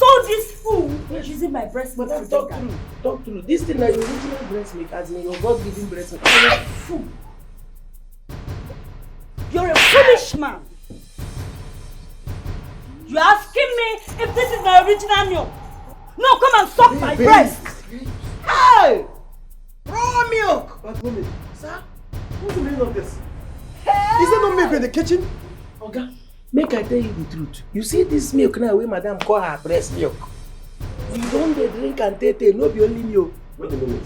All this fool is using my breast milk. Madam, talk true. Talk true. This thing na your original breast milk, as in your God-given breast milk. Fool. You're a foolish man. You're asking me if this is my original milk. No, come and suck my breast. Hey! Raw milk! But woman, sir, what's the meaning of this? Hey! Is there no milk in the kitchen? Oga, make I tell you the truth. You see this milk now wey madam call her breast milk? We don dey drink and tey tey, no be only me o. Wait a minute.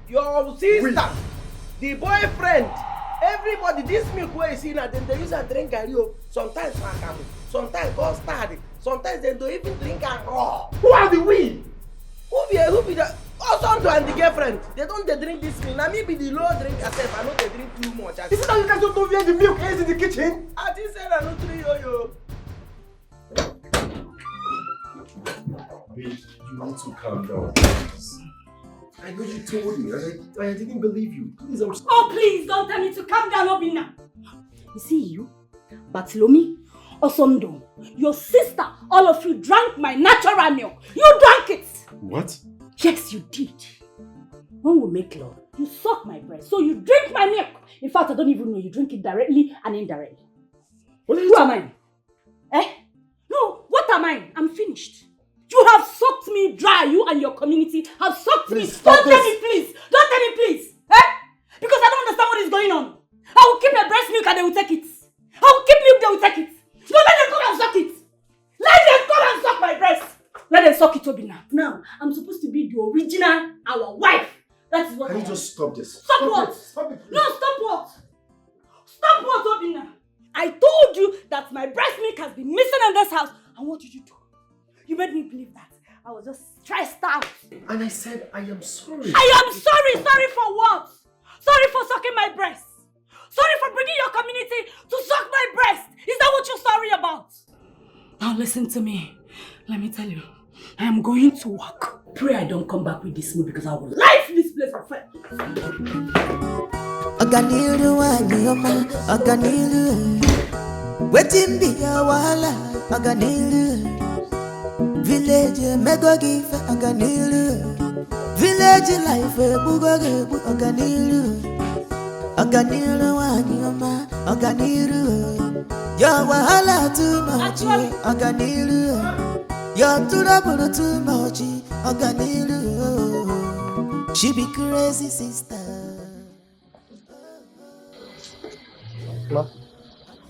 Your sister, the boyfriend, everybody, this milk wey you see now, dem dey use am drink garri o. Sometimes for akamu, sometimes custard, sometimes dem dey even drink am raw. Who are the we? Who be who be the Osondo and the girlfriend? They don dey drink this milk. Na me be the low drinker sef. I no dey drink too much. Is it that you guys don't know where the milk is in the kitchen? I think say na no three yo yo. Babe, you need to calm down, please. I know you told me, and I, I didn't believe you. Please, I'm sorry. Oh, please, don't tell me to calm down, Obinna. You see, you, Bartholomew, Osondo, your sister, all of you drank my natural milk. You drank it. What? Yes, you did. When we make love, you suck my breast, so you drink my milk. In fact, I don't even know. You drink it directly and indirectly. What are you Who am I? Eh? No, what am I? I'm finished. You have sucked me dry. You and your community have sucked me. Please, stop this. Don't tell me please. Don't tell me please. Eh? Because I don't understand what is going on. I will keep a breast milk and they will take it. I will keep milk, they will take it. No, let them come and suck it. Let them come and suck my breast. Let them suck it, Obinna. Now, I'm supposed to be the original, our wife. That is what I am. Can you just stop this? Stop what? Stop it, please. No, stop what? Stop what, Obinna? I told you that my breast milk has been missing in this house. And what did you do? You made me believe that I was just stressed out. And I said, I am sorry. I am sorry. Sorry for what? Sorry for sucking my breast. Sorry for bringing your community to suck my breast. Is that what you're sorry about? Now listen to me. Let me tell you, I am going to work. Pray I don't come back with this mood because I will light this place on fire. Ọganiru nwanyị ọma, ọganiru. Wetin be your wahala, ọganiru? Village emego gị ife, ọganiru. Village life egbugo gị egbu, ọganiru. Ọganiru nwanyị ọma, ọganiru. Your wahala too much, ọganiru. Your trouble too much, ọganiru. She be crazy sister.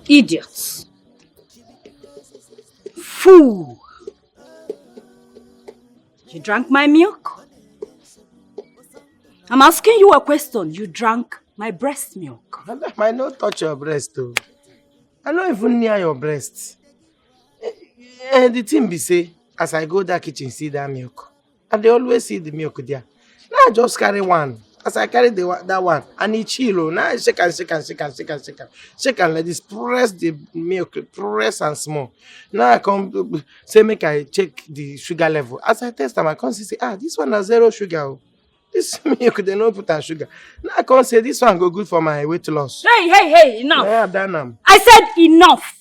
Idiots. Fool. You drank my milk? I'm asking you a question. You drank my breast milk. Madam, I no touch your breast o. I no even near your breast. Eh, eh, the thing be say, as I go that kitchen, see that milk. I dey always see the milk there. Now I just carry one. As I carry the, that one, and e chill o. Now I shake and shake and shake and shake and shake and shake and like this. Press the milk, press and small. Now I come, uh, say make I check the sugar level. As I test am, I come see say, ah, this one na zero sugar o. This milk, they no put am sugar. Now I come say this one go good for my weight loss. Hey, hey, hey, enough. Yeah, I done am. I said enough.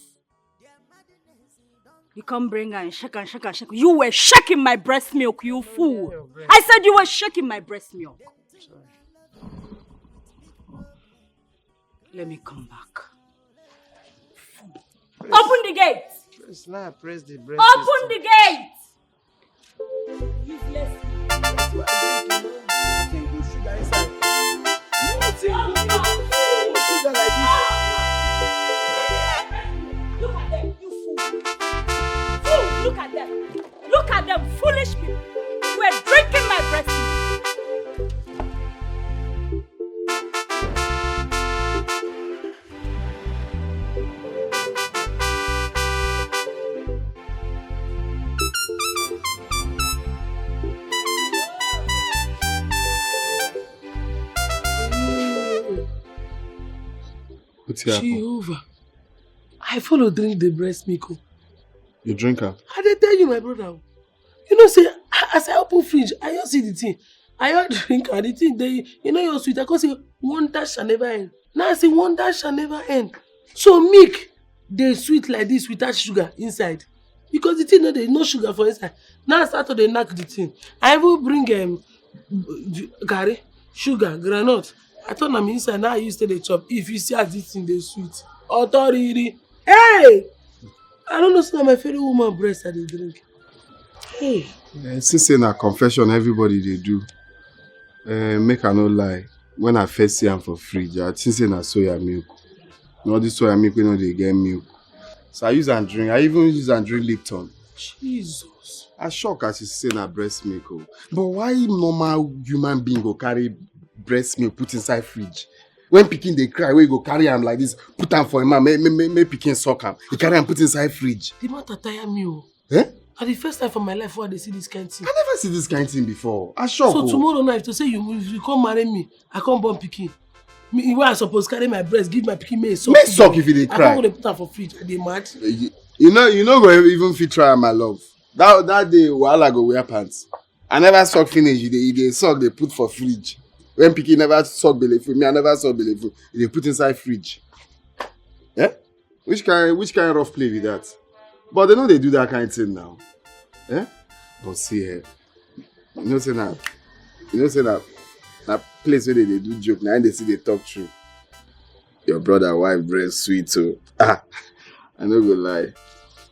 You come bring and shake and shake and shake. You were shaking my breast milk, you fool. I said you were shaking my breast milk. Let me come back. Open the gate. Press now, press the breast. Open the gate. Useless. That's why I drink, you know, single sugar inside. Nothing, no sugar like this. Look at them, you fool. Fool, look at them. Look at them, foolish people. You were drinking my breast milk. Wetin happen? Jehovah, I follow drink the breast milk o. You drink am? I dey tell you, my brother o. You know say, a-, as I open fridge, I just see the thing. I just drink am, the thing dey, you know, your sweet. I come say, wonder shall never end. Now I say, wonder shall never end. So milk dey sweet like this without sugar inside. because the thing no dey, no sugar for inside. Now I start to dey knack the thing. I even bring um, garri, sugar, groundnut. I turn am inside. Now I use take dey chop. If you see as this thing dey sweet, otoriri. Hey! I don't know say na my fellow woman breast I dey drink. Hey! Eh, since say na confession everybody dey do, eh, make I no lie, when I first see am for fridge, I think say na soya milk. Na all this soya milk wey no dey get milk. So I use am drink. I even use am drink Lipton. Jesus. I shock as you say na breast milk o. But why normal human being go carry breast milk put inside fridge? When pikin dey cry, wey you go carry am like this, put am for him mouth, make, make, make, make pikin suck am. You carry am put inside fridge. The matter tire me o. Eh? Na the first time for my life wey I dey see this kind thing. I never see this kind thing before. I shock So o. Tomorrow night, to say you, if you come marry me, I come born pikin. Me, wey I suppose carry my breast, give my pikin make e suck. Make suck if you dey cry. I come go dey put am for fridge. I dey mad. Eh, you, you know, you no go even fit try am, my love. That, that day, wahala go wear pants. I never suck finish. You dey, you dey suck, dey put for fridge. When pikin never suck belle full, me, I never suck belle full. You dey put inside fridge. Eh? Which kind, which kind rough play be that? But they no dey do that kind thing now. Eh? But see, eh, you know say na, you know say na, na place where they dey do joke, na im dey see dey talk true. Your brother wife breast sweet o. Ah, I no go lie.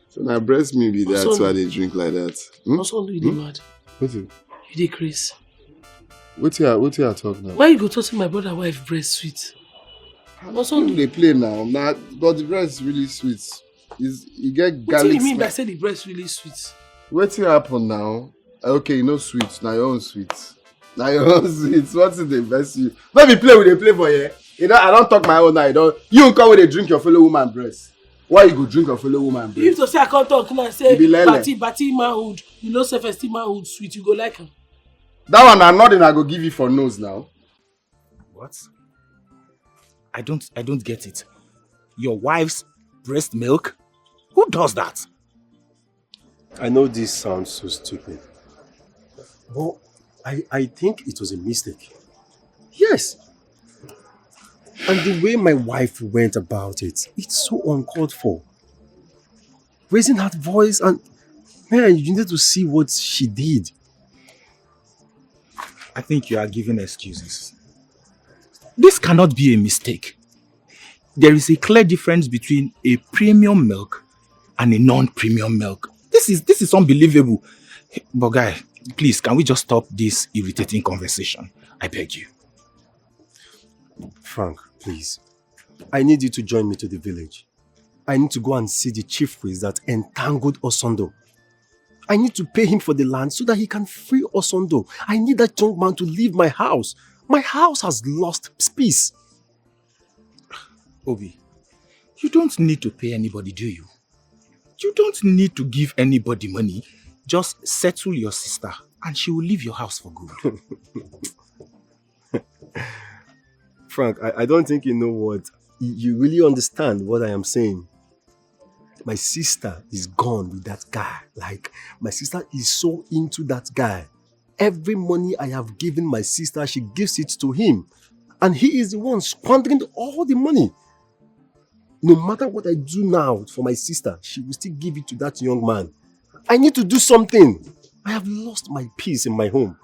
So na breast milk be that, so I dey drink like that. Hmm? Also, you dey mad. Wetin? You dey craze. Wetin I, wetin I talk now? Why you go talk say my brother wife breast sweet? Also, you dey play now. Na, but the breast is really sweet. Is, e get garlic. Wetin you mean by say the breast really sweet? Wetin happen now? Okay, you know sweet. Na your own sweet. Na your own sweet. What is the best you? No be play we dey play for here. You know, I don talk my own now. You don, you come wey dey drink your fellow woman breast. Why you go drink your fellow woman breast? If to say I come talk now, say, you be lele. Batty, batty manhood. You know, self-esteem manhood sweet. You go like am. That one na nothing I go give you for nose now. What? I don't, I don't get it. Your wife's breast milk? Who does that? I know this sounds so stupid, but I, I think it was a mistake. Yes. And the way my wife went about it, it's so uncalled for. Raising her voice and, man, you need to see what she did. I think you are giving excuses. This cannot be a mistake. There is a clear difference between a premium milk and a non-premium milk. This is, this is unbelievable. But guy, please, can we just stop this irritating conversation? I beg you. Frank, please. I need you to join me to the village. I need to go and see the chief priest that entangled Osondo. I need to pay him for the land so that he can free Osondo. I need that young man to leave my house. My house has lost peace. Obi, you don't need to pay anybody, do you? You don't need to give anybody money. Just settle your sister and she will leave your house for good. Frank, I, I don't think you know what, you, you really understand what I am saying. My sister is gone with that guy. Like, my sister is so into that guy. Every money I have given my sister, she gives it to him. And he is the one squandering all the money. No matter what I do now for my sister, she will still give it to that young man. I need to do something. I have lost my peace in my home.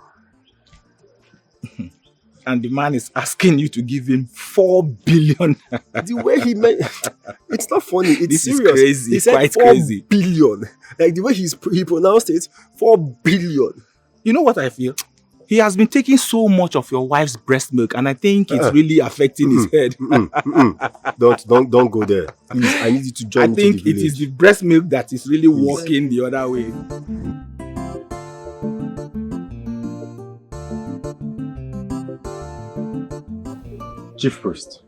And the man is asking you to give him four billion. The way he made, it's not funny. It's serious. This is crazy. He said quite crazy. Four billion. Like the way he's, he pronounced it, four billion. You know what I feel? He has been taking so much of your wife's breast milk, and I think it's really affecting his head. Don't, don't, don't go there. Please, I need you to join me to the village. I think it is the breast milk that is really working the other way. Chief Priest,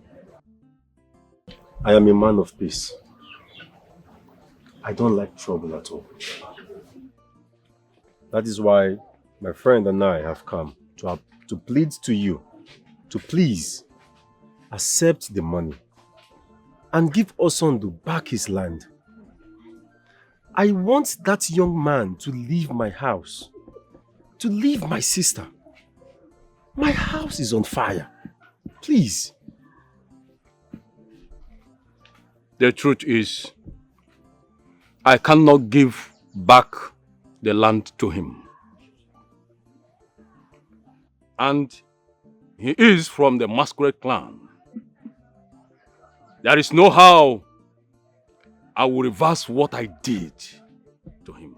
I am a man of peace. I don't like trouble at all. That is why my friend and I have come to, to plead to you to please accept the money and give Osondo back his land. I want that young man to leave my house, to leave my sister. My house is on fire. Please. The truth is, I cannot give back the land to him. And he is from the Masquerade clan. There is no how I will reverse what I did to him.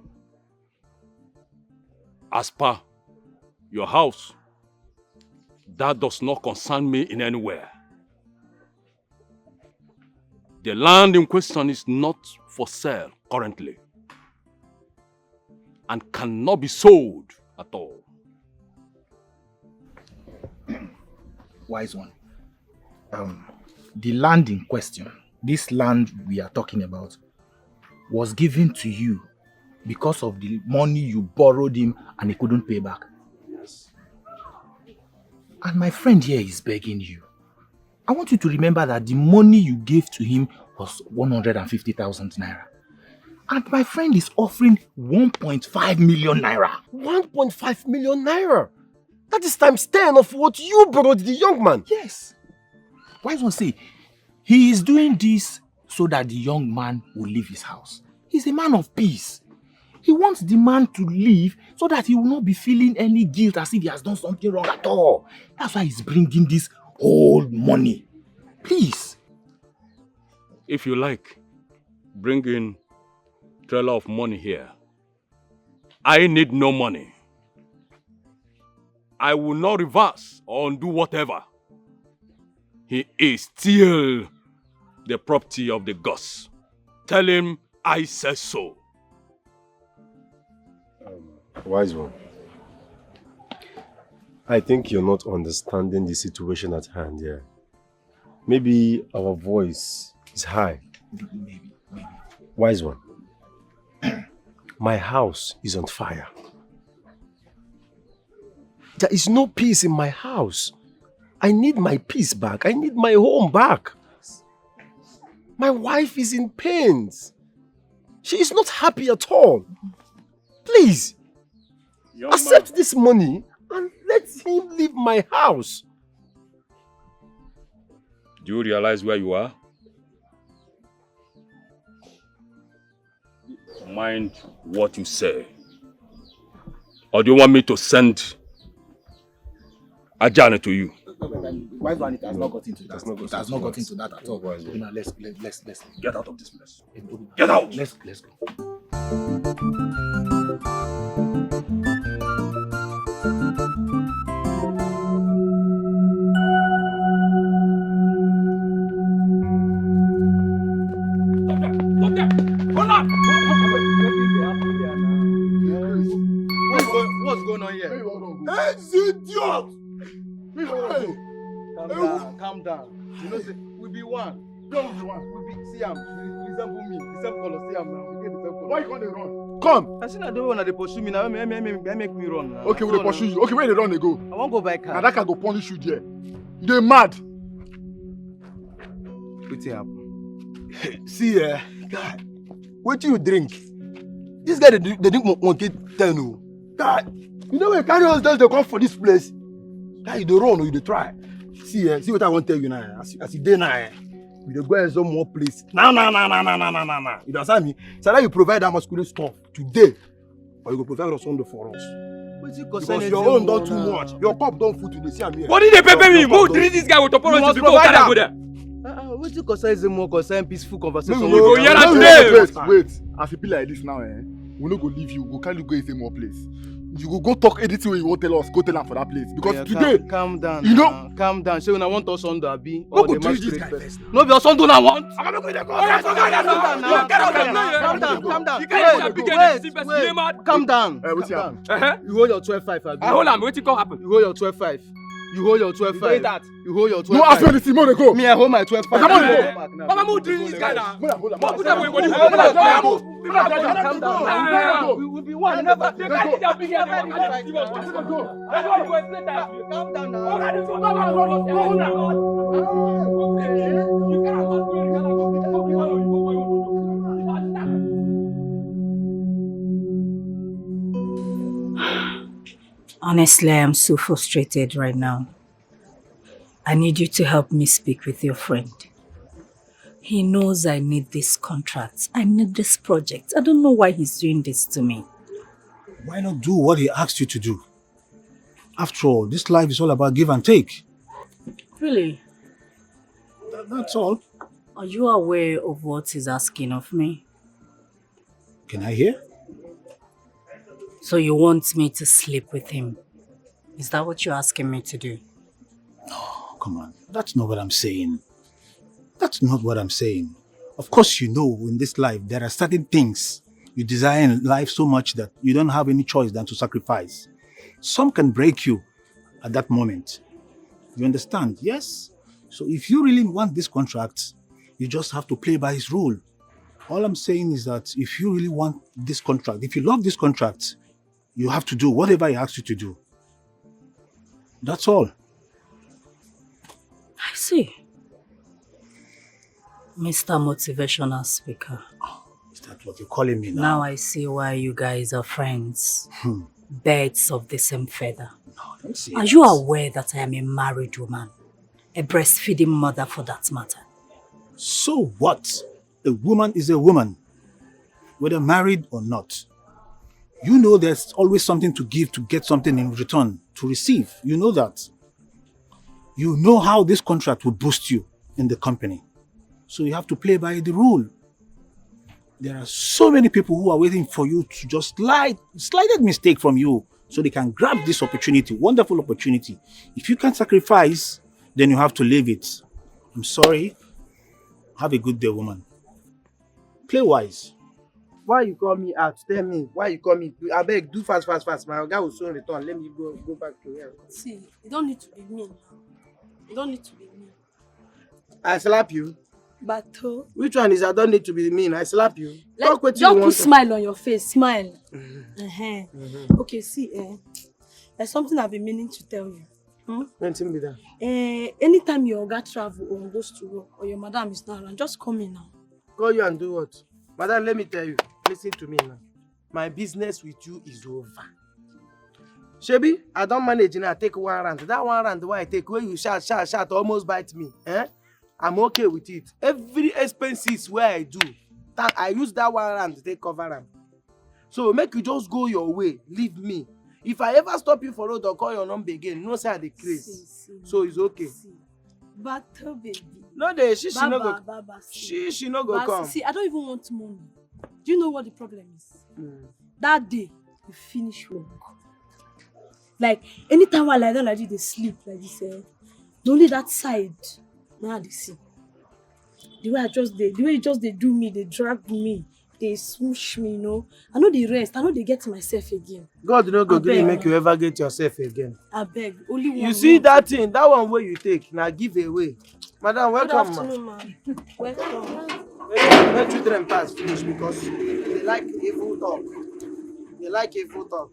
As per your house, that does not concern me in any way. The land in question is not for sale currently and cannot be sold at all. Wise one. Um, the land in question, this land we are talking about, was given to you because of the money you borrowed him and he couldn't pay back. Yes. And my friend here is begging you. I want you to remember that the money you gave to him was one hundred and fifty thousand naira. And my friend is offering one point five million naira. One point five million naira? That is times ten of what you borrowed the young man. Yes. Wise one say, he is doing this so that the young man will leave his house. He's a man of peace. He wants the man to leave so that he will not be feeling any guilt as if he has done something wrong at all. That's why he's bringing this old money. Please. If you like, bring in trailer of money here. I need no money. I will not reverse or undo whatever. He is still the property of the gods. Tell him I said so. Um, wise one. I think you're not understanding the situation at hand here. Maybe our voice is high. Maybe, maybe. Wise one. My house is on fire. There is no peace in my house. I need my peace back. I need my home back. My wife is in pains. She is not happy at all. Please, Young accept man. This money and let him leave my house. Do you realize where you are? Mind what you say. Or do you want me to send Ajane to you? Why do it has not got into that? It has not got into that at all. Let's, let's, let's get out of this place. Get out! Let's, let's go. What's going on here? Hey, idiot! Calm down, calm down. You know, say, we be one. Don't be one. We be, see am. We resemble me. The same color. See am now. We get the same color. Why you gonna run? Come. I see na the one that they pursue me now. Make, make, make, make me run now. Okay, we dey pursue you. Okay, where they run they go? I wan go buy car. And that car go punish you there. You dey mad? Wetin happen? See, eh, God, wetin you drink? This guy dey drink, dey drink monkey ten o. God, you know when carry us just dey come for this place. Guy, you dey run or you dey try? See, eh, see what I wan tell you now. As, as you dey now, eh, we dey go some more place. Now, now, now, now, now, now, now, now, now. You understand me? So that you provide that masculine stuff today, or you go provide us something for us. Because your own don too much. Your cup don full today. See am here. What did they pay me? Go drink this guy with Oporo before Okada go there. Uh, uh, wetin concern is more concern peaceful conversation. You go hear am today. Wait, wait. As e be like this now, eh? We no go leave you. We go carry you go a more place. You go go talk anything wey you wan tell us. Go tell am for that place because today, calm down, you know, calm down. Say una wan talk Sunday, abi? No go drink this guy first. No be Osundu na want. Calm down, calm down, calm down. Wait, wait, wait. Calm down. You hold your twelve five, abi? I hold am. Wetin come happen? You hold your twelve five. You hold your twelve five. You hold your twelve five. No, ask me anything, more go. Me, I hold my twelve five. Come on, go. Papa, move drink this guy now. Move, move, move, move, move, move. Calm down. Calm down. We will be one. Never. Calm down now. Honestly, I am so frustrated right now. I need you to help me speak with your friend. He knows I need this contract. I need this project. I don't know why he's doing this to me. Why not do what he asked you to do? After all, this life is all about give and take. Really? That- that's all. Are you aware of what he's asking of me? Can I hear? So you want me to sleep with him? Is that what you're asking me to do? Oh, come on. That's not what I'm saying. That's not what I'm saying. Of course, you know, in this life, there are certain things you desire in life so much that you don't have any choice than to sacrifice. Some can break you at that moment. You understand? Yes? So if you really want this contract, you just have to play by his rule. All I'm saying is that if you really want this contract, if you love this contract, you have to do whatever he asks you to do. That's all. I see. Mister Motivational Speaker. Is that what you're calling me now? Now I see why you guys are friends. Birds of the same feather. No, don't say Are that. You aware that I am a married woman? A breastfeeding mother for that matter. So what? A woman is a woman, whether married or not. You know there's always something to give to get something in return to receive. You know that. You know how this contract will boost you in the company. So you have to play by the rule. There are so many people who are waiting for you to just slide, slighted mistake from you so they can grab this opportunity, wonderful opportunity. If you can't sacrifice, then you have to leave it. I'm sorry. Have a good day, woman. Play wise. Why you call me out? Tell me. Why you call me? I beg, do fast, fast, fast. My guy will soon return. Let me go go back to here. See, you don't need to be mean. You don't need to be mean. I slap you. Bato. Which one is I don't need to be mean? I slap you. Let, Talk what you just put want. Smile on your face. Smile. Uh-huh. Okay, see, eh, there's something I've been meaning to tell you. Hmm? Nothing be that. Eh, anytime your oga travel or goes to work or your madam is not around, just call me now. Call you and do what? Madam, let me tell you. Listen to me now. My business with you is over. Shebi, I don't manage now. Take one round. That one round why I take where you shout, shout, shout, almost bite me. Eh? I'm okay with it. Every expenses where I do, that I use that one round to take cover am. So make you just go your way, leave me. If I ever stop you for road or call your number again, no say I dey craze. See, see, So it's okay. See. Bato baby. No dey, she she no Baba, go. Baba, see. She she no go But come. See, I don't even want money. Do you know what the problem is? Mm. That day, you finish work. Like, anytime I lie down like this, they sleep like this. Eh? Only that side, now they see. The way I just did, the way you just they do me, they drag me, they smoosh me, you know. I know they rest, I know they get myself again. God no go gree Abeg. Make you ever get yourself again. I beg, only one. You see that thing, that one where you take, now give away. Madam, Good welcome, ma. Afternoon, ma'am. Welcome. Make, make children pass finish because they like evil talk. They like evil talk.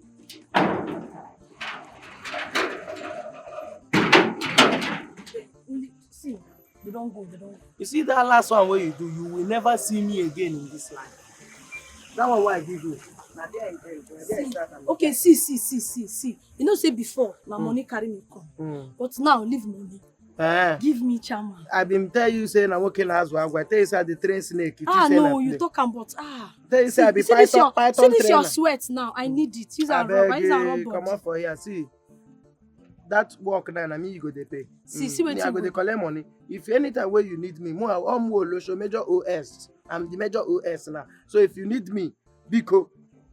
Only, see, they don't go, they don't go. You see that last one where you do, you will never see me again in this life. That one where I give you. Na there I tell you, na there I start am. Okay, see, see, see, see, see. You know, say before, my Mm. money carry me come. Mm. But now, leave money. Eh, Give me chairman. I been tell you say na working as well. I tell you say I dey train snake. You Ah, think say no, na you play. Talk am, but ah. Tell you say I be See this python, your, python see this your trainer. Sweat now. I need it. Use and rub. Use and rub. Come on for here. See that work now, na me you go dey pay. See, see Me, wetin I go you dey go collect money. If anytime where you need me, more I am more Olosho, major O S. I'm the major O S now. So if you need me, biko,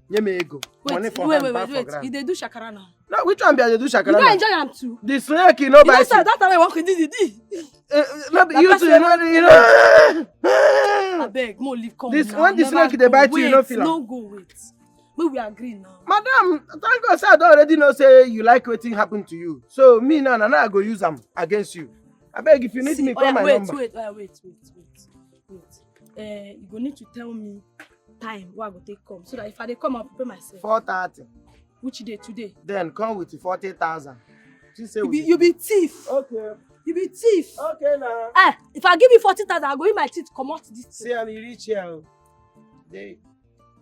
nye me ego. Wait, Money for wait, hand, wait, back wait, for wait. Ground. You dey do shakara now. No, which one be I dey do You shakara go now? Enjoy am too. The snake, you know, You know, bite sir, you. That's how I want to do it. Eh, eh, no be That you person too, you know, you know. I beg, mo leave come This- now. When the Never snake dey go. Bite you, you no Wait, feel am. No go wait. Make we agree now. Madam, thank God say I don already know say you like wetin happen to you. So me now, na now I go use am against you. I beg, if you need See, me, call oya, my wait, number. Wait, oya, wait, wait, wait, wait. Eh, you go need to tell me time wey I go take come so that if I dey come, I prepare myself. Four thirty. Which day today? Then come with forty thousand. She say You we be, you be thief. Okay. You be thief. Okay now. Eh, if I give you forty thousand, I go use my teeth comot this thing. See, I'm rich here. Oh. They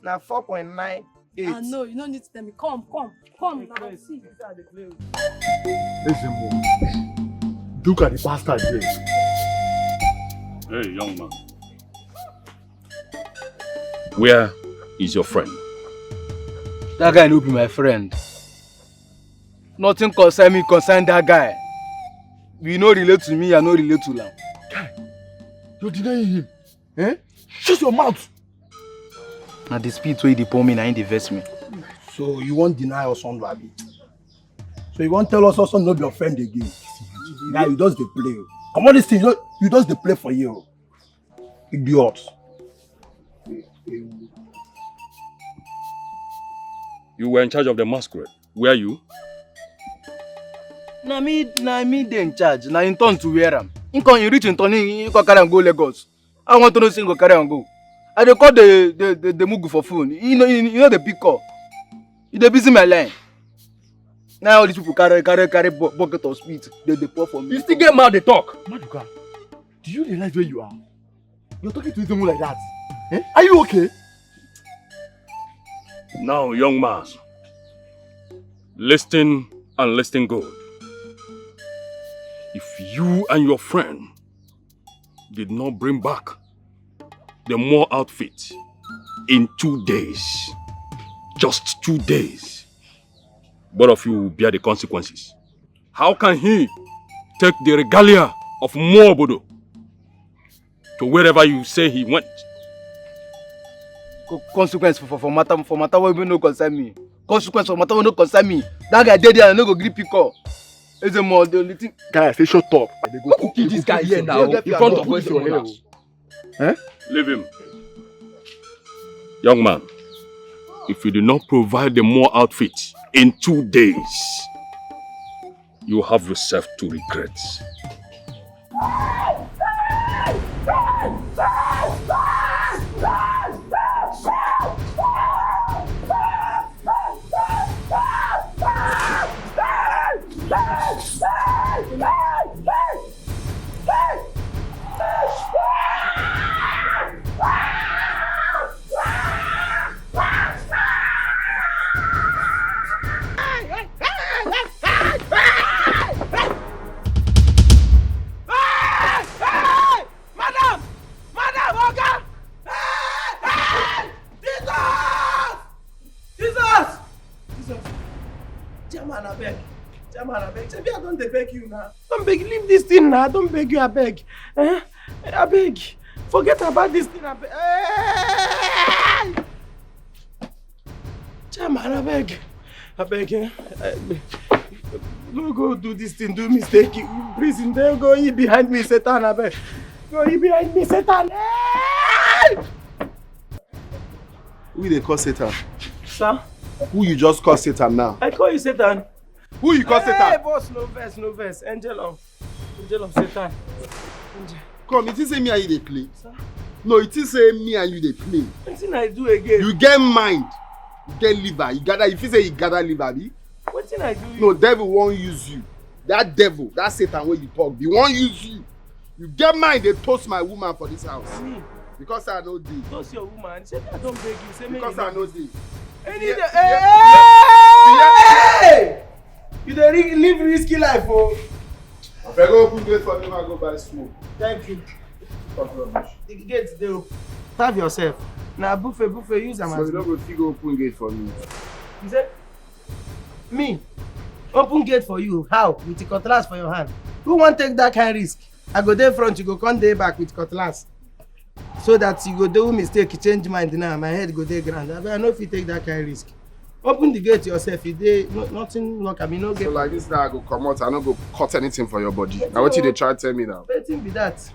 na four point nine eight. Ah, no, you no need to tell me. Come, come, come now. See. Ezemo, look at the bastard there. Hey, young man. Where is your friend? That guy no be my friend. Nothing concern me concern that guy. You no relate to me, I no relate to am. You're denying him. Eh? Shut your mouth. Na the spit wey dey pour me na im dey vex me. So you wan deny us Ondo, abi? So you wan tell us Ondo no be your friend again? Guy, you just dey play o. Comot this thing, you just- you just dey play for here o. Idiot. You were in charge of the masquerade. Where you? Na me, na me dey in charge. Na him turn to wear am. Him come, he reach him turn, he, he come carry am go Lagos. I want to know say him go carry am go. I dey call the the the, the Mugu for phone. He no, he, he no dey pick call. He dey busy my line. Now all these people carry carry carry bu- bucket of spit. They dey pour for me. You still get mouth dey talk. Maduka, do you realize where you are? You're talking to someone like that. Eh? Are you okay? Now, young man, listen and listen good. If you and your friend did not bring back the more outfit in two days, just two days, both of you will bear the consequences. How can he take the regalia of Mobodo to wherever you say he went? Co- Consequence for, for, for matter for matter wey no concern me. Consequence for matter wey no concern me. That guy dey there, I no go gree pick call. Is the more the only thing. Guy, I say shut up. Go kill this guy here now in front of your house. Leave him. Young man, if you do not provide the more outfit in two days, you have yourself to regret. Madam! Madam, Oga! Hey! Hey! Jesus! Jesus! Jesus! Chairman, abeg. Chairman, abeg. Shebi I don dey beg you now. Don beg, leave this thing now. I don beg you, abeg. Eh? Abeg. Forget about this thing, abeg. Hey! Chairman, abeg. Abeg, eh? Eh, no go do this thing, do mistake. Prison, dey go, he behind me, Satan, abeg. Go, he behind me, Satan. Hey! Who you dey call Satan? Sir, Who you just call Satan now? I call you Satan. Who you call Hey, Satan? Boss, no vex, no vex. Angel of, angel of Satan. Angel. Come, you think say me and you dey play? Sir, No, you think say me and you dey play? Wetin I do again? You get mind, you get liver, you gather, you feel say you gather liver, abi? Wetin I do you? No, devil wan use you. That devil, that Satan wey you talk, he wan use you. You get mind dey toast my woman for this house. Me, Because I no dey. toast your woman. Say me I don beg you. Say me Because you I no dey. Any Yeah, day. yeah, Hey! yeah. Hey! You dey re- live risky life, oh. Abeg open gate for me, make I go buy smoke. Thank you. Talk rubbish. The gate dey open. Serve yourself. Na buffet, buffet, use am So as you no go fit go open gate for me. You say, me, open gate for you. How? With the cutlass for your hand. Who wan take that kind risk? I go dey front, you go come dey back with cutlass. So that you go do mistake, change mind now. My head go dey ground. Abeg, I no fit take that kind risk. Open the gate yourself. You dey no, nothing work. I mean, no So get. Like this now, I go comot. I no go cut anything for your body. Na wetin you dey try tell me now? Wetin be that?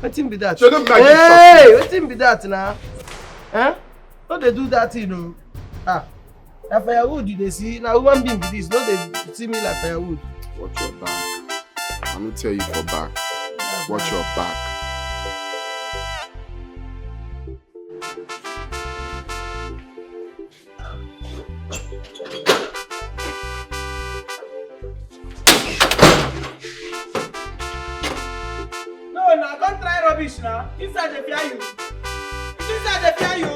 Wetin be that? So don't make me Hey, wetin be that now? Huh? No dey do that thing, no. Ah, na firewood you dey see. Na human being be this. No dey see me like firewood. Watch your back. I no tell you for back. Watch your back. No, na come try rubbish na. Inside dey fear you. Inside dey fear you.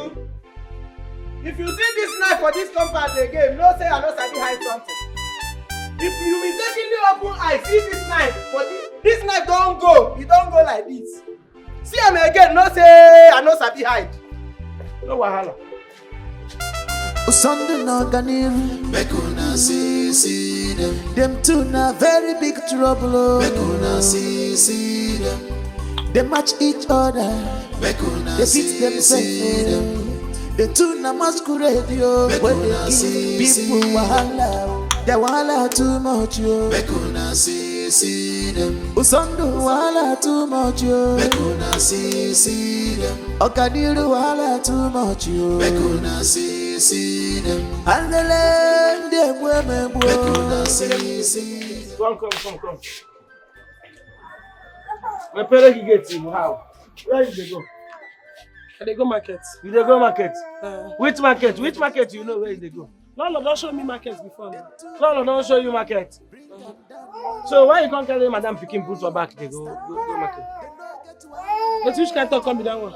If you see this knife for this compound again, know say I no sabi hide something. If you mistakenly open eye see this knife for this, this knife don go, e don go like this. See am again, know say I no sabi hide. No wahala. Sunday no Ganil. Make una see, see them. Them two na very big trouble. Oh. Make una see, see them. They match each other. Make una they beat themselves. The two na masquerade yo. When they give people wahala, the wahala too much yo. Make una see, see them. Usondo wahala too much yo. Make una see, see them. Okadiru wahala too much yo. Make una see, see them. Andele ndị egbu emegbu. Make una see, see them. Come, come, come, come. My parents get you how? Where you dey go? I dey go market. You dey go market? Uh, which market? Which market you know where you dey go? Lolo don show me market before now. Lolo don show you market. So why you come carry madam pikin put for back dey go go go market? But which kind talk come be that one?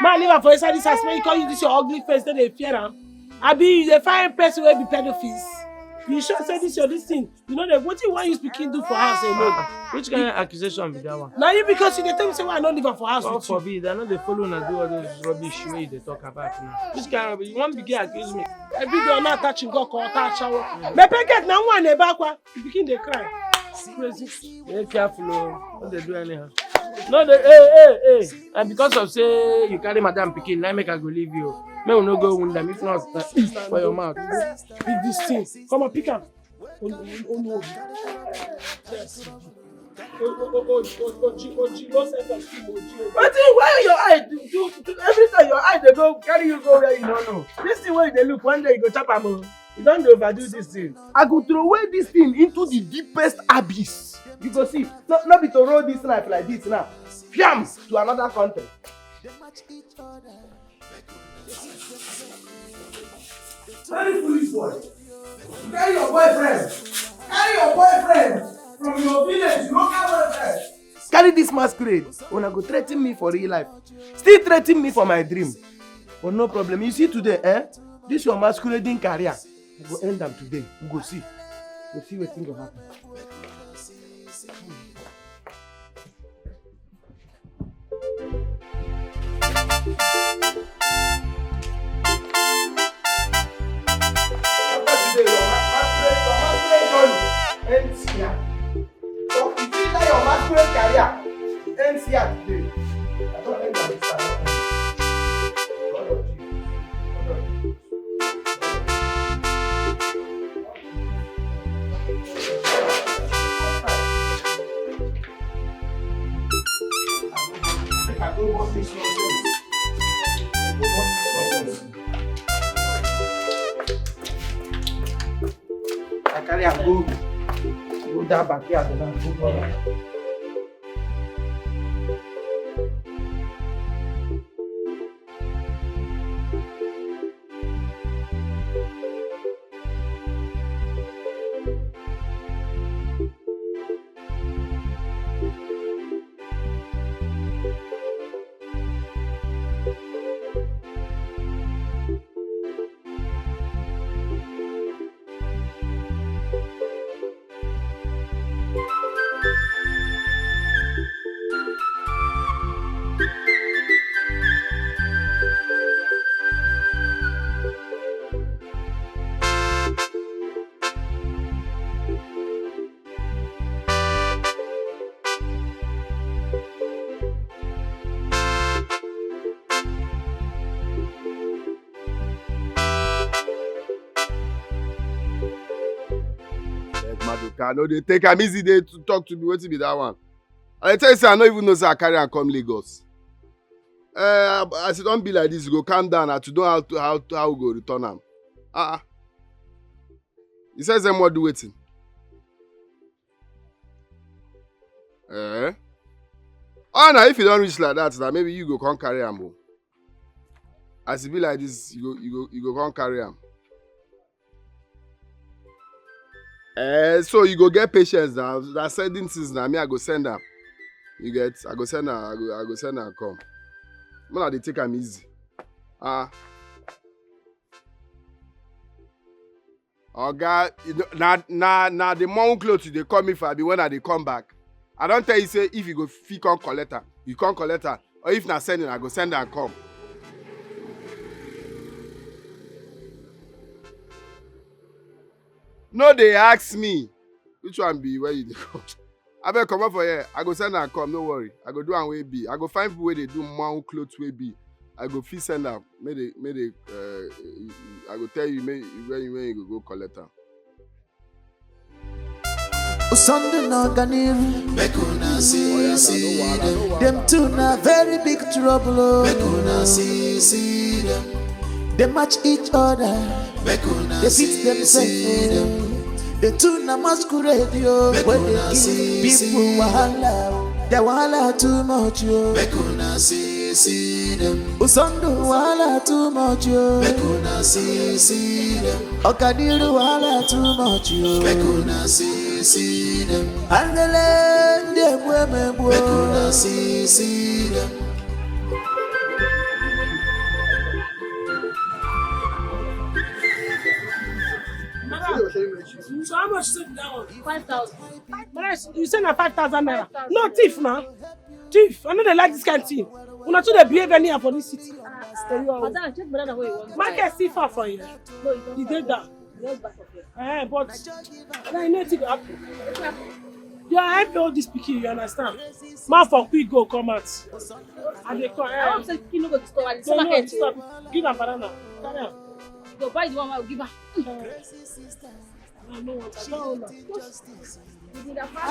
Man leave her for inside this house make you come use this your ugly face take dey fear am. Abi you dey find person wey be pedophiles? You sure say this your this thing You know that what you want you speaking do for us alone. Ah, which kind of accusation be that one? Now you because you dey tell me say why I no leave am for house God with you. Forbid, I no dey follow una do all those rubbish wey you dey talk about now. Which kind of rubbish? You wan begin accuse me? Every day una touching God call touch shower. My packet na one dey back one. You begin dey cry. Crazy. Be careful o. No dey do anyhow. No dey hey hey hey. And because of say you carry madam pikin, na make I go leave you. Make we no go wound am if not na for your mouth. Pick this thing. Come on, pick am. Wetin why your eye do do do every time your eye dey go carry you go where you no know. This thing wey you dey look one day you go chop am o. You don dey overdo this thing. I go throw away this thing into the deepest abyss. You go see. No, no be to roll this knife like this now. Fiam to another country. Very foolish boy. You carry your boyfriend. Carry your boyfriend from your village, local boyfriend. Carry this masquerade. Una go threaten me for real life. Still threaten me for my dream. But no problem. You see today, eh? This your masquerading career. I go end am today. We go see. We go see wetin go happen. I carry am go go that backyard and go for am. Maduka no dey take am easy dey talk to me wetin be that one. I tell you say I no even know say I carry am come Lagos. Uh, as e don be like this, you go calm down and to know how to, how to, how we go return am. Ah, ah. He says them what do waiting. Eh? Oh, now if you don't reach like that, now maybe you go come carry am home. As e be like this, you go you go you go come carry am. Eh, so you go get patience now. That sending things now, me I go send am. You get? I go send am. I go I go send am come. Man, I dey take am easy. Ah. Oga, you know, na na na the morning cloth you dey call me for abi when I dey come back. I don tell you say if you go fit come collect am, you come collect am. Or if na sending, I go send am come. No dey ask me. Which one be where you dey come? Abeg comot for here. I go send am come, no worry. I go do am wey be. I go find people wey dey do man cloth wey be. I go fit send am. Make dey make dey uh, I go tell you make, when you when you go go collect am. Usondu na Ganiru. Make una see, see them. Them two na very big trouble. Oh. Make una see, see them. They match each other. Make una they fit themselves. Oh. The two na masquerade yo. Make when they give people wahala. The wahala too much yo. Make una see, see them. Usondu wahala too much yo. Make una see, see them. Okadiru wahala too much yo. Make una see, see them. Angele ndị egbu emegbu. Make una see, see them. So how much is that one? Five thousand. Madam, you say na five thousand naira. No thief na. Thief. I no dey like this kind thing. Una too dey behave anyhow for this city. Madam, check banana wey you want. Market still far for here. No, you don't. E dey down. Just back of here. Eh, but na you know wetin go happen. You are help all this pikin, you understand? Man for quick go come out. I dey come. I hope say pikin no go disturb. I dey see market. Give am banana. Carry am. You go buy the one wey I go give am. I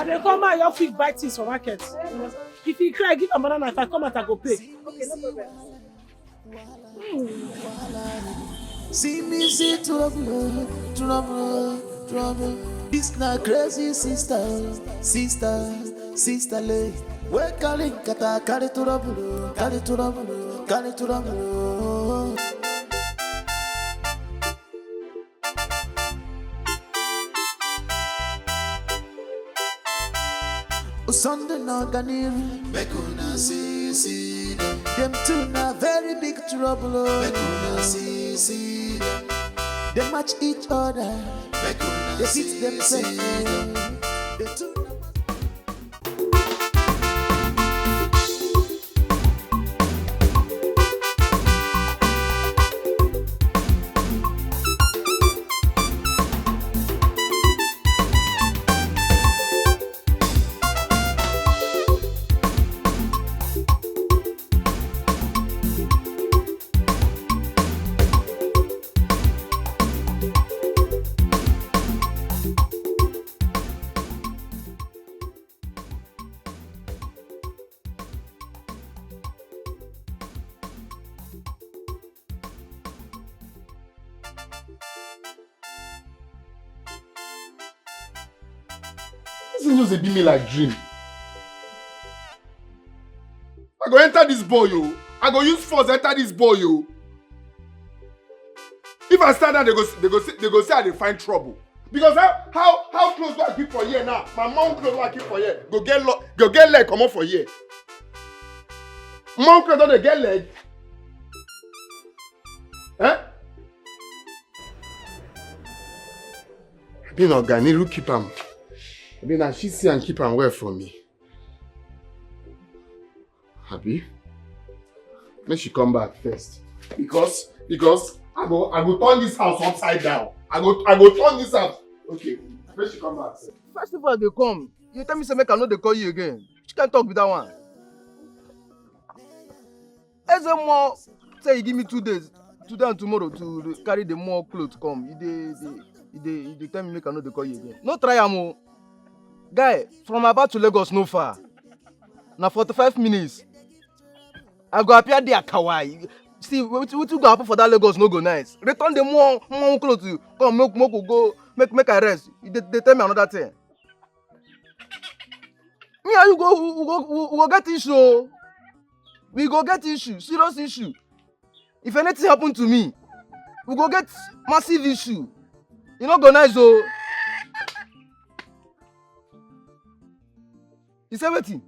dey come out, you fit buy things for market. If you cry, give am banana. If I come out, I go pay. See me see trouble, trouble, trouble. This na crazy sister, sister, sister lay. We carry kata, carry trouble, carry trouble, carry trouble. Usondu na Ganiru. Make una see, see them. Them two na very big trouble. Oh. Make una see, see them. They match each other. Make una they fit themselves. The two na This thing just dey be me like dream. I go enter this boy o. I go use force enter this boy o. If I stand down, they go they go say they go say I dey find trouble. Because how how how close do I keep for here now? My mom close do I keep for here? Go get lo go get leg comot for here. Mom close don dey get leg. Eh? Abi na oga Niru keep am. Abi na she see and keep am well for me. Abi? Make she come back first. Because because I go I go turn this house upside down. I go I go turn this house. Okay. Make she come back first. First of all, they come. You tell me say make I no dey call you again. Which kind talk be that one? Eze Mo say he give me two days, today and tomorrow to carry the more clothes come. He dey he dey he dey tell me make I no dey call you again. No try am o. Guy, from Aba to Lagos no far. Na forty-five minutes. I go appear there kawai. See wetin wetin go happen for that Lagos no go nice. Return the more more clothes come make make we go make make I rest. You dey dey tell me another thing. Me and you go we go we go get issue o. We go get issue, serious issue. If anything happen to me, we go get massive issue. E no go nice o. You say wetin?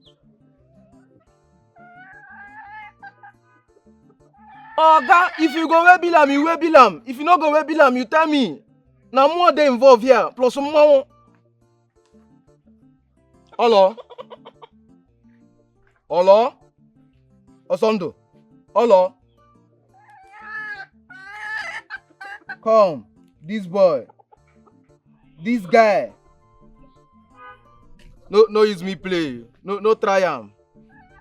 Oga, if you go wey bill am, you wey bill am. If you no go wey bill am, you tell me. Na more dey involve here, plus more. Hello? Hello? Osondo? Hello? Come, this boy. This guy, no, no use me play. No, no try am.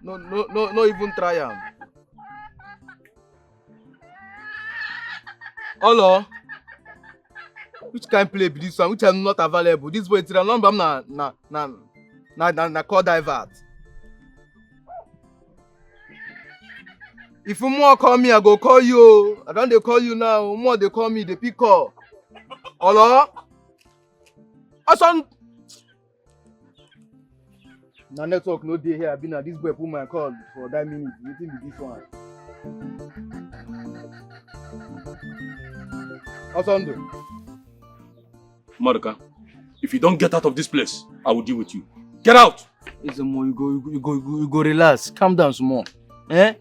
No, no, no, no even try am. Olo, which kind play be this one? Which I'm not available. This boy, Tiran Lomba, na na na na na na call divert. If more call me, I go call you. I don't, they call you now. More they call me, they pick call. Olo, Oson. Na network no dey here, abi na this boy put my call for that minute. Wetin be this one? Osando. Maduka, if you don't get out of this place, I will deal with you. Get out! Ezomo, you go, you go, you go, you go, you go relax. Calm down small. Eh?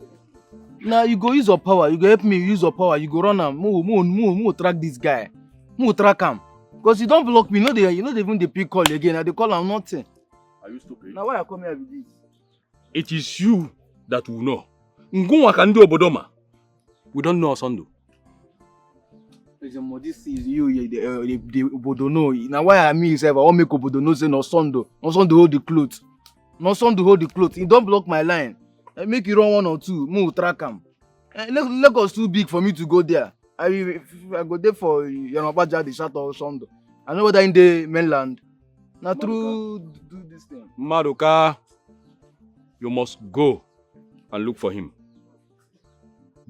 Now you go use your power. You go help me use your power. You go run am. Mo, mo, mo, mo track this guy. Mo track am. Because you don't block me. You know they, you know they even dey pick call again. I dey call am nothing. Are you stupid? Now why I come here with this? It is you that will know. Ngunwa ka ndị obodo ma. We don't know Osando. Ezomo, this is you, you the, uh, the, the obodo know. Now why I mean yourself? I want make obodo know say no Osando. No Osando hold the cloth. No Osando hold the cloth. You don't block my line. Eh, make you run one or two. Mo track am. Eh, Lag-, Lagos too big for me to go there. I will, I go there for Yanabaja, the shot or Osando. I know whether in the mainland. Now through do this thing. Maduka, you must go and look for him.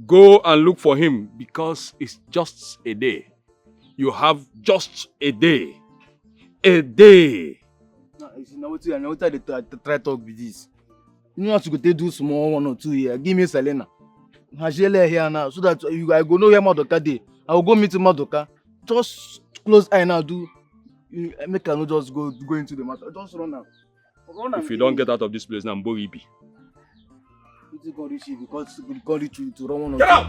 Go and look for him because it's just a day. You have just a day. A day. Now, you see, now wetin, now wetin I dey try, try talk be this. You know how to go take do small one or two here. Give me Selena. Hajele here now, so that you, I go know where Maduka dey. I will go meet Maduka. Just close eye now, do. You, make I no just go, go into the matter. Just run now. Run am. If you don't get out of this place now, Mbo Ibi. Wetin God reach you because God reach you to run one or two. Get out!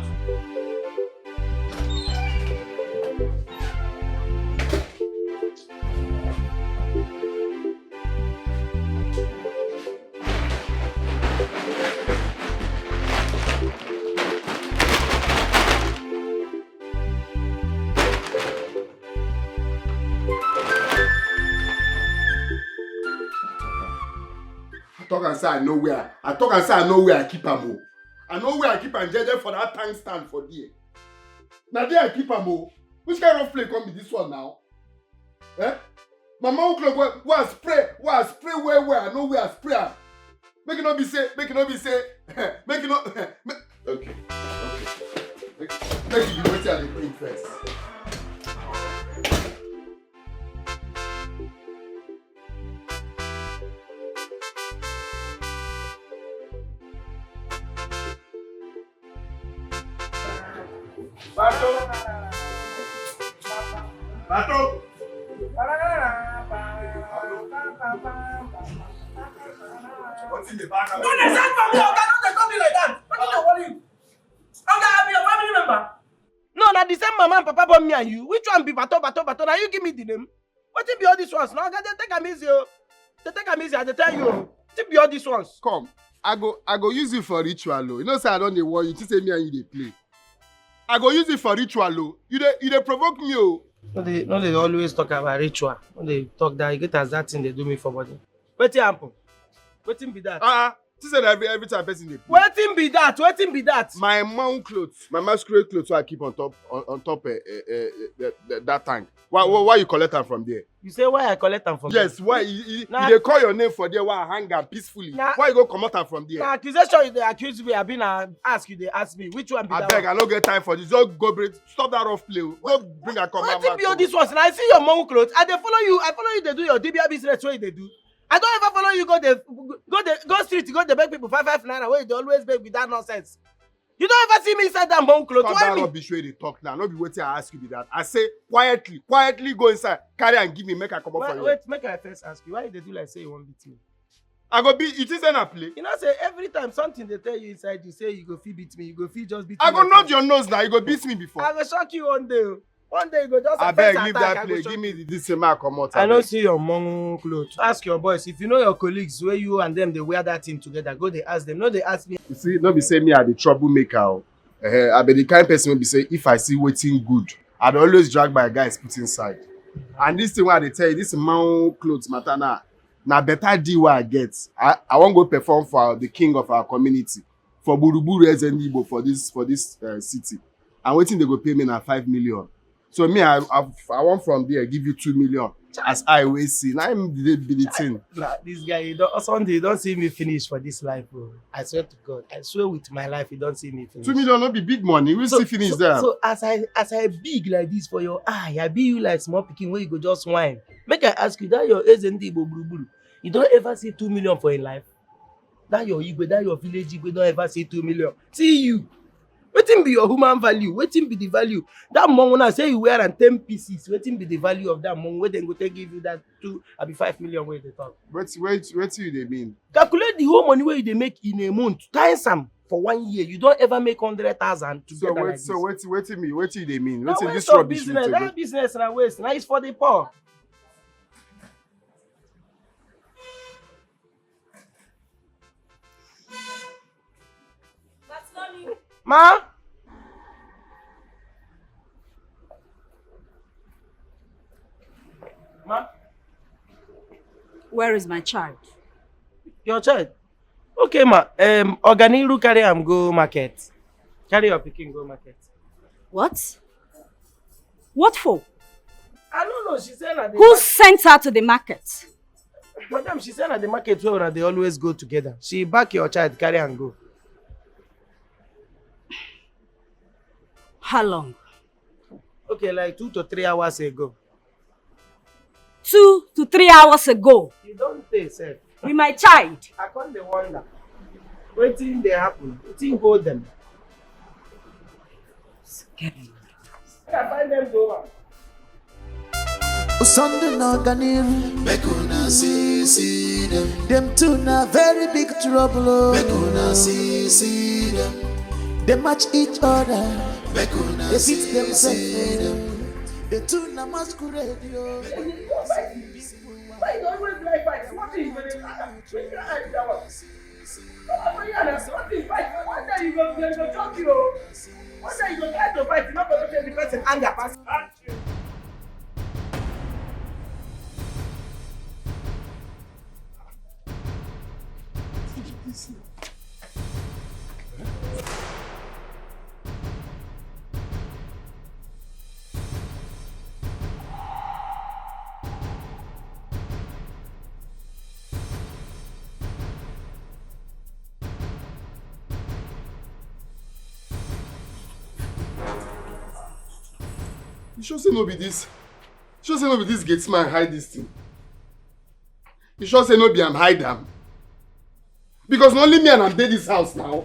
I talk and say I know where. I talk and say I know where I keep am o. I know where I keep am jeje for that tank stand for there. Na there I keep am o. Which kind of play come be this one now? Eh? My mouth clock wey, wey I spray, wey I spray well well. I know where I spray am. Make it no be say, make it no be say, make it no. Make, okay, okay. Make, make you wetin I dey bring first. Pato. Pato. Wetin dey pass? No dey shout for me, oga, no dey call me like that. Wetin dey worry you? Oga, I be your family member. No, na the same mama and papa born me and you. Which one be Pato, Pato, Pato? Na you give me the name. Wetin be all these ones? No, oga, dey take am easy o. Dey take am easy, I dey tell you o. Wetin be all these ones? Come, I go, I go use you for ritual o. You know say I don dey warn you. Think say me and you dey play. I go use it for ritual o. You dey, you dey provoke me o. No dey, no dey always talk about ritual. No dey talk that. You get as that thing dey do me for body. Wetin happen? Wetin be that? Ah, ah. She said every, every time person dey play. Wetin be that? Wetin be that? My mount clothes, my masquerade clothes wey I keep on top, on, on top, eh, eh, eh, eh, that, that, that tank. Why, why, why you collect am from there? You say why I collect am from there? Yes, why you, you, you dey call your name for there, why I hang am peacefully? Why you go comot am from there? Na accusation you dey accuse me, abi na ask you dey ask me? Which one be that one? Abeg, I no get time for this. Just go bring, stop that rough play o. Go bring am come out. Wetin be all these ones? Na I see your mount clothes. I dey follow you. I follow you dey do your dibia business wey you dey do. I don ever follow you go the, go the, go street, go dey beg people five, five naira wey you dey always beg with that nonsense. You don ever see me inside that mount clothes? Stop that rubbish wey you dey talk now. No be wetin I ask you be that. I say quietly, quietly go inside, carry and give me, make I comot for here. Wait, make I first ask you, why you dey do like say you wan beat me? I go beat you, think say na play? You know say every time something dey tell you inside you say you go fit beat me, you go fit just beat me. I go nod your nose now, you go beat me before. I go shock you one day o. One day you go just first attack. Abeg, leave that play. Give me the, this thing, make I comot. I no see your mong clothes. Ask your boys. If you know your colleagues where you and them dey wear that thing together, go dey ask them. No dey ask me. You see, no be say me I be troublemaker o. Eh, I be the kind person wey be say if I see wetin good, I dey always drag my guys put inside. And this thing wey I dey tell you, this man clothes matter now. Na better deal wey I get. I, I wan go perform for the king of our community for Buruburu Eze Ndị Igbo for this for this uh, city. And wetin they go pay me na five million. So me, I I, I wan from there give you two million. As I wey see, na him dey be the thing. Nah, this guy, you don't, Sunday, you don't see me finish for this life, bro. I swear to God, I swear with my life, you don't see me finish. Two million no be big money. We still finish so, there. So as I as I big like this for your eye, I be you like small pikin where you go just wine. Make I ask you, that your Eze Ndị Igbo Buruburu, you don't ever see two million for your life? That your Igwe, that your village Igwe don't ever see two million. See you. Wetin be your human value? Wetin be the value? That money when I say you wear and ten pieces, wetin be the value of that money? Where dem go take give you that two, I be five million where they talk. Wetin wetin wetin you dey mean? Calculate the whole money where you dey make in a month, times am for one year. You don't ever make hundred thousand together. So wait, like so this. Wait, wetin me wetin you dey mean? Wetin this rubbish you take? That business na waste. Now it's for the poor. Ma? Ma? Where is my child? Your child? Okay, ma. Um, Oganiru carry am go market. Carry your pikin go market. What? What for? I don't know. She said that. Who sent her to the market? Madam, she said that the market where una dey always go together. She back your child, carry and go. How long? Okay, like two to three hours ago. Two to three hours ago. You don't say, sir. With my child. I can't dey wonder. Wetin dey happen? Wetin hold them? Scary. Sunday na Ganil. Make una see, see them. Them two na very big trouble. Oh. Make una see, see them. They match each other. Make una they see, see them. The two na masquerade. Yo. Why you always like fight? What is it? One day you go, go, go talk you. One day you go try to fight, you not going to tell the person anger pass. You sure say no be this? You sure say no be this gate man hide this thing? You sure say no be am hide am? Because na only me and am dey this house now.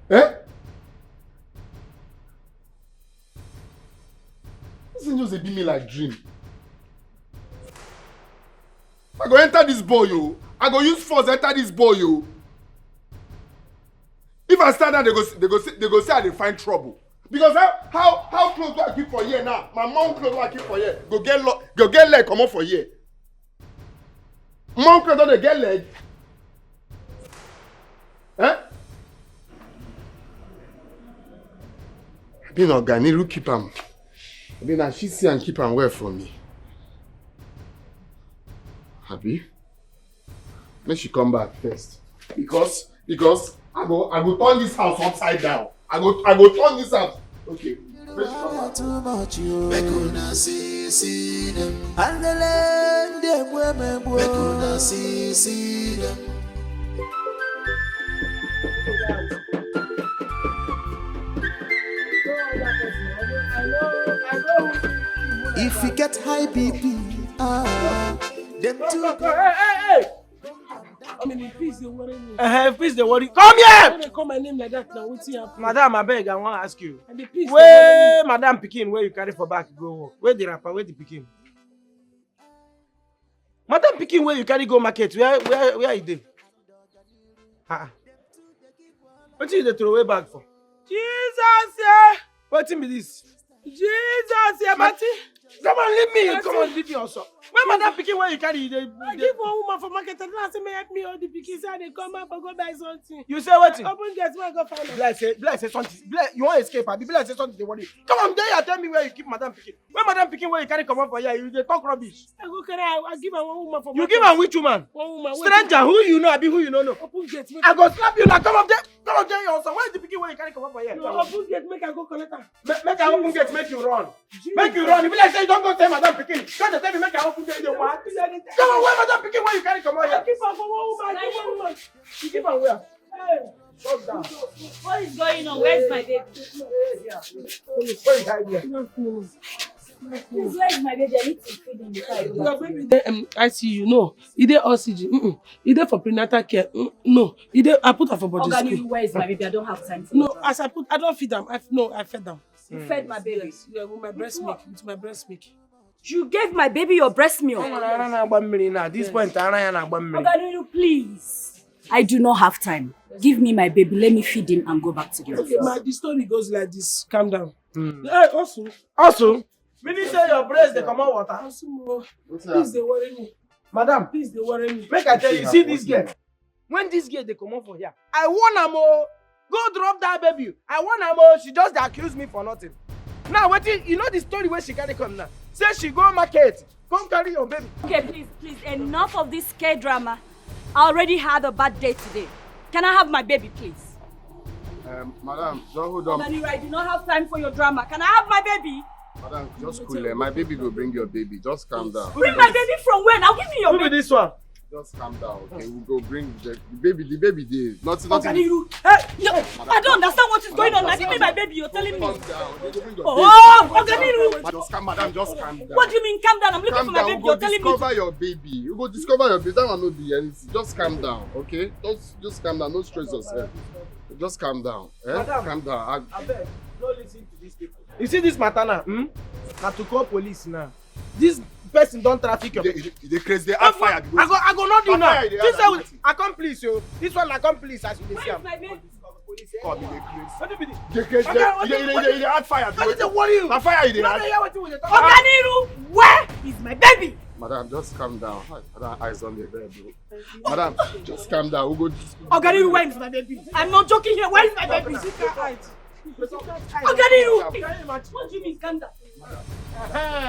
Eh? This thing just dey be me like dream. I go enter this boy o. I go use force enter this boy o. If I start that, they go they go say they go say I dey find trouble. Because how how how clothes wey I keep for here now, my mom clothes wey I keep for here go get lo go get leg comot for here. Mom clothes don dey get leg. Eh? Abi na oga Niru keep am. Abi na she see am keep am well for me. Abi? Make she come back first. Because because I go I go turn this house upside down. I go I go turn this house. Okay. Make she come back. Too much you. Make una see see them. And the land them women. Make una see see them. If you get high B P, ah, them too. Hey, hey, hey! I mean, the peace they worry me. Uh, peace they worry. Come here. When they call my name like that now, wetin happen? Madam, I beg, I wan ask you. And the peace. Where madam pikin where you carry for back go work? Where the rapper? Where the pikin? Madam pikin where you carry go market? Where where where you dey? Ah. Wetin you dey throw away bag for? Jesus, yeah. Wetin be this? Jesus, yeah, Marty. Come on, leave me. Come on, leave me also. When madam pikin wey you carry, you dey. I give one woman for market, and I say, may help me hold the pikin, say I dey come out for go buy something. You say wetin? Open gate, make I go find am. Be like say, be like say something. Be like, you wan escape, abi? Be like say something dey worry you. Come on, there you tell me where you keep madam pikin. When madam pikin wey you carry comot for here, you dey talk rubbish. I go carry, I, I give am one woman for market. You give am which woman? One woman. Stranger, who you know, abi who you no know? Open gate, make I go slap you now. Come up there, come up there, your son. Where is the pikin wey you carry comot for here? No, open gate, make I go collect am. Make, make I open gate, make you run. Make you run. If you like say you don go tell madam pikin, come dey tell me make I open gate, you dey what? Come on, where madam pikin wey you carry comot here? I keep am for one woman, I give one woman. You give am where? Hey, calm down. What is going on? Where is my baby? Hey, yeah. Where is my baby? Please, where is my baby? I need to feed him before I go back to work. Your baby dey, um, I C U. No, e dey oxygen. Mm-mm. E dey for prenatal care. Mm, no, e dey. I put am for body. Oga Niru, where is my baby? I don't have time for. No, as I put, I don feed am. I, no, I fed am. You fed my baby? Yes, yeah, with my breast milk. With my breast milk. You gave my baby your breast milk? Ara na-agba mmiri na. At this point, ara ya na-agba mmiri. Oga Niru, please. I do not have time. Give me my baby. Let me feed him and go back to the office. Okay, ma, the story goes like this. Calm down. Hmm. Hey, also. Also, meaning say your breast dey comot water. Also, please, dey worry me. Madam, please, dey worry me. Make I tell you, see this girl. When this girl dey comot for here, I warn am o. Go drop that baby. I warn am o. She just dey accuse me for nothing. Now wetin, you know the story wey she carry come now. Say she go market, come carry your baby. Okay, please, please, enough of this K drama. I already had a bad day today. Can I have my baby, please? Um, madam, just hold on. Oga Niru, I do not have time for your drama. Can I have my baby? Madam, just cool, eh. My baby go bring your baby. Just calm down. Bring my baby from where? Now give me your baby. Who be this one? Just calm down, okay? We go bring the, the baby. The baby dey. Nothing, nothing. Oga Niru, hey, no, I don't understand what is going on. Now give me my baby, you're telling me. Calm down. They go bring your baby. Oh, Oga Niru. Madam, just calm, madam, just calm down. What do you mean, calm down? I'm looking for my baby, you're telling me. Calm down, we go discover your baby. We go discover your baby. That one no be anything. Just calm down, okay? Just, just calm down. No stress yourself. Just calm down. Eh? Madam, calm down. I abeg, no listen to these people. You see this matter now, hmm? Na to call police now. This person don traffic your. You dey, you dey, you dey craze, dey add fire. I go, I go not do now. This one, accomplice, yo. This one, accomplice, as you dey see am. Come, you dey craze. What do you mean? You dey craze, you dey, you dey, you dey add fire. What is the worry you? Na fire you dey add. Oga Niru, where is my baby? Madam, just calm down. Hi, madam, eyes on the bed, bro. Madam, just calm down. We go just. Oga Niru, where is my baby? I'm not joking here. Where is my baby? Oga Niru! What do you mean, calm down? Eh,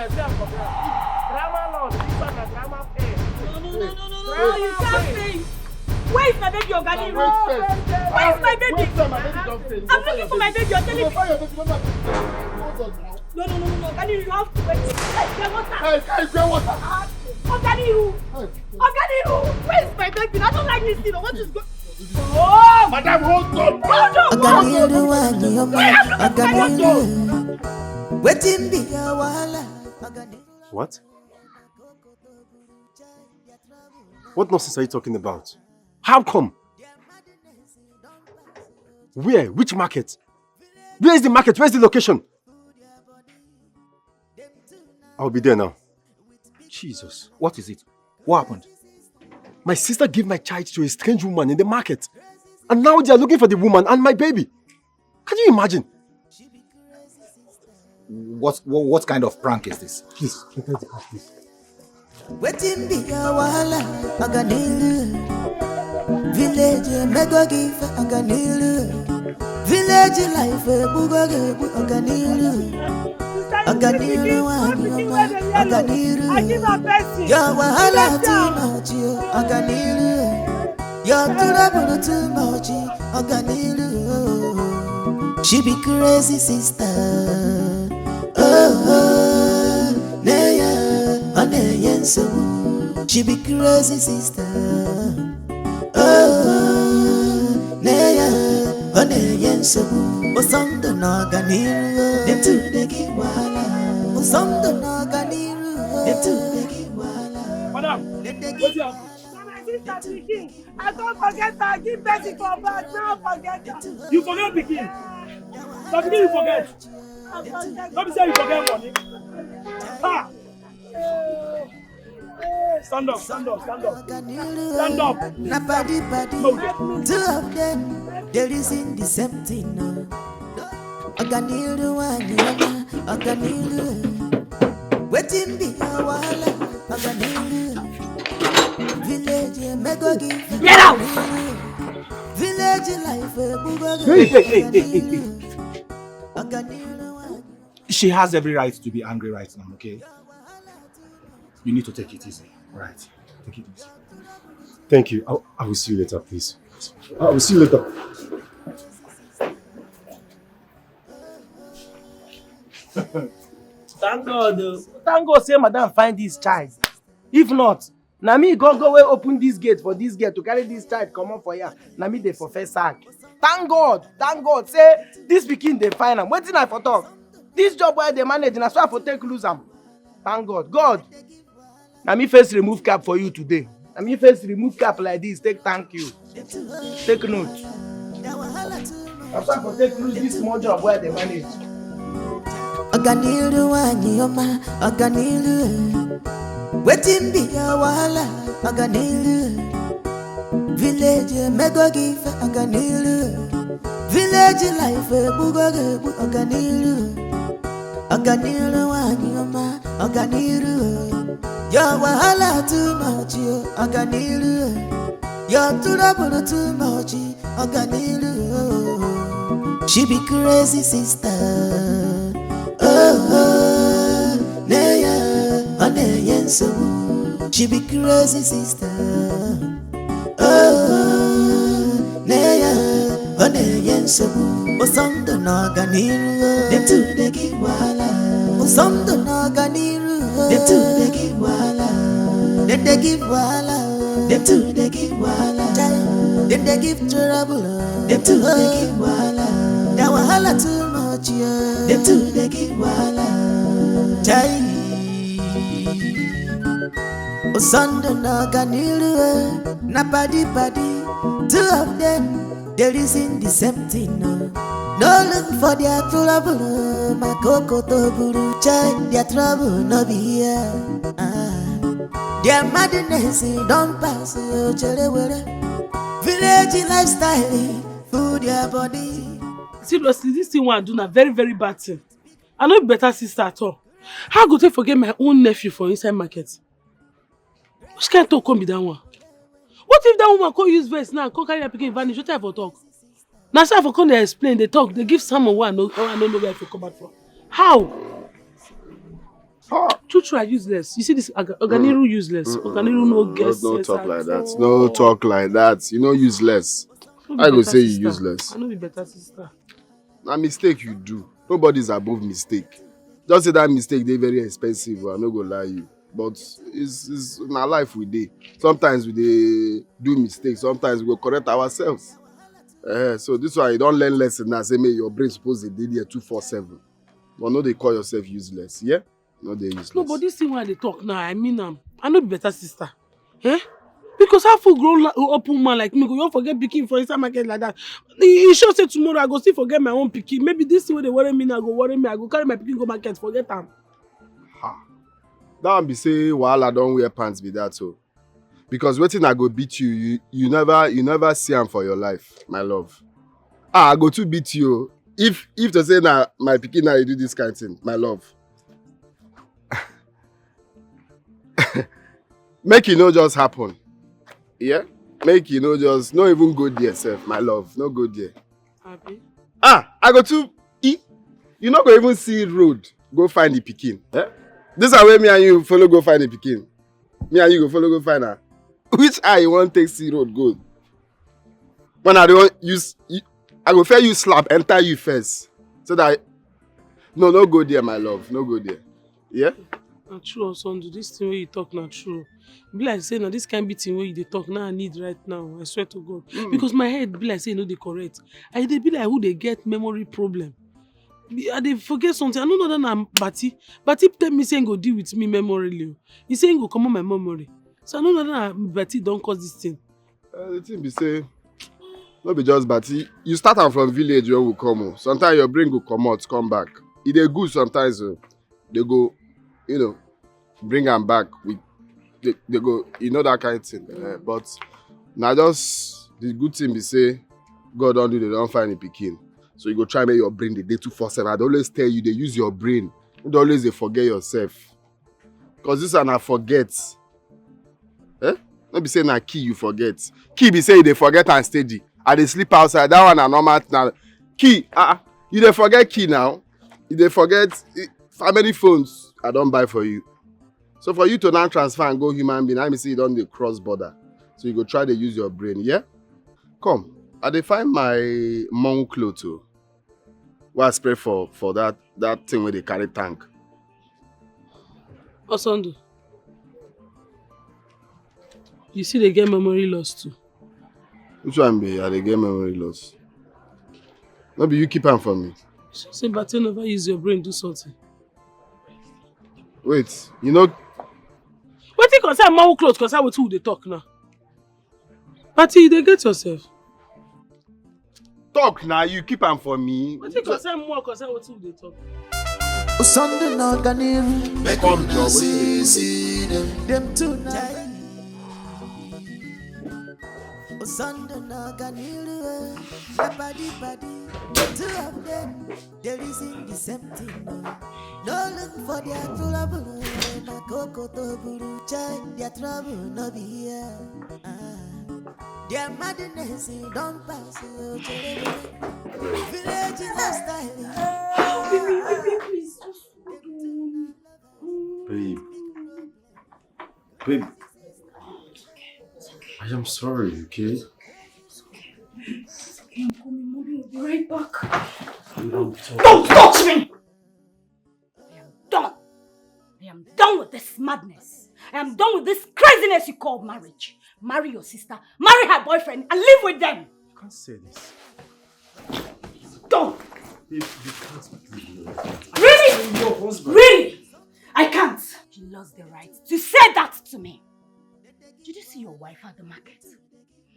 see am for ground. Drama lord, this one na drama pain. No, no, no, no, no, no, no, you can't say. Where is my baby, Oga Niru? Where is my baby? I'm looking for my baby, you're telling me. No, no, no, no, no, Oga Niru, you have to wait. Hey, get water. Hey, hey, get water. Oga Niru. Hey. Oga Niru, where is my baby? I don't like this thing. What is going? Oh! Madam, hold on. Hold on. Oga Niru, why you, Oga Niru? Wetin be your wahala? Oga Niru. What? What nonsense are you talking about? How come? Where? Which market? Where is the market? Where's the location? I'll be there now. Jesus, what is it? What happened? My sister gave my child to a strange woman in the market. And now they are looking for the woman and my baby. Can you imagine? What, what, what kind of prank is this? Please, let us ask this. Wetin be your wahala, Oga Niru? Village, eh, mego give Oga Niru. Village life, eh, bugo ge bu Oga Niru. Oga Niru, wa ni o ma, Oga Niru. Your wahala too much, yo, Oga Niru. Your trouble too much, Oga Niru. She be crazy sister. Oh, oh, ne ya, ọ na-enye nsogbu. She be crazy sister. Oh, ne ya, ọ na-enye nsogbu. Ụsọ ndụ na ọganiru. Etu dị gị wahala. Ụsọ ndụ na ọganiru. Etu dị gị wahala. Madam, wetin happen? Na my sister pikin. I come forget her, give birth for back, now forget her. You forget pikin? Na pikin you forget? I forget. No be say you forget money. Ha! Stand up, stand up, stand up. Stand up. Na body, body. No. Two of them, they reason the same thing now. Ọganiru nwanyị ọma, ọganiru. Wetin be your wahala? Ọganiru. Village emego gị. Get out! Village life egbugo gị. Hey, hey, hey, hey, hey, hey. Ọganiru nwanyị. She has every right to be angry right now, okay? You need to take it easy, all right? Take it easy. Thank you. I, I will see you later, please. I will see you later. Thank God, oh. Thank God say madam find this child. If not, na me go go wey open this gate for this girl to carry this child comot for here. Na me dey for first sack. Thank God, thank God say this pikin dey find am. Wetin I for talk? This job wey I dey manage, na so I for take lose am. Thank God. God, na me first remove cap for you today. Na me first remove cap like this, take thank you. Take note. Na so I for take lose this small job wey I dey manage. Ọganiru nwanyị ọma, ọganiru. Wetin be your wahala? Ọganiru. Village emego gị ife, ọganiru. Village life egbugo gị egbu, ọganiru. Ọganiru nwanyị ọma, ọganiru. Your wahala too much, yo, ọganiru. Your trouble too much, ọganiru. She be crazy sister. Oh, oh, nne ya, ọ na-enye nsogbu. She be crazy sister. Oh, oh, nne ya, ọ na-enye nsogbu. Ụsọ ndụ na ọganiru. Dem too dey give wahala. Ụsọ ndụ na ọganiru. Dem too dey give wahala. Dem dey give wahala. Dem too dey give wahala. Chai, dem dey give trouble. Dem too dey give wahala. Their wahala too much, yeah. Dem too dey give wahala. Chai. Ụsọ ndụ na ọganiru, eh, na padi padi. Two of them dey reason the same thing, no. No look for their trouble, oh, my coco to buru chai, their trouble no be here. Ah. Their madness, eh, don pass, oh, chere were. Village lifestyle, eh, full their body. Seriously, this thing wey I do na very, very bad thing. I no be better sister at all. How I go take forget my own nephew for inside market? Which kind talk come be that one? What if that woman come use vex now, come carry her pikin vanish? Wetin I for talk? Na so I for come dey explain, dey talk, dey give sermon wey I no, wey I no know where I for come out from. How? True, true, I useless. You see this Oga-, Oganiru useless. Oganiru no get sense at all. No talk like that. No talk like that. You know, useless. I go say you useless. I no be better sister. Na mistake you do. Nobody's above mistake. Just say that mistake dey very expensive. I no go lie you. But it's, it's na life we dey. Sometimes we dey do mistake. Sometimes we go correct ourselves. Eh, so this one, you don learn lesson now. Say, may your brain suppose dey dey there two four seven. But no dey call yourself useless, yeah? No dey useless. No, but this thing wey I dey talk now, I mean am. I no be better sister. Eh? Because how full grown la-, open man like me go, you forget pikin for inside market like that? E e sure say tomorrow I go still forget my own pikin. Maybe this thing wey dey worry me now go worry me. I go carry my pikin go market, forget am. Ha. That one be say wahala don wear pants be that, so. Because wetin I go beat you, you, you never, you never see am for your life, my love. Ah, I go too beat you. If, if to say na my pikin na you do this kind thing, my love. Make e no just happen. Yeah? Make e no just, no even go there sef, my love. No go there. Abi? Ah, I go too, e, you no go even see road, go find the pikin. Eh? This is where me and you follow go find the pikin. Me and you go follow go find her. Which eye you wan take see road go? When I don use, you, I go fair you slap, enter you first. So that, no, no go there, my love. No go there. Yeah? Na true, Osondu. This thing wey you talk na true. Be like say na this kind beating wey you dey talk now I need right now. I swear to God. Because my head be like say e no dey correct. I dey be like who dey get memory problem. Be-, I dey forget something. I no know that na Bati. Bati tell me say he go deal with me memory o. He say he go comot my memory. So I no know that na Bati don cause this thing. Uh, the thing be say, no be just Bati. You start am from village when we come o. Sometimes your brain go comot, come back. E dey good sometimes o. They go, you know, bring am back with, they, they go, you know, that kind of thing. Eh, but na just the good thing be say God don do, they don find the pikin. So you go try make your brain dey dey two four seven. I dey always tell you, dey use your brain. You dey always dey forget yourself. Cause this one I forget. Eh? No be say na key you forget. Key be say you dey forget and steady. I dey sleep outside. That one na normal thing. Na key. Ah, ah. You dey forget key now. You dey forget, eh, how many phones I don buy for you. So for you to now transfer and go human being, I mean say you don dey cross border. So you go try dey use your brain, yeah? Come, I dey find my mong cloth o. Wey I spray for, for that, that thing wey dey carry tank. Osondu, you still dey get memory loss too. Which one be I dey get memory loss? No be you keep am for me. Say Bate never use your brain do something. Wait, you know. Wetin concern mong cloth concern wetin we dey talk now? But you dey get yourself. Talk na, you keep am for me. Wetin concern more concern wetin we dey talk? Sunday na Ganil. Make come see see them. Them tonight. Sunday na Ganil. Body body. The two of them. They reason the same thing. No look for their trouble. Na coco to buru chai. Their trouble no be here. Ah. Their madness don pass. Village is hostile. Babe. Babe. I am sorry, okay? Okay, I'm coming, mommy. I'll be right back. We don't talk. Don't touch me! I am done. I am done with this madness. I am done with this craziness you call marriage. Marry your sister, marry her boyfriend, and live with them. You can't say this. Don't. Babe, you can't do this. Really? Your husband. Really? I can't. You lost the right to say that to me. Did you see your wife at the market?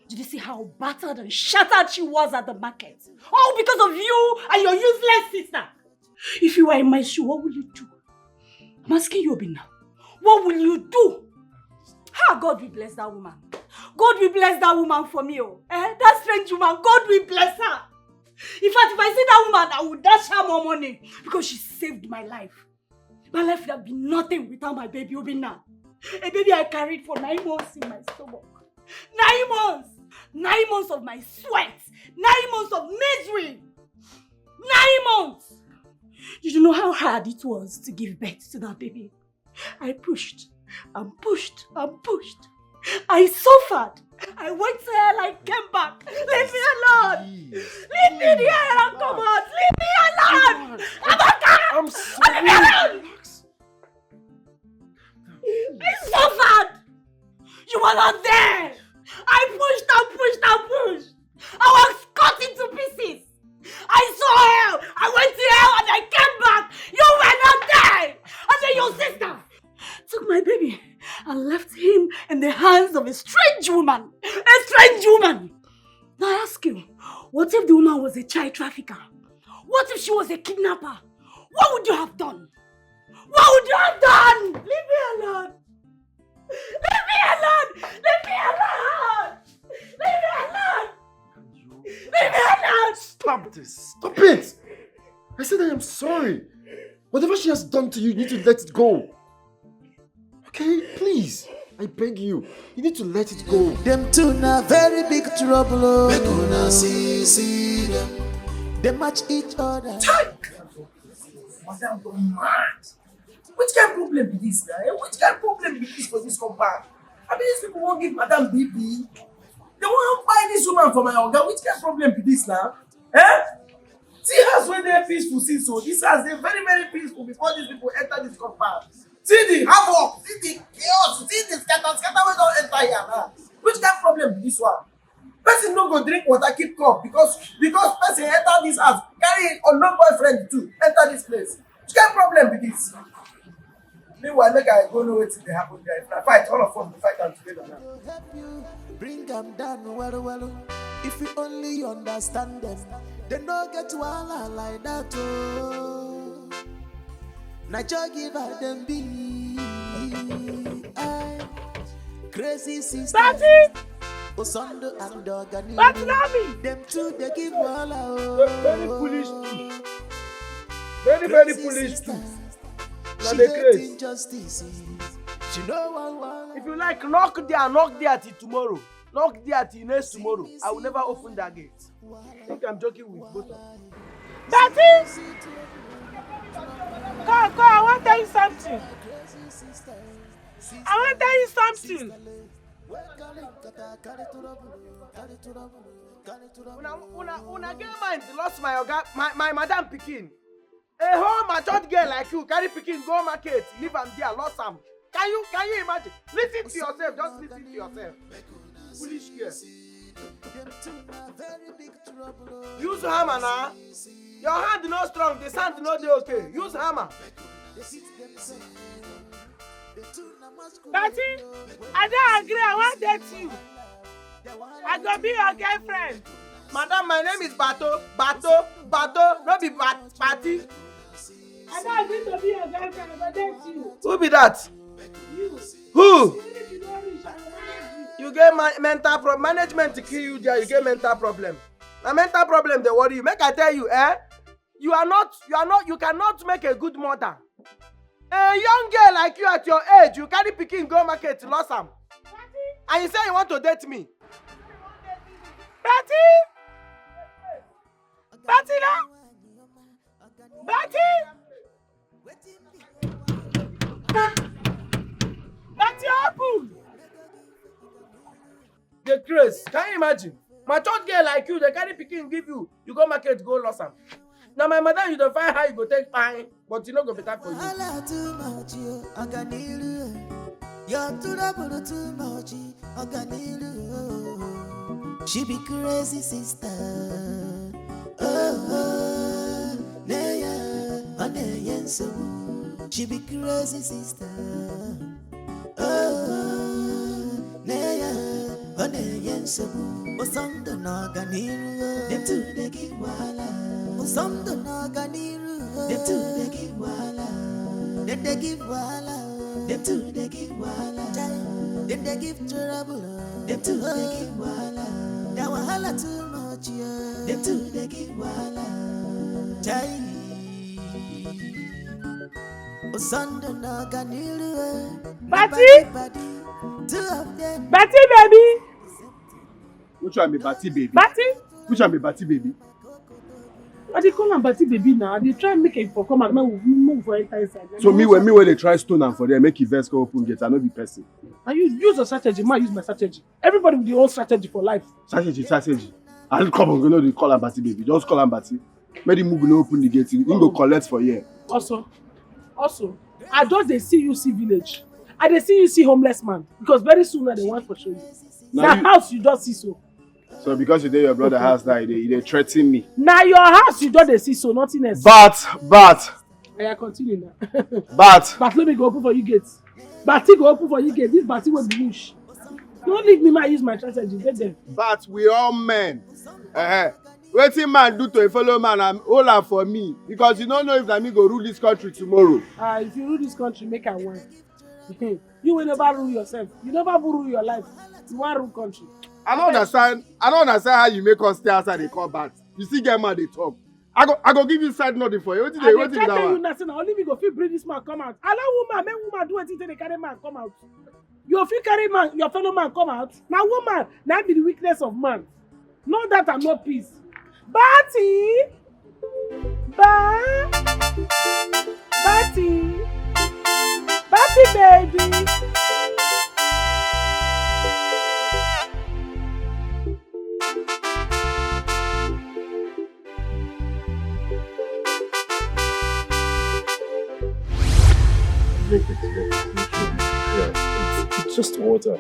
Did you see how battered and shattered she was at the market? All because of you and your useless sister. If you were in my shoe, what would you do? I'm asking you, Obinna. What will you do? How God will bless that woman. God will bless that woman for me. Oh. Eh? That strange woman, God will bless her. In fact, if I see that woman, I will dash her more money because she saved my life. My life would have been nothing without my baby, Obinna. A baby I carried for nine months in my stomach. Nine months! Nine months of my sweat! Nine months of misery! Nine months! You don't know how hard it was to give birth to that baby. I pushed and pushed and pushed. I suffered. I went to hell, I came back. Leave me alone. Leave me there and come out. Leave me alone. Amaka! I'm sorry. I suffered. You were not there. I pushed and pushed and pushed. I was cut into pieces. I saw hell. I went to hell and I came back. You were not there. And then your sister took my baby and left him in the hands of a strange woman. A strange woman. Now I ask you, what if the woman was a child trafficker? What if she was a kidnapper? What would you have done? What would you have done? Leave me alone. Leave me alone. Leave me alone. Leave me alone. Leave me alone. Stop this. Stop it. I said I am sorry. Whatever she has done to you, you need to let it go. Okay? Please. I beg you. You need to let it go. Them two na very big trouble. Oh. Make una see, see them. They match each other. Madam don mad. Which kind problem be this now? Eh? Which kind problem be this for this compound? I mean, these people won't give Madam B B. They won't buy this woman for my oga. Which kind problem be this now? Eh? See house wey dey peaceful since so. This house dey very, very peaceful before these people enter this compound. See the havoc, see the chaos, see the scatter, scatter wey don enter here now. Which kind problem be this one? Person no go drink water keep cup because because person enter this house carry unknown boyfriend too enter this place. Which kind problem be this? Meanwhile, make I go know wetin dey happen there. If na fight, all of us go fight am together now. Bring them down well, well. If we only understand them, they no get wahala like that. Oh. Na joy give her them be. Aye. Crazy sister. Daddy! Osando and Organi. But Lami! Dem too dey give wahala o. Very foolish too. Very, very foolish too. Na the craze. Injustice. She no wan wahala. If you like, knock there, knock there till tomorrow. Knock there till next tomorrow. I will never open that gate. I think I'm joking with both of you. Betty! Come, come, I wan tell you something. I wan tell you something. Una, una, una get mind, lost my oga, my, my madam pikin. A whole matured girl like you carry pikin go market, leave am there, lost am. Can you, can you imagine? Listen to yourself, just listen to yourself. Foolish girl. Use hammer na. Your hand no strong, the sand no dey okay. Use hammer. Betty, I don't agree. I want date you. I go be your girlfriend. Madam, my name is Bato. Bato, Bato, no be Bat-, Batty. I don't agree to be your girlfriend. I go date you. Who be that? You. Who? Even if you don't reach, I go manage you. You get ma-, mental pro-, management to kill you there. You get mental problem. Na mental problem dey worry you. Make I tell you, eh? You are not, you are not, you cannot make a good mother. A young girl like you at your age, you carry pikin go market, lost am. And you say you want to date me. Betty! Betty, no! Betty! Betty, open! The craze. Can you imagine? Matured girl like you, they carry pikin give you. You go market, go lost am. Now my madam, you don't find how you go take fine, but you no go better for you. Wahala too much, yo, Organiru. Your trouble too much, Organiru. She be crazy sister. Oh, oh, Neya, Oneyenso. She be crazy sister. Oh, Neya, Oneyenso. Osando na Organiru. Dem too dey give wahala. Osando na Organiru. Dem too dey give wahala. Dem dey give wahala. Dem too dey give wahala. Chai. Dem dey give trouble. Dem too dey give wahala. Their wahala too much, yeah. Dem too dey give wahala. Chai. Osando na Organiru, eh. Batty! Batty, Batty. Two of them. Batty, baby! Which one be Batty baby? Batty? Which one be Batty baby? I dey call am Batty baby now. I dey try make it for come out. Make we move for enter inside. So me wey, me wey dey try stone am for there, make e vex come open gate. I no be person. And you use your strategy, man use my strategy. Everybody with their own strategy for life. Strategy, strategy. I come on, you know they call am Batty baby. Just call am Batty. Make the Mugu no open the gate. He go collect for here. Also, also, I just dey see you see village. I dey see you see homeless man because very soon now they want for show you. Now na you house you just see so. So because you dey your brother house now, you dey, you dey threaten me. Na your house you just dey see so, nothing else. But, but, Oya, continue now. But Bartholomew go open for you gate. Batty go open for you gate. This Batty wey be bush. Don't leave me, man. Use my strategy. Get there. But we all men. Uh-huh. Wetin man do to a fellow man, I'm all am for me because you no know if na me go rule this country tomorrow. Ah, if you rule this country, make I win. You will never rule yourself. You never rule your life. You wan rule country. I don't understand. I don't understand how you make us stay outside dey call back. You still get mad dey talk. I go, I go give you side nothing for you. Wetin I dey, dey wetin be try that tell you one? Now, say na only me go fit bring this man come out. Allow woman, make woman do wetin take dey carry man come out. You fit carry man, your fellow man come out. Na woman, na be the weakness of man. No that and no peace. Batty, ba, Batty, Batty baby. Drink it, drink it. Yeah, it's, it's just water.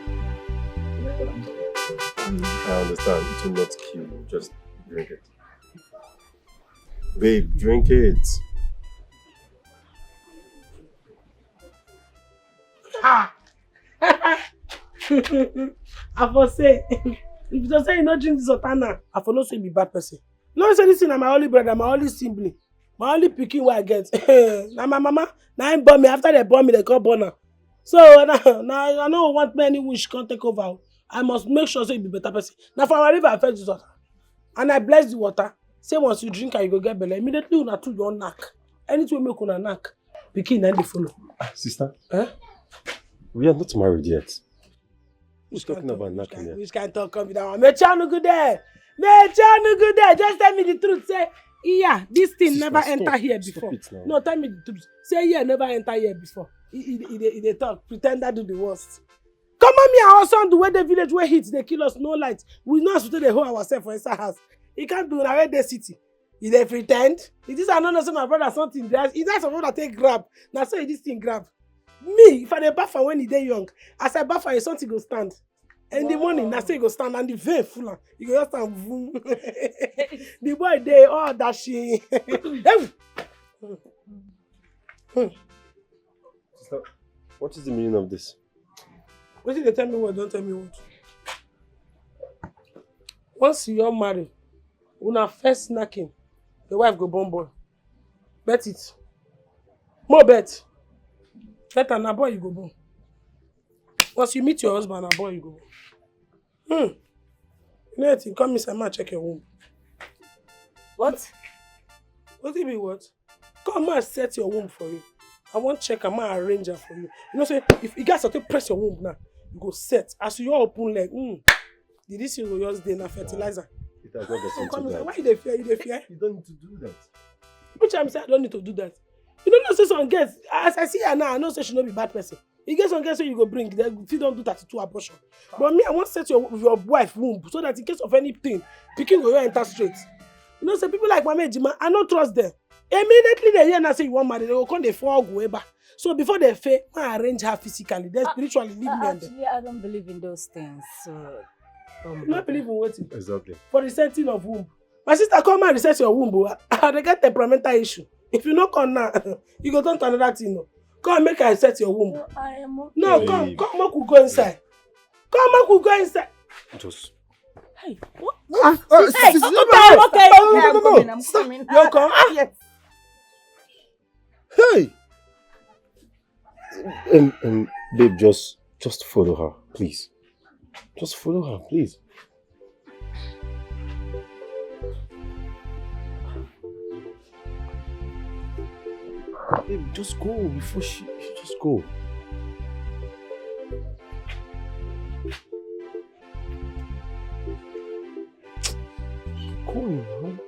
I understand. It will not kill you. Just drink it. Babe, drink it. Ah! I for say, if you say you no drink this water now, I for no say you be bad person. No say this thing na my only brother, my only sibling, my only pikin wey I get. Na my mama, na him born me. After they born me, they come born am. So na, na, I no want make any wish come take over. I must make sure say you be better person. Na for our river I fetch this water. And I bless the water. Say once you drink am, you go get belle. Immediately una two don knack. Anything wey make una knack, pikin na dey follow. Ah, sister, eh? We are not married yet. Who's talking about knacking here? Which kind talk come be that one? Mecha no good there. Mecha no good there. Just tell me the truth. Say, yeah, this thing never enter here before. No, tell me the truth. Say, yeah, never enter here before. He, he, he, dey- he dey talk, pretend that do the worst. Come on, me, our son, the way the village where heat, they kill us, no light. We know as we take dey hold ourselves for inside house. He can't do na where dey city. He dey pretend. He just, I no know say my brother something. He just, my brother take grab. Na so he this thing grab. Me, if I dey baff am when he dey young, as I baff am, something go stand. In the morning, na so he go stand and the vein full am. He go just stand, boom. The boy dey all dashing. Hey! Sister, what is the meaning of this? Wetin dey tell me what, don tell me what. Once you don marry, una first knacking, the wife go born boy. Bet it. More bet. Bet am, na boy you go born. Once you meet your husband, na boy you go born. Hmm. You know anything? Come inside, ma check your womb. What? What do you mean what? Come, ma set your womb for you. I wan check am, ma arrange am for you. You know say if you guys to press your womb now, you go set. As you open leg, hmm. Did this thing go just dey na fertilizer? It has not gotten to that. Why you dey fear? You dey fear? You don't need to do that. Which I'm say I don't need to do that. You don't know say some girls, as I see her now, I know say she no be bad person. E get some girls wey you go bring, they fit don do thirty-two abortion. But me, I wan set your your wife womb so that in case of anything, pikin go enter straight. You know say people like Mama Ejima, I no trust them. Immediately they hear now say you wan marry, they go come dey fall go eba. So before they fail, ma arrange her physically, then spiritually leave me and them. Actually, I don't believe in those things. So, You no believe in wetin? Exactly. For the setting of womb. My sister, come and reset your womb. Oh. I dey get temperamental issue. If you no come now, you go turn to another thing. No. Come make I set your womb. No, I am okay. No, come, come, make we go inside. Come, make we go inside. Just Hey, what? Ah, uh, hey, okay, okay, okay, okay, I'm coming, I'm coming. You come? Ah, yes. Hey! Um, um, babe, just, just follow her, please. Just follow her, please. Babe, just go before she, she just go. Go now.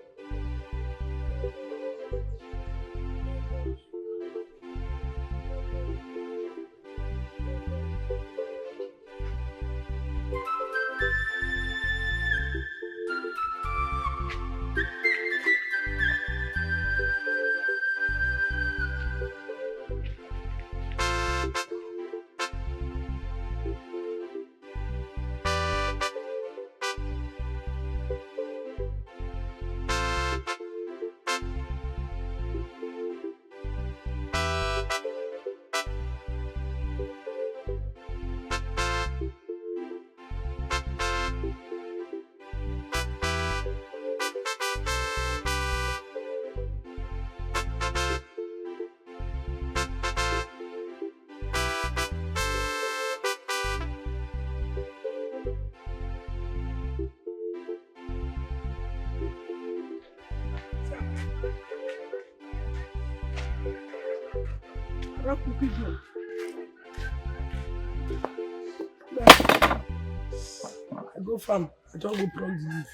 I go farm. I don go pluck the leaf.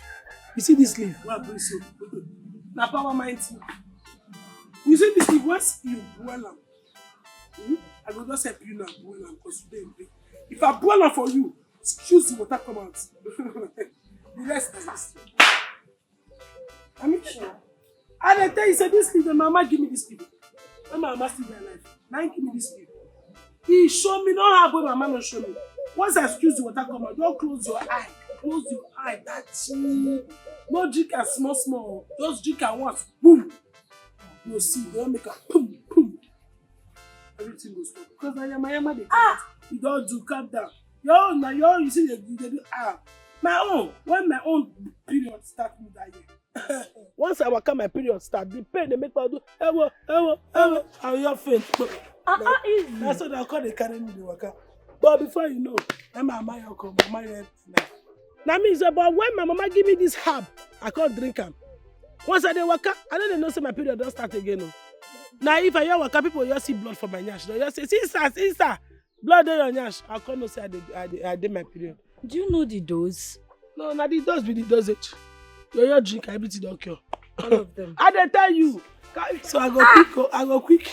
You see this leaf? Why I bring so? Na power mind thing. You see this leaf? Once you boil am, hmm? I go just help you now boil am because you dey in pain. If I boil am for you, squeeze the water come out. The rest is history. I mean, sure. I dey tell you say this thing, the mama give me this thing. When my mama still dey alive, na him give me this thing. He show me, no how boy mama no show me. Once I squeeze the water come out, don't close your eye. Close your eye, that thing. No drink am small small. Just drink am once. Boom. You see, don't make a boom, boom. Everything go stop. Because na yama yama dey come out. You don do, calm down. Your own, na your own, you see, dey do, dey do, ah. My own, when my own period start me that year. Once I waka, my period start. The pain dey make me do, ewo, ewo, ewo. I will just faint. Ah, ah, easy. Na so dem come dey carry me dey waka. But before you know, na my mama your come, mama your help now. Na me say, but when my mama give me this herb, I can't drink am. Once I dey waka, I no dey know say my period don start again o. Na if I hear waka, people just see blood for my nyash. They just say, "Sister, sister, blood dey your nyash." I come know say I dey, I dey, I dey my period. Do you know the dose? No, na the dose be the dosage. Your, your drink, everything don cure. All of them. I dey tell you. So I go quick, go, I go quick,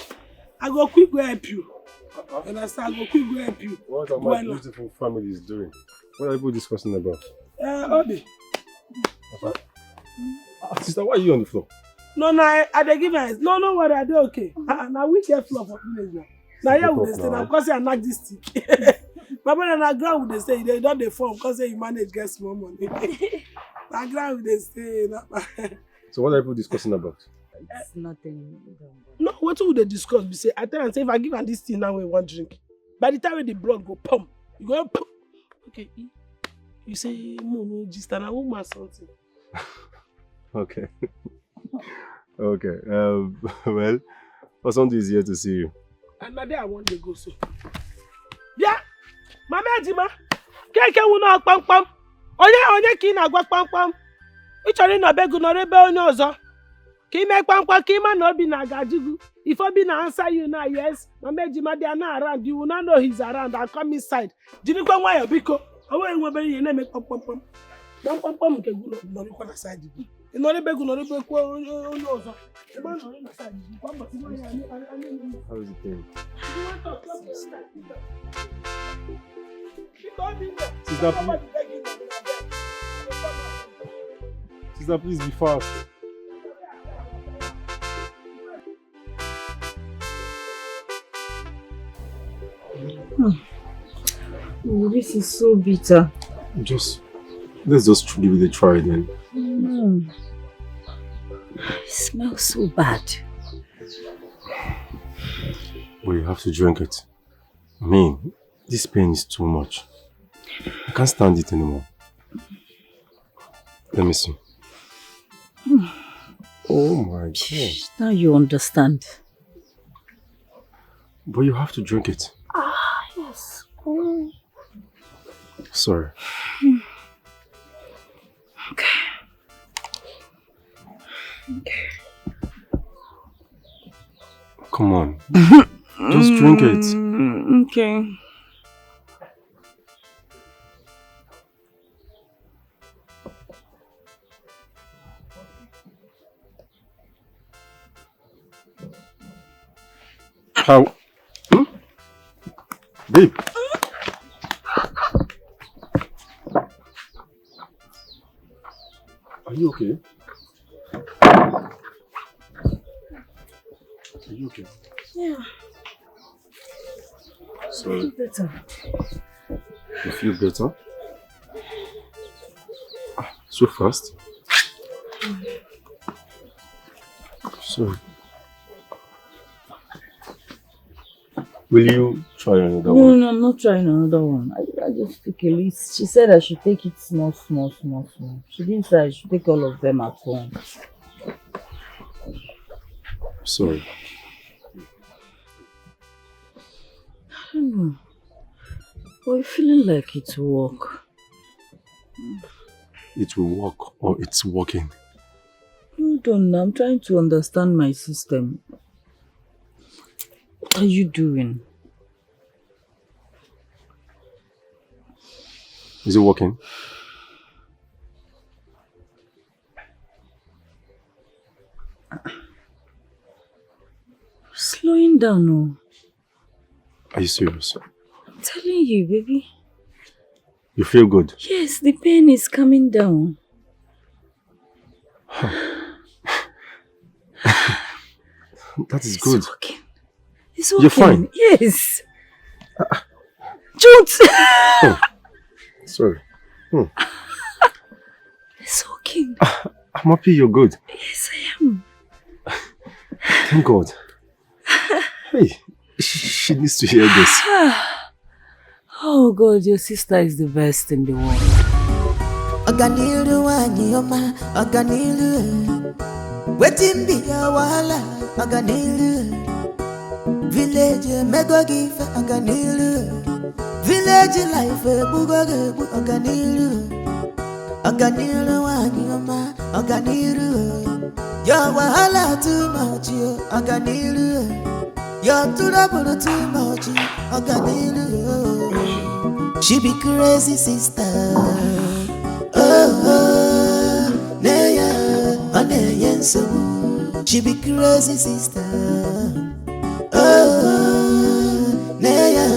I go quick go help you. You understand? I go quick go help you. What are my Why not? Beautiful family is doing? What are people discussing about? Uh, Obi. Ah, sister, why are you on the floor? No, no, I, I dey give her. No, no worry, I dey okay. Uh, na we get floor for village now. Na here we dey stay now, because I knack this stick. My brother, na ground we dey stay. They don dey form, because say you manage get small money. Na ground we dey stay. Na So what are people discussing about? It's nothing. No, wetin we dey discuss be say, I tell am say if I give am this thing now wey we wan drink, by the time wey the blood go pump, you go pump. Okay, e- you say mo no gist and a woman something. Okay. Okay. Um, well, for something is here to see you. And na there I wan dey go so. Bịa, mama Ejima, keke wu na kpamkpam. Onye onye ka ị na-agwa kpamkpam? Ị chọrọ ịnọ be gị nọrọ ebe onye ọzọ. Ka ime kpamkpam ka ịma na obi na-agaji gị. If obi na answer you na yes, mama Ejima, they are not around. You will not know he's around. I'll come inside. Jirikwa nwayọọ biko. O nweghị nwa obere ihe na-eme kpamkpamkpam. Kpamkpamkpam nke gị nọ- nọrịkwa na side gị. Ị nọrọ ebe gị nọrọ ebe kwuo onye onye ọzọ. Ebe a nọrọ na side gị. Kwa mbọsị nwa ya anyị anyị anyị. How is it going? Sister, please. Sister, please be fast. Hmm. Oh, this is so bitter. Just, let's just tr- give it a try then. Mm. It smells so bad. But you have to drink it. I mean, this pain is too much. I can't stand it anymore. Let me see. Oh my God. Now you understand. But you have to drink it. Ah, yes. Mm. Sorry. Okay. Okay. Come on. Just drink it. Mm, okay. How? Hmm? Babe. Are you okay? Are you okay? Yeah. Sorry. I feel better. You feel better? Ah, so fast? Sorry. Will you try another No, one? No, I'm not trying another one. I, I just took a list. She said I should take it small, small, small, small. She didn't say I should take all of them at once. Sorry. I don't know. But I'm feeling like it will work. It will work or it's working. Hold on, I'm trying to understand my system. What are you doing? Is it working? Slowing down, no. Are you serious? I'm telling you, baby. You feel good? Yes, the pain is coming down. That is good. It's working. It's working. You're fine. Yes. Don't. Oh, sorry. Hmm. It's working. I'm happy you're good. Yes, I am. Thank God. Hey, she, she needs to hear this. Oh God, your sister is the best in the world. Ọganiru nwanyị ọma, ọganiru. Wetin be your wahala? Ọganiru. Village emego gị ife, ọganiru. Village life egbugo gị egbu, ọganiru, ọganiru nwanyị ọma, ọganiru. Your wahala too much, yo, ọganiru. Your trouble too much, ọganiru. She be crazy sister. Oh, oh, nne ya, ọ na-enye nsogbu. She be crazy sister. Oh, nne ya,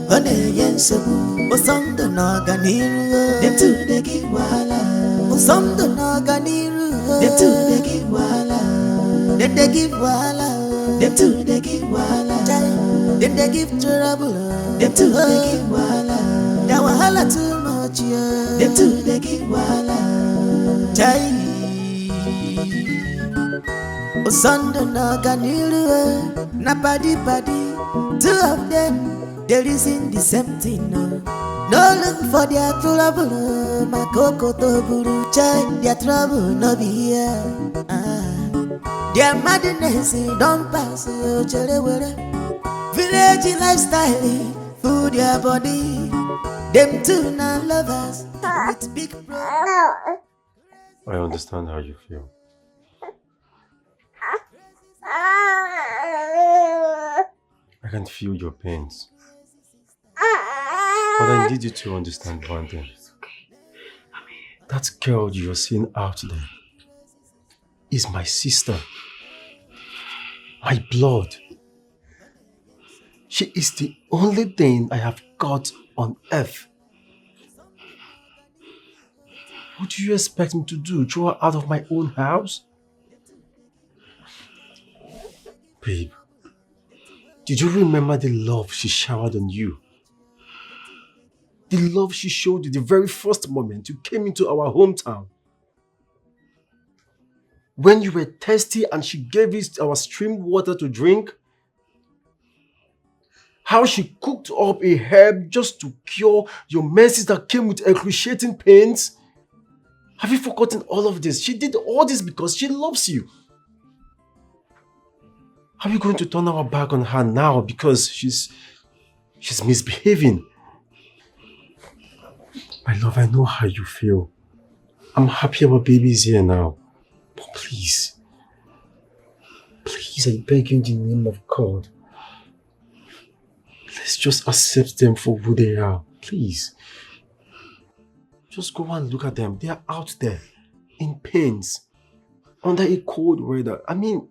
ọ na-enye nsogbu. Ụsọ ndụ na ọganiru. Dem too dey give wahala. Ụsọ ndụ na ọganiru. Dem too dey give wahala. Dem dey give wahala. Dem too dey give wahala. Chai, dem dey give trouble. Dem too dey give wahala. Their wahala too much, yeah. Dem too dey give wahala. Chai. Ụsọ ndụ na ọganiru, eh, na padi padi. Two of them dey reason the same thing, no. No look for their trouble, eh, maka okoto buru, chai, their trouble no be here. Ah. Their madness, eh, don pass, eh, chere were. Village lifestyle, eh, full their body. Dem too na lovers with big pro- I understand how you feel. I can feel your pains. But I need you to understand one thing. That girl you're seeing out there is my sister, my blood. She is the only thing I have got on earth. What do you expect me to do? Throw her out of my own house? Babe, did you remember the love she showered on you? The love she showed you the very first moment you came into our hometown. When you were thirsty and she gave you our stream water to drink, how she cooked up a herb just to cure your menses that came with excruciating pains. Have you forgotten all of this? She did all this because she loves you. Are we going to turn our back on her now because she's she's misbehaving? My love, I know how you feel. I'm happy our baby is here now. But please, please, I beg you in the name of God. Let's just accept them for who they are, please. Just go and look at them. They are out there in pains, under a cold weather. I mean,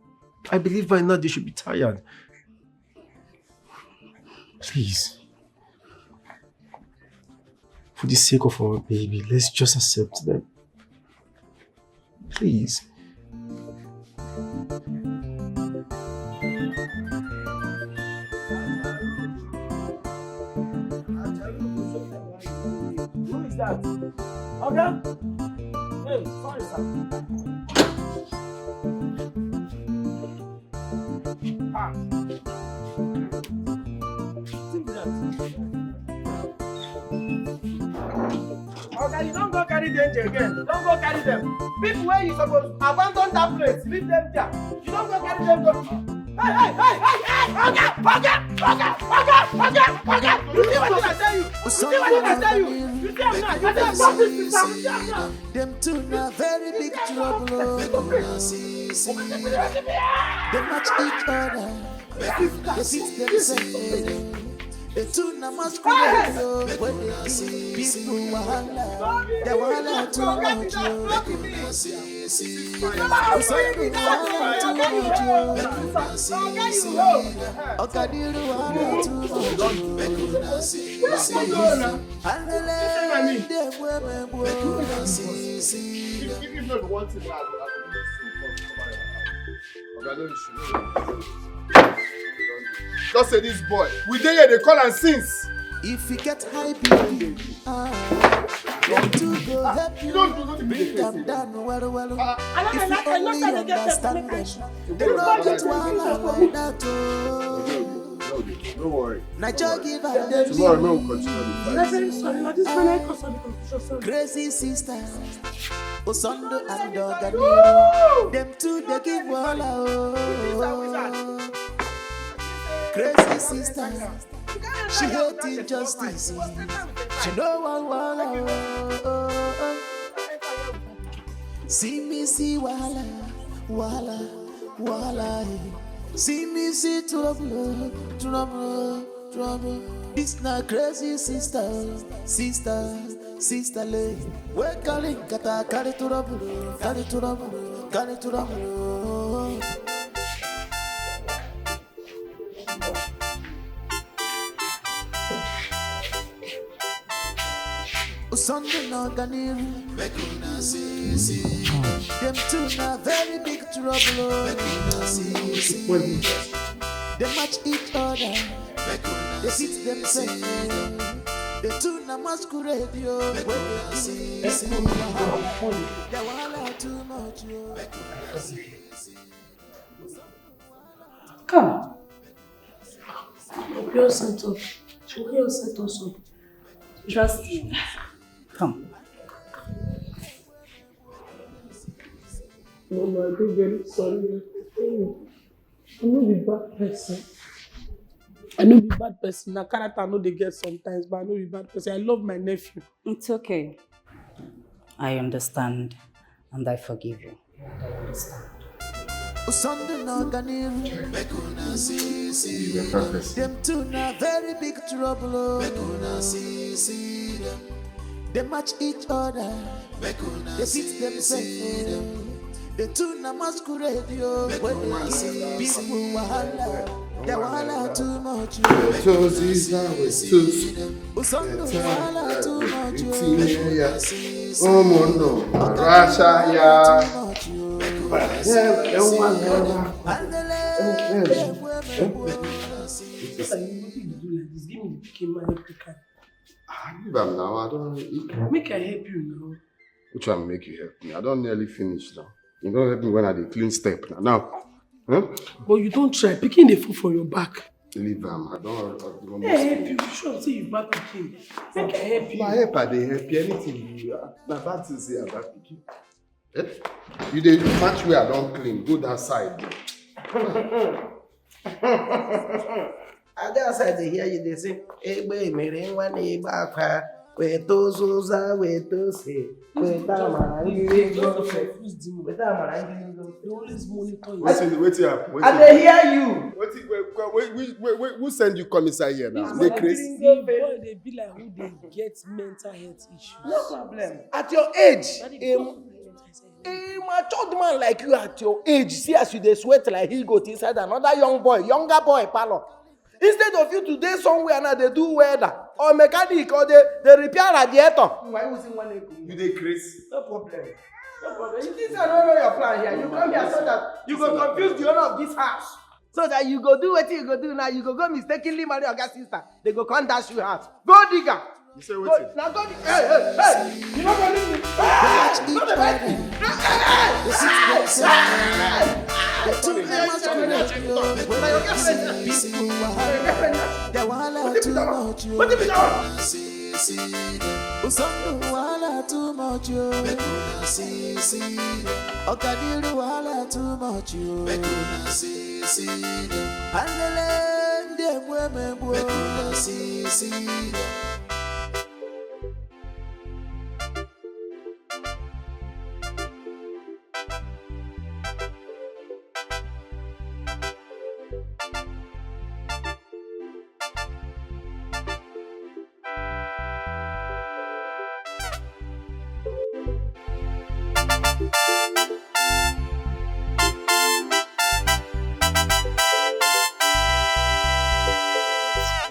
I believe by now they should be tired. Please. For the sake of our baby, let's just accept them. Please. Who is that? Oga? Hey, sorry, sir. Ah. Wetin be that? Oga, you don go carry danger again. You don go carry them. People wey you suppose abandon that place, leave them there. You don go carry them go. Hey, hey, hey, hey, hey! Oga, oga, oga, oga, oga, oga! You see wetin I tell you? You see wetin I tell you? You see am now? You see am now? You see am now? Dem too na very big trouble. Oh. See, see. They match each other. They fit themselves. They too na masquerade. Oh. When they give people wahala, the wahala too much. Oh. Some people wahala too much. Oh. See, see. Ọganiru wahala too much. Oh. If, if not one thing, I go, I go do this thing come, come out your house. Oga, no issue, no issue. Just say this boy. We dey here, they call am since. If you get high B P, ah, dem too go help you bring am down well well. If you only understand them, they no get wahala like that. Oh. No worry. Na joy give her the Tomorrow, no, we continue the fight. Very sorry, na this man I cause all the confusion, sorry. Crazy sister, Osando and Ogani, dem too dey give wahala. Oh. Crazy sister. She hate injustice. She no one wahala. Oh, oh, oh. See me see wahala, wahala, wahala. Eh. See me see trouble, trouble, trouble. This na crazy sister, sister, sister lady. We carry kata, carry trouble, carry trouble, carry trouble. Sunday no Ganil. Make una see, see. Them two na very big trouble. Oh. Make una see, see. They match each other. Make una they fit themselves. The two na masquerade, yo. Make una see, see. Their wahala too much, yo. Come. Hope you all set up. Hope you all set us up. Trust me. Come. Mama, I do very sorry. I no be bad person. I no be bad person. Na character I no dey get sometimes, but I no be bad person. I love my nephew. It's okay. I understand and I forgive you. Sunday no Ganil. Make una see, see. Them two na very big trouble. Oh. Make una see, see them. They match each other. Make una they fit themselves. The two na masquerade, yo. When they see people wahala, the wahala too much, yo. Toes is now with toes. Usondo wahala too much, yo. Oh, no. Russia, yeah. What are you going to do like this? Give me the pikin, man, help you carry. Ah, leave am now. I don't. Make I help you now. Which one make you help me? I don't nearly finish now. You don't help me when I dey clean step now. Now, huh? But you don't try. Pikin dey fall for your back. Leave am. I don't. I don't Hey, help you. You sure say you back pikin? Make I help you. Na help I dey help you. Anything you, na bad thing say I back pikin. Eh? You dey match where I don clean. Go that side. I dey outside dey hear you dey say, "Egbe mere nwa na-egbe akwa, weta ụzụza, weta ose, weta amara ndị ego, weta amara ndị ego." They always monitor you. Wetin, wetin happen? I Wetin dey happen? Hear you. Wetin, wait, wait, wait, wait, wait, who send you come inside here now? This Dey one crazy. Dey be like who dey get mental health issues. No problem. At your age, Daddy, a, go to the mental health. A matured man like you at your age, see as you dey sweat like he goat inside another young boy, younger boy parlor. Instead of you to dey somewhere now, dey do welder or mechanic or dey, dey repair radiator. Why you using one ego? You dey crazy. No problem. No problem. You think I don't know your plan here. You come here so that you go confuse the owner of this house. So that you go do wetin you go do now, you go go mistakenly marry oga sister. They go come dash you house. Go digger. You say wetin? Now go dig. Hey, hey, hey! You no go leave me. Hey! No dey bite me. Hey, hey, hey! The six girls say, the two girls say, na your girlfriend. Peaceful wahala. The wahala too much, yo. Wetin be that one? Usondo wahala too much, yo. Okadiru wahala too much, yo. Andele ndị egbu emegbu.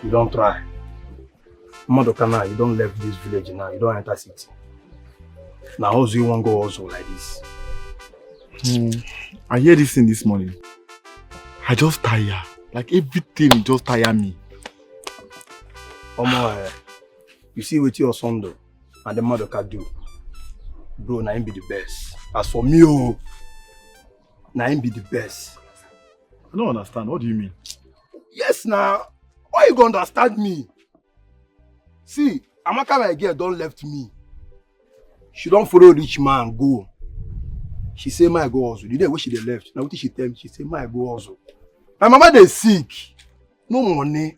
You don try. Madoka, now you don left this village now, you don enter city. Na hustle you wan go hustle like this. Hmm. I hear this thing this morning. I just tire. Like everything just tire me. Omo, eh, you see wetin your son do and the Madoka do. Bro, na him be the best. As for me, oh, na him be the best. I don't understand. What do you mean? Yes, now. Why you go understand me? See, Amaka, my girl, don left me. She don follow rich man go. She say, "My go hustle." The day wey she dey left, na wetin she tell me. She say, "My go hustle." My mama dey sick. No money.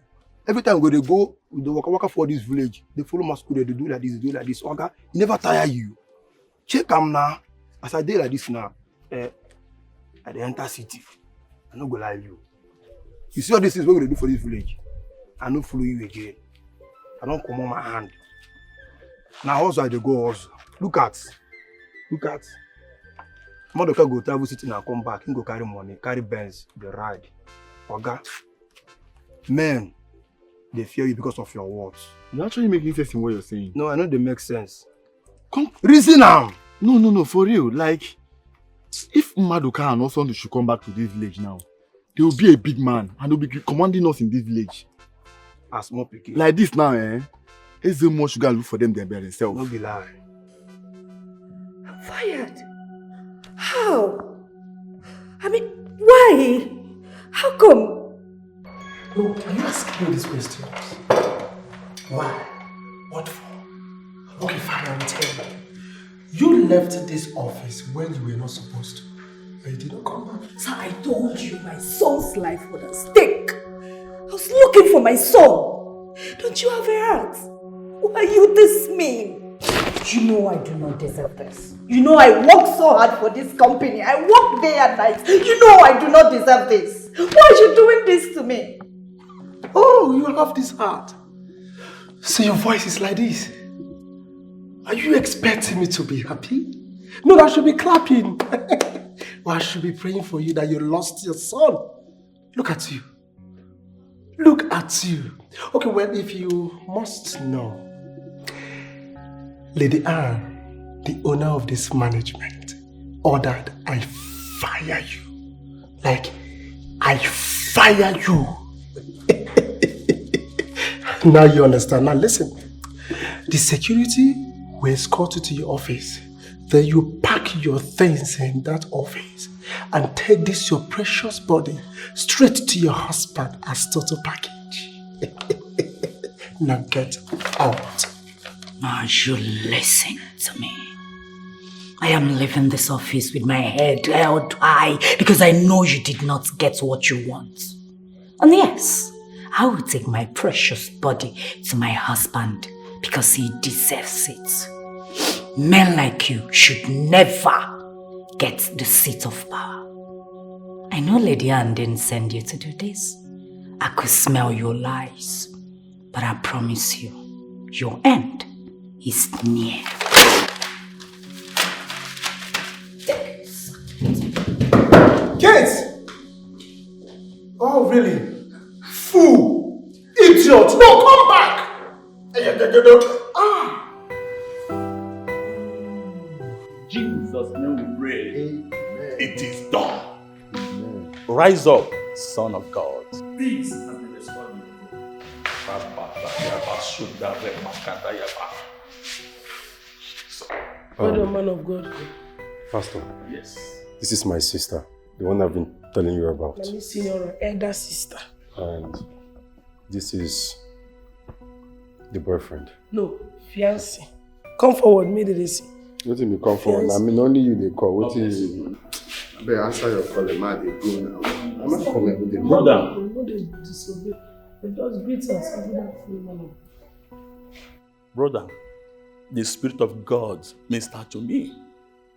Every time we go dey go, we dey waka waka for this village. Dey follow masquerade, dey do like this, dey do like this. Oga, e never tire you? Check am now. As I dey like this now, eh, I dey enter city. I no go lie you. You see all these things wey we dey do for this village, I no follow you again. I don comot my hand. Na hustle I dey go hustle. Look at, look at. Maduka go travel city and come back. He go carry money, carry Benz, dey ride. Oga, men dey fear you because of your words. You're actually making sense in what you're saying. No, I know dey make sense. Come reason am. No, no, no, for real. Like, if Maduka and Osundu should come back to this village now, they will be a big man and they'll be commanding us in this village. As small pikin. Like this now, eh? Eze Mo should go and look for them there by themselves. No be lie. I'm fired. How? I mean, why? How come? No, can you ask me these questions? Why? What for? Okay, fine, I will tell you. You left this office when you were not supposed to, but you did not come back. Sir, I told you my son's life was at stake. I was looking for my son. Don't you have a heart? Why are you this mean? You know I do not deserve this. You know I work so hard for this company. I work day and night. You know I do not deserve this. Why are you doing this to me? Oh, you have this heart. So your voice is like this. Are you expecting me to be happy? No, I should be clapping. Or I should be praying for you that you lost your son. Look at you. Look at you. Okay, well, if you must know, Lady Anne, the owner of this management, ordered I fire you. Like, I fire you. Now you understand. Now listen. The security will escort you to your office. Then you pack your things in that office and take this your precious body straight to your husband as total package. Now get out. Now you listen to me. I am leaving this office with my head held high because I know you did not get what you want. And yes, I will take my precious body to my husband because he deserves it. Men like you should never get the seat of power. I know Lady Anne didn't send you to do this. I could smell your lies, but I promise you, your end is near. Kids! Oh, really? Fool! Idiot! No, come back! Ah! Jesus' name we pray. Amen. It is done. Amen. Rise up, Son of God. Peace has been restored in your home. Well done, man of God. Pastor. Yes. This is my sister, the one I've been telling you about. Let me see your elder sister. And this is the boyfriend. No, fiancé. Come forward, make dem see. Wetin be come forward? Fiancé. I mean, only you dey call. Wetin you? Abeg, answer your call, ma dey go now. Am I coming with the brother? No dey disobey. Just greet us. Brother, the Spirit of God minister to me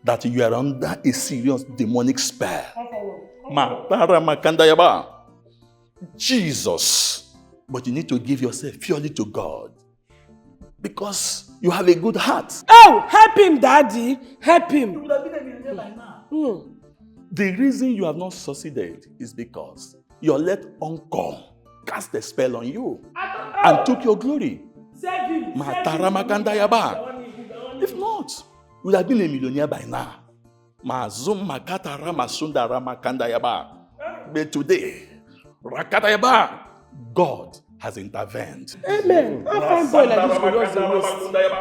that you are under a serious demonic spell. Matara makandayaba. Jesus. But you need to give yourself purely to God. Because you have a good heart. Oh, help him, Daddy. Help him. You would have been a millionaire by now. Hmm. The reason you have not succeeded is because your late uncle cast a spell on you and took your glory. Save him. Matara makandayaba. If not, you would have been a millionaire by now. Mazum makata rama sunda rama kanda yaba. But today, rakata yaba, God has intervened. Amen. How fine boy like this go just dey waste?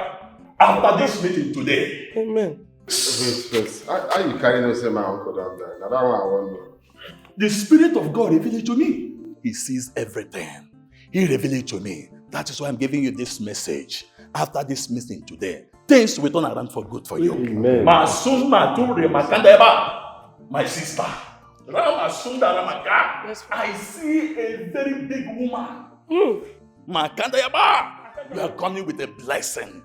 After this meeting today. Amen. Wait, wait. How, how you carry no say my uncle don die? Na that one I wan know. The Spirit of God revealed it to me. He sees everything. He revealed it to me. That is why I'm giving you this message. After this meeting today, things will turn around for good for you. Amen. Masun mature makandeba. My sister. Ramasunda Ramaka. Yes, I see a very big woman. Mm. Makanda Yaba, you are coming with a blessing.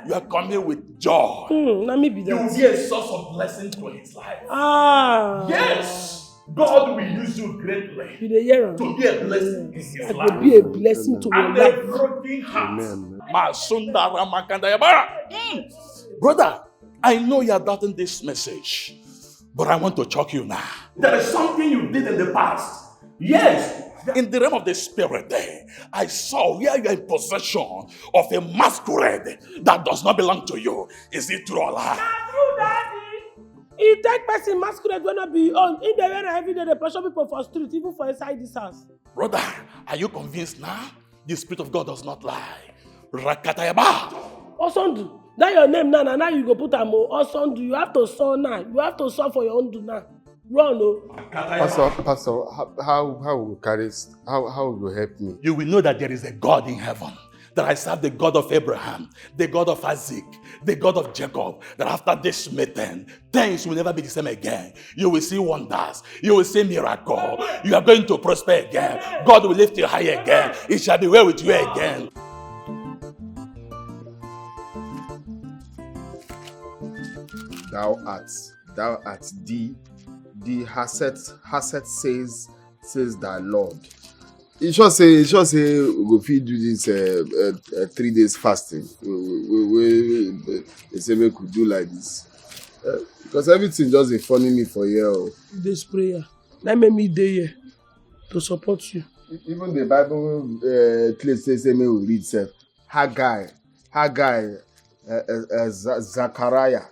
You are coming with joy. Hmm, na me be You will that. be a source of blessing to his life. Ah. Yes, God will use you greatly You dey hear am? to be a blessing in his I go life. be a blessing to your And a life. broken heart. Amen. Masunda Ramakanda Yaba. Mm. Brother, I know you are doubting this message, but I want to shock you now. There is something you did in the past. Yes. In the realm of the spirit, eh, I saw where you are in possession of a masquerade that does not belong to you. Is it true or lie? E take person masquerade wey no be him own. He dey wear am every day, dey pressure people for street, even for inside this house. Brother, are you convinced now? The Spirit of God does not lie. Rakatayaba. Osondu, that your name now, na now you go put am o. Osondu, you have to sell now. You have to sell for your own do now. Run o. Pastor, Pastor, how how how will carry s- how how will help me? You will know that there is a God in heaven. That I serve the God of Abraham, the God of Isaac, the God of Jacob. That after this meeting, things will never be the same again. You will see wonders. You will see miracle. You are going to prosper again. God will lift you high again. It shall be well with you again. Thou art, thou art the the Haset Haset says says thy Lord. You sure say you sure say we go fit do this uh, uh, uh, three days fasting. We we we, we, we they say make we do like this. Uh, because everything just dey funny me for here. Oh. This prayer, that make me dey here to support you. Even the Bible uh, place say say make we read sef. Haggai, Haggai, uh, uh, uh, Za- Zachariah.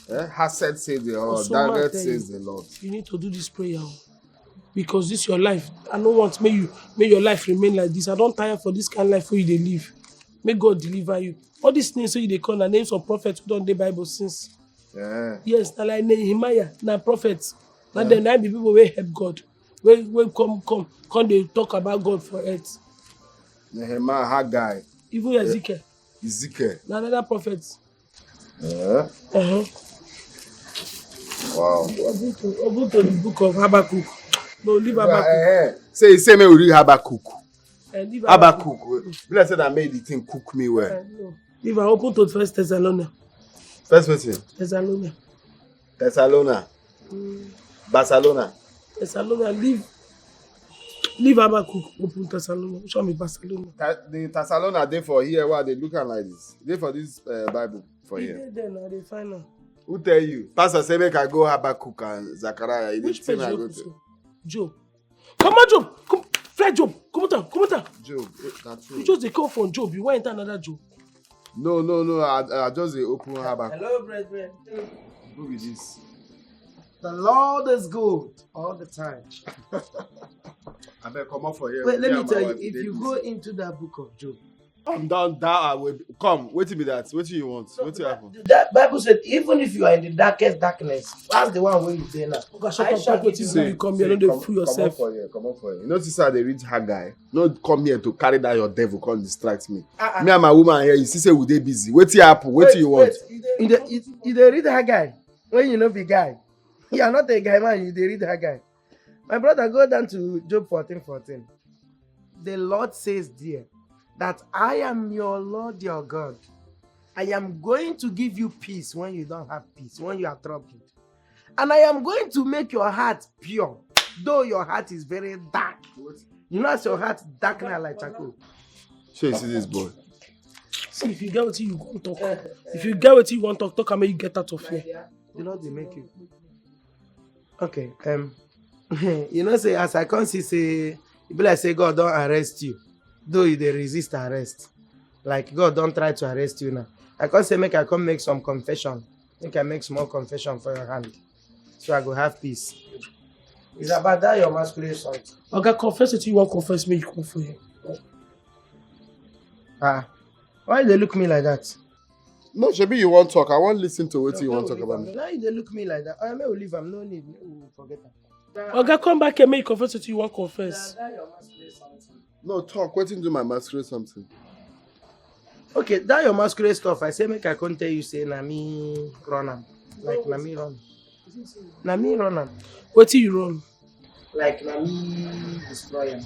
Eh? Hased says the Lord, Also, man David tell says you, the Lord. You need to do this prayer o. Because this your life. I no want make you make your life remain like this. I don tire for this kind of life wey you dey live. Make God deliver you. All these names wey you dey call na names of prophets wey don dey Bible since. Yeah. Yes, na like Nehemiah, na prophet. Na dem na be people wey help God. Wey wey come come come dey talk about God for earth. Nehemiah, Haggai, Even Ezekiel, Ezekiel. na another prophet. Yeah. Uh-huh. Wow. Open to open to the book of Habakkuk. No, leave Eh, Habakkuk. eh. Say say make we read Habakkuk. Eh, leave Habakkuk. Be like say that made the thing cook me well. Eh, no. Leave am. Open to First Thessalonians. First person. Thessalonians. Thessalona. Barcelona. Thessalonians. Leave. Leave Habakkuk. Open Thessalonians. Show me Barcelona. Ta- the Thessalona dey for here. Why they look am like this? Dey for this uh, Bible for E here. dey there now. Dey find am. Who tell you? Pastor say make I go Habakkuk and Zachariah. You dey Which say page I you go open to so? Job. Come on, Job. Come, fly, Job. Come on, come on. Job. Eh, na true. You just dey come from Job. You want enter another Job. No, no, no. I, I just dey open Habakkuk. Hello, brethren. Who be this? The Lord is good all the time. Abeg comot for here. Wait, let Me me and tell my you, wife if dey you busy. Go into that book of Job, Come down, down. I will come. Wetin be that? Wetin you want? Wetin happen? that Bible said, even if you are in the darkest darkness, that's the one where you dey now. Oga, shut I up. shall Talk wetin give you you really come here. No dey Come- fool comot yourself. For here, comot for here. You know, since I dey read Haggai, no come here to carry that your devil come distract me. Ah, ah. Me and my woman here, you see say we dey busy. Wetin happen? Wetin you want? You dey, you, dey, you dey read Haggai when you no be guy. You are not a guy man, you dey read Haggai. My brother, go down to Job fourteen fourteen. The Lord says there that I am your Lord, your God. I am going to give you peace when you don't have peace, when you are troubled. And I am going to make your heart pure, though your heart is very dark. You know, as your heart dark now like charcoal. Shey you see this boy? See, if you get wetin you wan talk, if you get wetin you wan talk, talk am make you get out of here. The Lord dey make you. Okay, um, you know say as I come see say e be like say God don arrest you, though you dey resist arrest. Like God don try to arrest you now. I come say make I come make some confession. Make I make small confession for your hand. So I go have peace. It's about that your masquerade song. Oga, confess wetin you wan confess make you come for here. Ah, why you dey look me like that? No, shebi you wan talk. I wan listen to wetin you wan talk about. Why you dey look me like that? Oh, make we leave am. No need. Make we forget am. Oga, come back here make you confess wetin you wan confess. No, talk. Wetin do my masquerade something? Okay, that your masquerade stuff, I say make I come tell you say na me run am. Like na me run. Na me run am. Wetin you run? Like na me destroy am.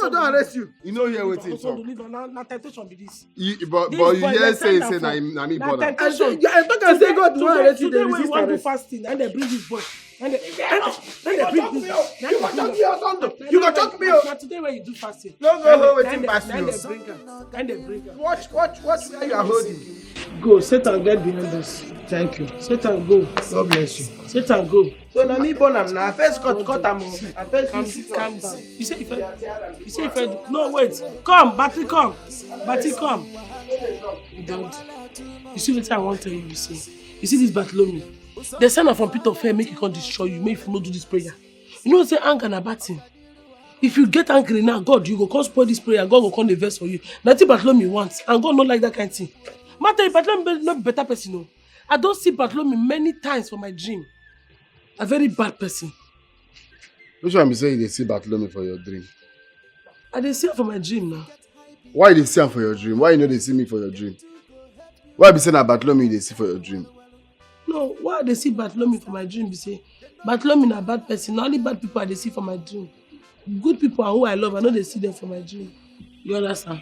God don arrest you. You no hear wetin he Osundu talk. Leave am. Na na temptation be this. You, but This but you boy, hear dem say he send say am na for- him na me Na born am. temptation. I talk am say God wan Today, arrest you. today Dey when you resist wan do arrest. Fasting, and they bring this boy. And they, and they bring this boy. You go talk me, Osundu. You go talk me, oh. Na today when you do fasting. No go hold Na wetin they- pass na you. They bring am. Na they bring am. Watch watch watch where you are holding. Go, Satan, get behind us. Thank you. Satan, go. God bless you. Satan, go. So na me born am na. I first cut cut am o. I first Calm, use it. Calm down. You say if I, you say if I, no, wait. Come, Batty, come. Batty, come. God, you see what I want to tell you, you see. You see this Bartholomew? They send am from pit of hell, make he come destroy you, make you no do this prayer. You know say anger na bad thing. If you get angry now, God, you go come spoil this prayer, God go come dey vex for you. Na wetin Bartholomew want, and God no like that kind thing. Matter, Bartholomew be- no be better person o. I don see Bartholomew many times for my dream. A very bad person. Which one be say you dey see Bartholomew for your dream? I dey see am for my dream now. Why you dey see am for your dream? Why you no dey see me for your dream? Why be say na Bartholomew you dey see for your dream? No, why I dey see Bartholomew for my dream be say Bartholomew na bad person. Na only bad people I dey see for my dream. Good people and who I love, I no dey see them for my dream. You understand?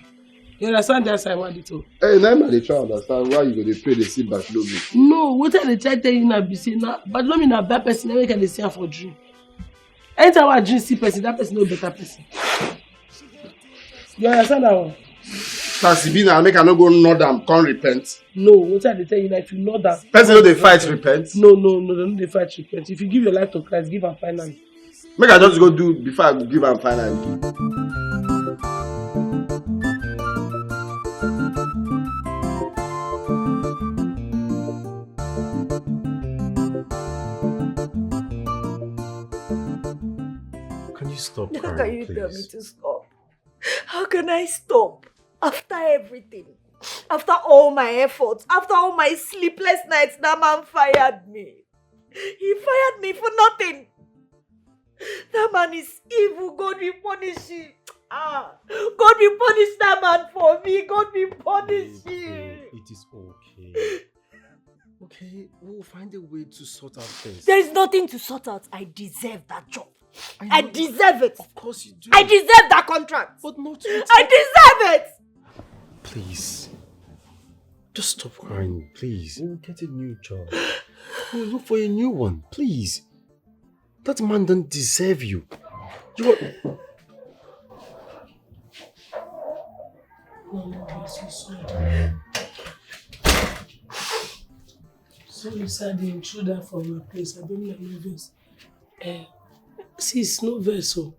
You understand that side what I dey talk? Hey, na him I dey try understand why you go dey pray dey see Bartholomew. No, wetin I dey try tell you now be say na Bartholomew na bad person, na make I dey see am for dream. Anytime I dream see person, that person no be better person. You understand that one? As e be now, make I no go nod am come repent. No, wetin I dey tell you now, if you nod am. Person no dey fight repent. No, no, no, dem no dey fight repent. If you give your life to Christ, give am finally. Make I just go do before I go give am finally. Can you stop How crying, can you tell me please? To stop? How can I stop? After everything, after all my efforts, after all my sleepless nights, that man fired me. He fired me for nothing. That man is evil. God will punish him. Ah, God will punish that man for me. God will punish him. It is okay. Okay, we'll find a way to sort out things. There is nothing to sort out. I deserve that job. I, know- deserve it. Of course you do. I deserve that contract. But not with I deserve it. Please. Just stop crying, please. We'll get a new job. We'll look for a new one, please. That man don't deserve you. You are... No, no, I'm so sorry. Sorry, sir, the intruder for my place. I don't know, no vex. Eh, sis, no vex o.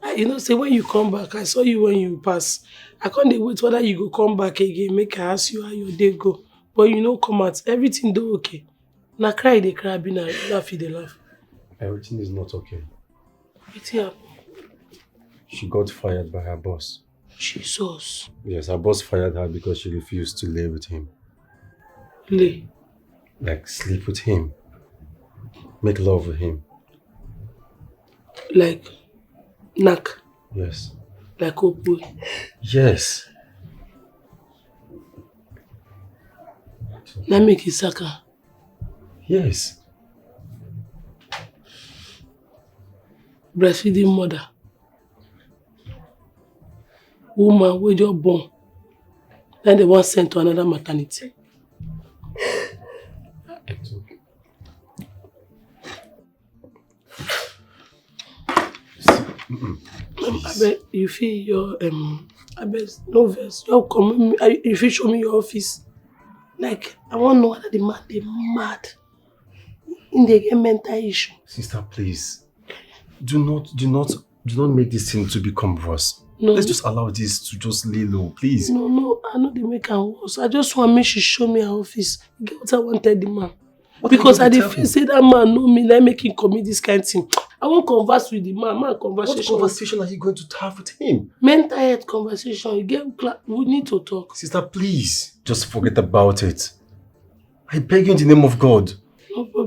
Ah, you know say when you come back, I saw you when you pass. I come dey wait whether you go come back again, make I ask you how your day go. But you no come out. Everything do okay. Na cry you dey cry, abi na laugh you dey laugh? Everything is not okay. Wetin happen? She got fired by her boss. Jesus. Yes, her boss fired her because she refused to lay with him. Lay. Like, sleep with him. Make love with him. Like, knack. Yes. Like opo. Yes. Na make e saka. Yes. Breastfeeding mother. Woman wey just born. Then they wan send to another maternity. Abeg, you fit your um, abeg, no vex. Just come, make me- I- you fit show me your office. Like, I wan know whether the man dey mad. He dey get mental issue. Sister, please. Do not, do not, do not make this thing to become worse. No. Let's just allow this to just lay low, please. No, no, I no dey make am worse. I just wan make she show me her office. E get what I wan tell the man. What are you Because going I to dey tell feel him? say that man know me, na make him commit this kind thing. I wan converse with the man, man What conversation. Conversation are you going to have with him? Mental health conversation. You get cla- we need to talk. Sister, please, just forget about it. I beg you in the name of God. No problem.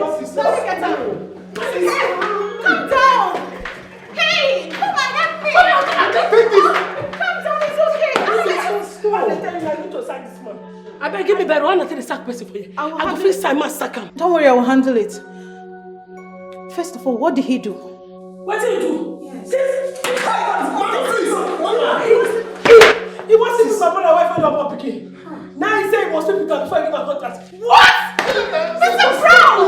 Calm down. Hey, come and help me. Calm down, it's okay. Calm down. What I tell you, I need to sack this man. Abeg, give me better one thing to sack person for you. I will I go handle fix it. Time and sack him. Don't worry, I will handle it. First of all, what did he do? What did he do? Yes. This, this guy was mad, please. He was, he, he was sleeping with my brother wife and your picking. Now he say he must sleep with her before he give her contract. What? Mister Brown!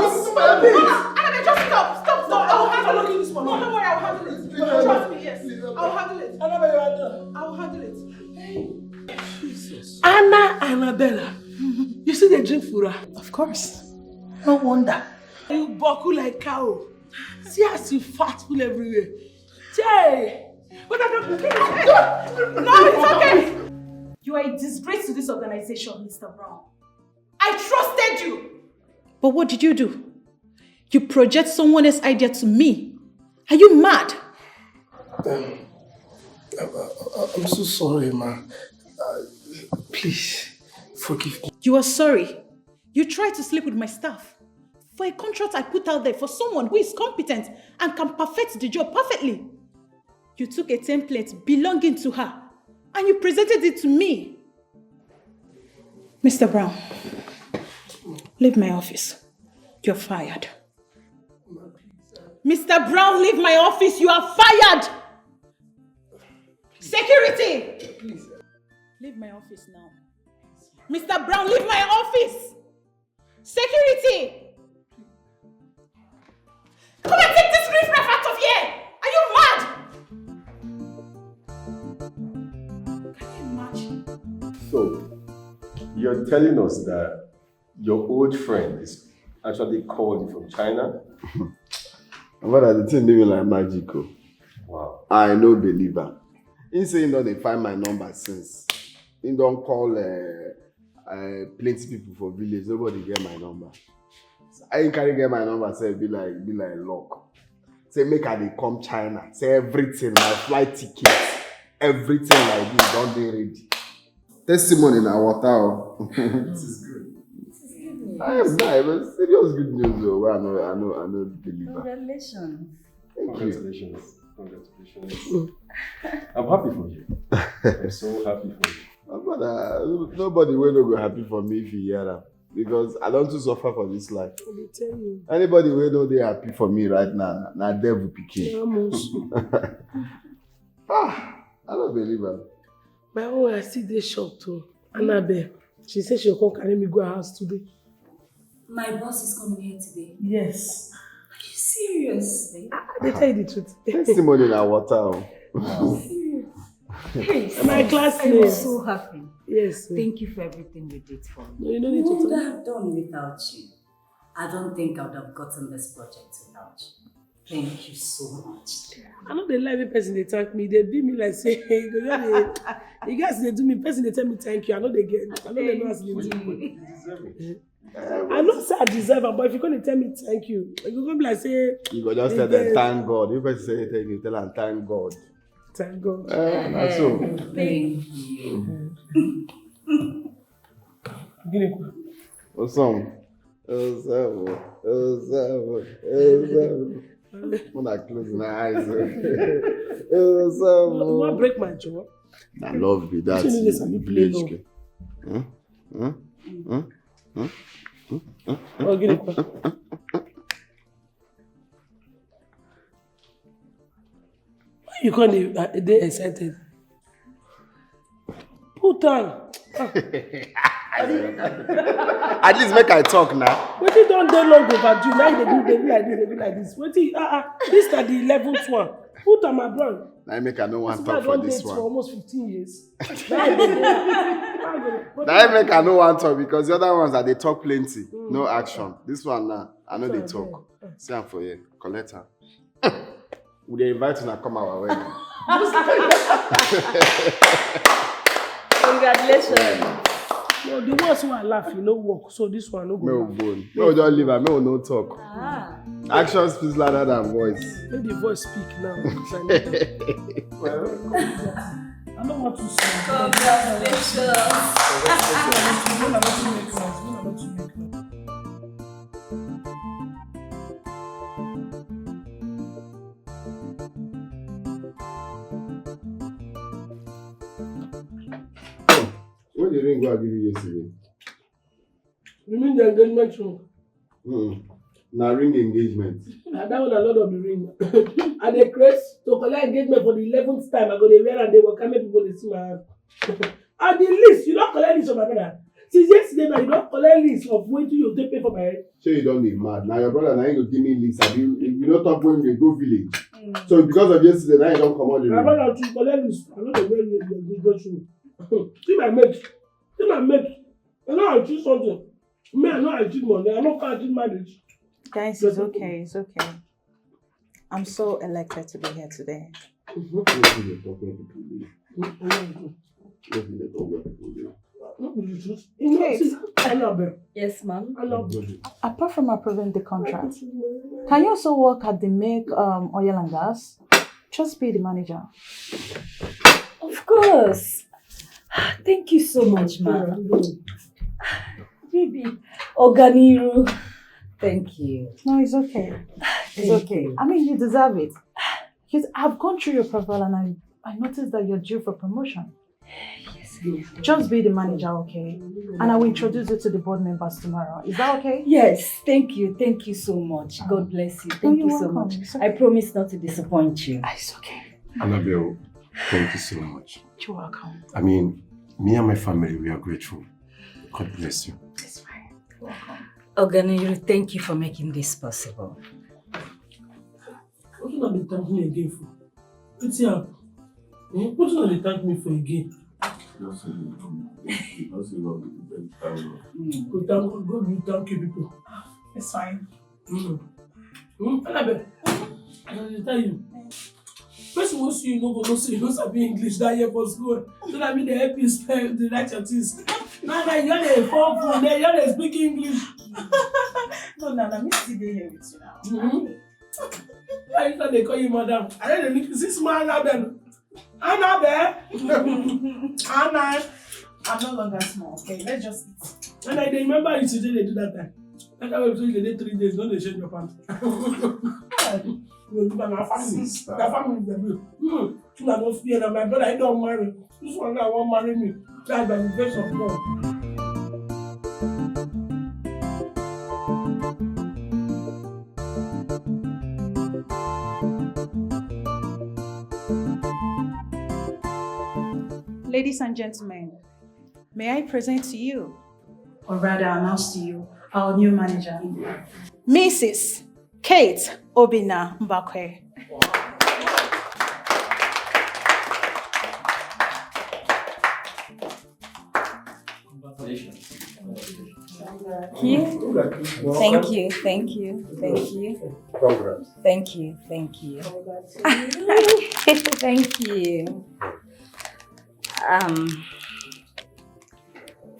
Please. Mama, Annabelle, just stop, stop, stop. I will handle it. Don't worry, I will handle it. Trust me, yes. I will handle it. Annabelle, you handle. I will handle it. Jesus. Anna Annabella, you see the drink fura? Of course. No wonder. You buckle like cow. See as you fat full everywhere. Jay! What are you doing? No, it's okay. You are a disgrace to this organization, Mister Brown. I trusted you. But what did you do? You project someone else's idea to me. Are you mad? Um, I, I, I'm so sorry, ma. Uh, please, forgive me. You are sorry. You tried to sleep with my staff for a contract I put out there for someone who is competent and can perfect the job perfectly. You took a template belonging to her and you presented it to me. Mister Brown, leave my office. You're fired. Mister Brown, leave my office. You are fired. Security! Leave my office now. Mister Brown, leave my office. Security! Come and take this riffraff out of here! Are you mad? Can you imagine? So, you're telling us that your old friend is actually calling from China? But the thing dey be like magic o. Wow. I no believe am. He say he don dey find my number since. He don call uh, uh, plenty people for village. Nobody get my number. So I carry get my number. Say be like be like luck. Say make I dey come China. Say everything, my flight ticket, everything like this don dey ready. Testimony na water o. This is good. I am die, but serious good news o. Wey I no I no I no deliver. Congratulations. Thank you. Congratulations. Congratulations. I'm happy for you. I'm so happy for you. My brother, nobody wey no go happy for me if you hear am. Because I don too suffer for this life. I dey tell you. Anybody wey no dey happy for me right now, na devil pikin. Almost. Ah, I no believe am. My own, I still dey shocked o. Annabelle, she say she go come carry me go her house today. My boss is coming here today. Yes. Are you serious? I dey tell you the truth. Testimony na water o. Serious? Hey, My I'm classmate. So happy. Yes. o. Thank you for everything you did for me. No, you no need Who to would talk. Have done without you? I don't think I would have gotten this project without you. Thank you so much. I no dey lie when person dey thank me. Dey be me like say you go just dey. You guys dey do me. Person dey tell me thank you. I no dey get. I no dey know as e dey do me. You deserve it. I know say I deserve am, but if you come dey tell me thank you, you go come be like say You go just tell them thank God. If person say thank you, tell am thank God. Thank God. Eh, na so. Thank you. Gịnị kwa? Osum. Osum. Osum. Osum. When I close my eyes. Osum. You wan break my jaw? Na love be that. Wetin you dey sabi play Village now? Girl. Hmm? Hmm? Hmm? Oh, gịnị kwa? Why you come dey uh, dey excited? Put am. At least make I talk now. Wetin don dey long overdue? Now you dey do dey be like this, dey be like this. Wetin? Ah ah. This na the eleventh one. Put am, my bro. Now make I no wan This talk man for don this date for one. Almost fifteen years. Now you dey go. Now make I no wan talk because the other ones I dey talk plenty. No action. This one now, I no dey talk. See am for here. Collect am. We dey invite una come our wedding. Congratulations. No, the ones who are laugh, you no work. So this one no Make go. we go. Make we just leave am. Make we no talk. Ah. Action speaks louder than voice. Make the voice speak now. Well, I don't want to see. Congratulations. Una no too make noise. Una no too make noise. When the ring go I give you yesterday? You mean the engagement ring? Mm-mm. Na ring engagement. Na that one I no don be ring. I dey craze to collect engagement for the eleventh time. I go dey wear and dey waka make people dey see my hand. And the list, you don collect list for my brother. Since yesterday now, you don collect list of wetin you take pay for my head. Shey you don dey mad? Na your brother na him go give me list. Abi you no talk when we go village. So because of yesterday, now you don comot the My ring. Brother, you collect list. I no dey wear the engagement ring. See my mate. See my mate. I no achieve something. Me, I no achieve money. I no fit achieve marriage. Guys, it's okay, it's okay. I'm so elated to be here today. Wetin dey talk when people dey? Wetin dey talk when people dey? No be the truth. You know, see, Annabelle. Yes, ma'am. Annabelle. Apart from approving the contract, can you also work at the make um, oil and gas? Just be the manager. Of course. Thank you so much, ma'am. Baby, Oganiru. Thank you. No, it's okay. It's Thank okay. you. I mean, you deserve it. Because I've gone through your profile and I, I noticed that you're due for promotion. Yes. Just be the manager, okay? And I will introduce you to the board members tomorrow. Is that okay? Yes, thank you. Thank you so much. God bless you. Thank you're you so welcome. much. It's I okay. Promise not to disappoint you. Ah, it's okay. Annabelle, thank you so much. You're welcome. I mean, me and my family, we are grateful. God bless you. It's fine. Oganiru, thank you for making this possible. Wetin una dey thank me again for? Wetin happen? Hmm? Wetin una dey thank me for again? Just say you come. Just say you come. Go thank God, God will thank you people. It's fine. Mm. Mm. Annabelle, I dey tell you. Person wey see you no go know say you no sabi English that year for school. So that me dey help you spell the write your things. Now now you just dey fall for there, you just dey speak English. No, no, no, me still dey here with you now. Mm-hmm. Why you dey call you madam? I don't know, see small Annabelle. Annabelle. Anna. I'm no longer small, okay? Let's just eat. And I dey remember you today dey do that time. That time wey you dey three days, no dey change your pants. You go do that, na family. Sister. Na family dey do. Hmm. Una no fear, na my brother, he don marry. This one now wan marry me. That's by the grace of God. Ladies and gentlemen, may I present to you, or rather announce to you, our new manager, Missus Kate Obina Mbakwe. Thank you, thank you, thank you, thank you, Congrats. thank you, thank you, thank you. Um,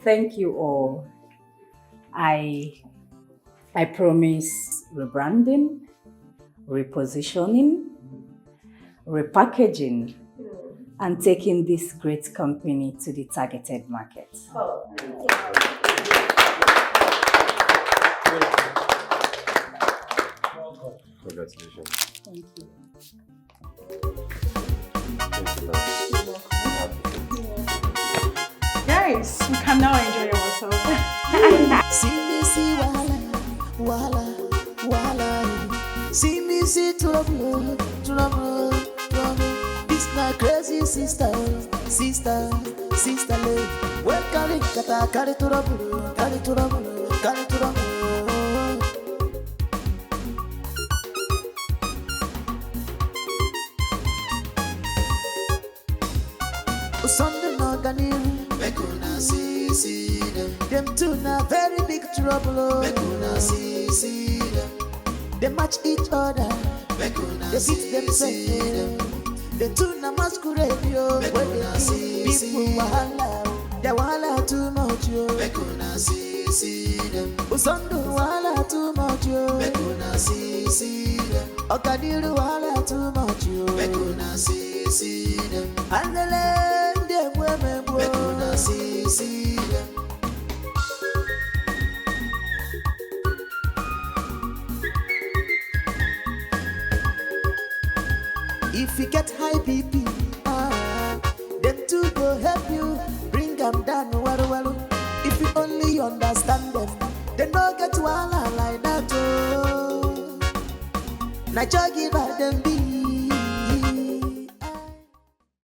thank you all. I I promise rebranding, repositioning, repackaging, and taking this great company to the targeted market. Congratulations. Thank you. Thank you, Lord. Guys, you can now enjoy yourself. See me see wahala, wahala, wahala. See me see trouble, trouble, trouble. This na crazy sister, sister, sister love. Well carry kata, carry trouble, carry trouble, carry trouble. Sunday na Ganiru. Make una see, see them. Them two na very big trouble. Oh. Make una see, see them. They match each other. Make una they beat themselves. The two na masquerade, yo. Make una see, people see wahala. Their wahala too much, yo. Make una see, see them. Usundu wahala too much, yo. Make una see, see them. Okadiru wahala too much, yo. Make una see, see them. Andele, ndị egbu emegbu. Make una see, see them. If you get high B P, ah, them two go help you bring them down, waru waru. If you only understand them, they no get wahala like that, oh. Na jogi by them be